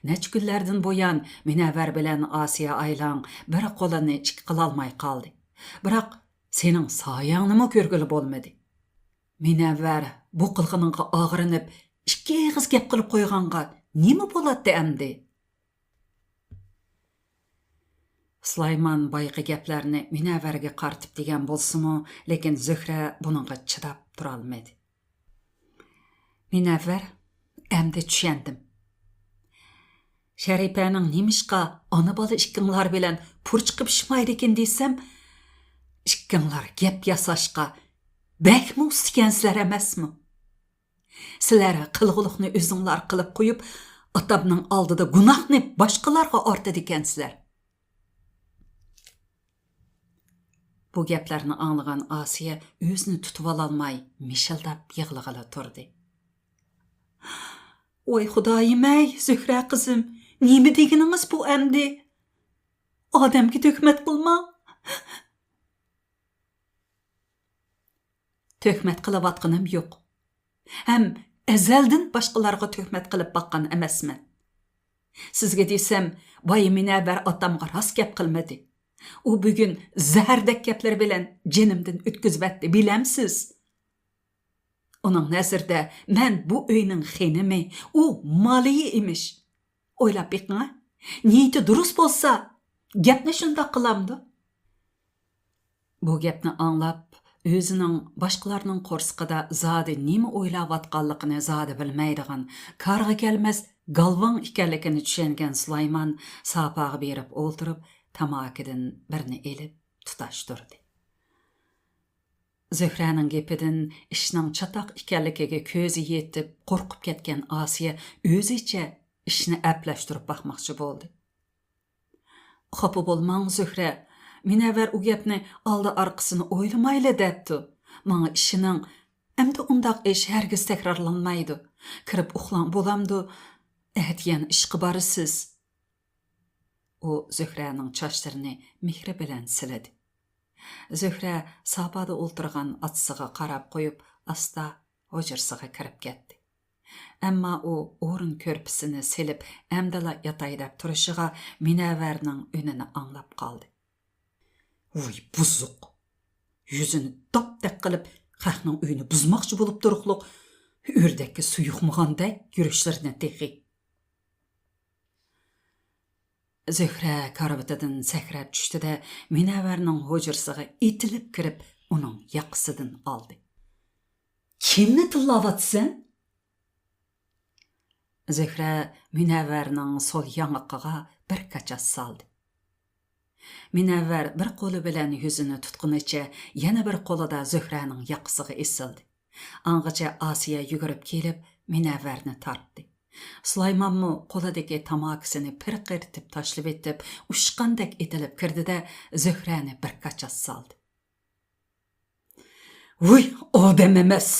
نەچچە كۈنلەردىن بۇيان مۇنەۋۋەر بىلەن ئاسىيە ئايلاڭ بىر قولىنى ئىككى قىلالماي قالدى. بىراق سېنىڭ سايەڭنىمۇ كۆرگىلى بولمىدى. مۇنەۋۋەر بۇ قىلغىنىڭغا ئاغرىنىپ، ئىككى ئېغىز گەپ قىلىپ قويغانغا نېمە بولاتتى ئەمدى؟ سۇلايمان بايىقى گەپلەرنى مۇنەۋۋەرگە قارىتىپ دېگەن بولسىمۇ، لېكىن زۆھرە بۇنىڭغا چىداپ تۇرالمىدى. مۇنەۋۋەر، ئەمدى چۈشەندىم. شەرىپەنىڭ نېمىشقا ئانا-بالا ئىككىڭلار بىلەن پۇرچىقى پىشمايدىكىن دېسەم، ئىككىڭلار گەپ ياساشقا بەكمۇ ئۇستىكەنسىلەر ئەمەسمۇ؟ سىلەر قىلغۇلۇقنى ئۆزۈڭلار قىلىپ قويۇپ، ئاتامنىڭ ئالدىدا گۇناھنى باشقىلارغا ئارتىدىكەنسىلەر. بۇ گەپلەرنى ئاڭلىغان ئاسىيە ئۆزىنى تۇتۇۋالالماي مىشىلداپ يىغلىغىلى تۇردى. ۋاي خۇدايىم-ئەي، زۆھرە قىزىم، نېمە دېگىنىڭىز بۇ ئەمدى؟ ئادەمگە تۆھمەت قىلماڭ. تۆھمەت قىلىۋاتقىنىم يوق. ھەم ئەزەلدىن باشقىلارغا تۆھمەت قىلىپ باققان ئەمەسمەن. سىزگە دېسەم، بايا مۇنەۋۋەر ئاتامغا راست گەپ قىلمىدى. ئۇ بۈگۈن زەھەردەك گەپلىرى بىلەن جېنىمدىن ئۆتكۈزۈۋەتتى، بىلەمسىز؟ ئۇنىڭ نەزىرىدە مەن بۇ ئۆينىڭ خېنىمى، ئۇ مالىيى ئىمىش. ئويلاپ بېقىڭا، نىيىتى دۇرۇس بولسا، گەپنى شۇنداق قىلامدۇ؟ بۇ گەپنى ئاڭلاپ، ئۆزىنىڭ باشقىلارنىڭ قورسىقىدا زادى نېمە ئويلاۋاتقانلىقىنى زادى بىلمەيدىغان، كارغا كەلمەس گالۋاڭ ئىكەنلىكىنى چۈشەنگەن سۇلايمان ساپاغا بېرىپ ئولتۇرۇپ، تاماكىدىن بىرنى ئېلىپ تۇتاشتۇردى. زۆھرەنىڭ گېپىدىن ئىشنىڭ چاتاق ئىكەنلىكىگە كۆزى يېتىپ، قورقۇپ كەتكەن ئاسىيە ئۆزىچە ئىشنى ئەپلەشتۈرۈپ باقماقچى بولدى. خاپا بولماڭ، زۆھرە. مۇنەۋۋەر ئۇ گەپنى ئالدى ئارقىسىنى ئويلىمايلا دەپتۇ. ماڭا ئىشىنىڭ. ئەمدى ئۇنداق ئىش ھەرگىز تەكرارلانمايدۇ. كىرىپ ئۇخلاڭ، بولامدۇ؟ ئەتىگەن ئىشقا بارىسىز. ئۇ زۆھرەنىڭ چاچلىرىنى مېھرى بىلەن سىلىدى. زۆھرە ساپادا ئولتۇرغان ئاتىسىغا قاراپ قويۇپ، ئاستا ھۇجرىسىغا كىرىپ كەتتى. ئەمما ئۇ ئورۇن كۆرپىسىنى سېلىپ، ئەمدىلا ياتاي دەپ تۇرۇشىغا مۇنەۋۋەرنىڭ ئۈنىنى ئاڭلاپ قالدى. ۋۇي بۇزۇق! يۈزىنى داپتەك قىلىپ، خەقنىڭ ئۆيىنى بۇزماقچى بولۇپ تۇرۇقلۇق، ئۆردەككە سۇ يۇقمىغاندەك يۈرۈشلىرىنى تېخى. زۆھرە كارىۋىتىدىن سەكرەپ چۈشتى-دە، مۇنەۋۋەرنىڭ ھۇجرىسىغا ئېتىلىپ كىرىپ، ئۇنىڭ ياقىسىدىن ئالدى. كىمنى تىللاۋاتىسەن؟ زۆھرە مۇنەۋۋەرنىڭ سول ياڭىقىغا بىر كاچاس سالدى. مۇنەۋۋەر بىر قولى بىلەن يۈزىنى تۇتقىنىچە، يەنە بىر قولىدا زۆھرەنىڭ ياقىسىغا ئېسىلدى. ئاڭغىچە ئاسىيە يۈگۈرۈپ كېلىپ، مۇنەۋۋەرنى تارتتى. سۇلايمانمۇ قولىدىكى تاماكىسىنى پىرقىرىتىپ تاشلىۋېتىپ، ئۇچقاندەك ئېتىلىپ كىردى-دە، زۆھرەنى بىر كاچاس سالدى. ۋۇي، ئادەم ئەمەس!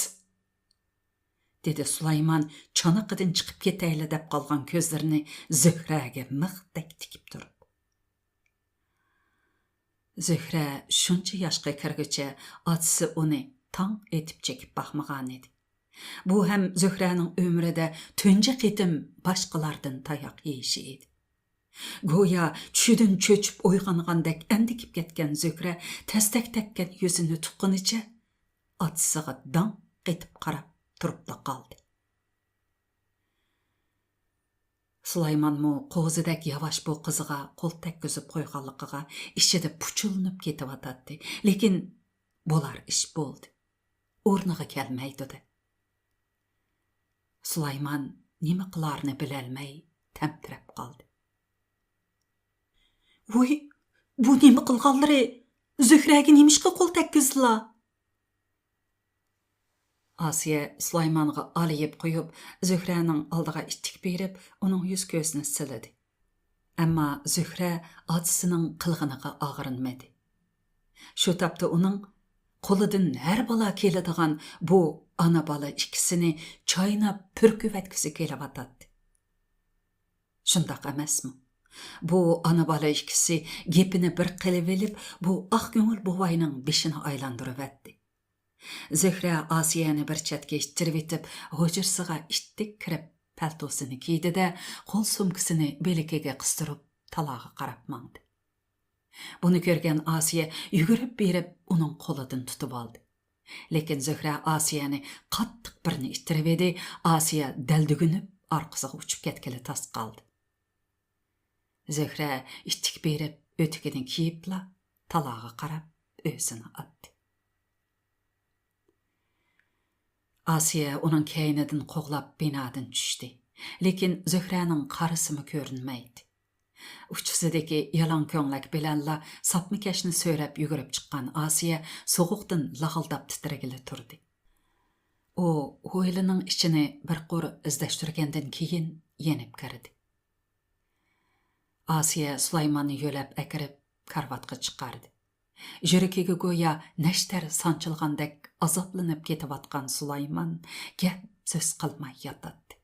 دېدى سۇلايمان چانىقىدىن چىقىپ كېتەيلا دەپ قالغان كۆزلىرىنى زۆھرەگە مىختەك تىكىپ تۇرۇپ. زۆھرە شۇنچە ياشقا كىرگۈچە ئاتىسى ئۇنى تاڭ ئېتىپ چېكىپ باقمىغانىدى. بۇ ھەم زۆھرەنىڭ ئۆمرىدە تۇنجى قېتىم باشقىلاردىن تاياق يېيىشى ئىدى. گويا چۈشىدىن چۆچۈپ ئويغانغاندەك ئەندىكىپ كەتكەن زۆھرە تەستەك تەگكەن يۈزىنى تۇتقىنىچە ئاتىسىغا داڭ قېتىپ قاراپ تۇرۇپلا قالدى. سۇلايمانمۇ قوزىدەك ياۋاش بۇ قىزىغا قول تەگكۈزۈپ قويغانلىقىغا ئىچىدە پۇچۇللىنىپ كېتىۋاتاتتى. لېكىن بولار ئىش بولدى. ئورنىغا كەلمەيدۇ-دە. سۇلايمان نېمە قىلارىنى بىلەلمەي تەمتىرەپ قالدى. ۋۇي، بۇ نېمە قىلغانلىرى؟ زۆھرەگە نېمىشقا قول تەگكۈزدىلا؟ ئاسىيە سۇلايمانغا ئالىيىپ قويۇپ، زۆھرەنىڭ ئالدىغا ئىتتىك بېرىپ، ئۇنىڭ يۈز-كۆزىنى سىلىدى. ئەمما زۆھرە ئاتىسىنىڭ قىلغىنىغا ئاغرىنمىدى. شۇ تاپتا ئۇنىڭ قولىدىن ھەر بالا كېلىدىغان بۇ ئانا-بالا ئىككىسىنى چايناپ پۈركۈۋەتكۈسى كېلىۋاتاتتى. شۇنداق ئەمەسمۇ؟ بۇ ئانا-بالا ئىككىسى گېپىنى بىر قىلىۋېلىپ، بۇ ئاق كۆڭۈل بوۋاينىڭ بېشىنى ئايلاندۇرۇۋەتتى. زۆھرە ئاسىيەنى بىر چەتكە ئىتتىرىۋېتىپ، ھۇجرىسىغا ئىتتىك كىرىپ، پەلتوسىنى كىيدى-دە، قول سومكىسىنى بىلىكىگە قىستۇرۇپ، تالاغا قاراپ ماڭدى. بۇنى كۆرگەن ئاسىيە يۈگۈرۈپ بېرىپ، ئۇنىڭ قولىدىن تۇتۇۋالدى. لېكىن زۆھرە ئاسىيەنى قاتتىق بىرنى ئىتتىرىۋىدى، ئاسىيە دەلدۈگۈنۈپ، ئارقىسىغا ئۇچۇپ كەتكىلى تاس قالدى. زۆھرە ئىتتىك بېرىپ ئۆتۈكىنى كىيىپلا تالاغا قاراپ ئۆزىنى ئاتتى. ئاسىيە ئۇنىڭ كەينىدىن قوغلاپ بىنادىن چۈشتى. لېكىن زۆھرەنىڭ قارىسىمۇ كۆرۈنمەيتتى. ئۇچىسىدىكى يالاڭ كۆڭلەك بىلەنلا ساپما كەشنى سۆرەپ يۈگۈرۈپ چىققان ئاسىيە سوغۇقتىن لاغىلداپ تىترىگىلى تۇردى. ئۇ ھويلىنىڭ ئىچىنى بىر قۇر ئىزدەشتۈرگەندىن كېيىن يېنىپ كىردى. ئاسىيە سۇلايماننى يۆلەپ ئەكىرىپ كارىۋاتقا چىقاردى. يۈرىكىگە گويا نەشتەر سانچىلغاندەك ئازابلىنىپ كېتىۋاتقان سۇلايمان گەپ سۆز قىلماي ياتاتتى.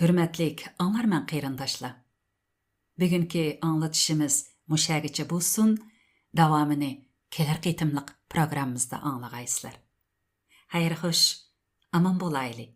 ھۆرمەتلىك ئاڭلارمەن قېرىنداشلار. بۈگۈنكى ئاڭلىتىشىمىز مۇشەگىچە بولسۇن، داۋامىنى كېلەر قېتىملىق پروگراممىمىزدا ئاڭلىغايسىلەر. خەير خوش، ئامان بولايلى.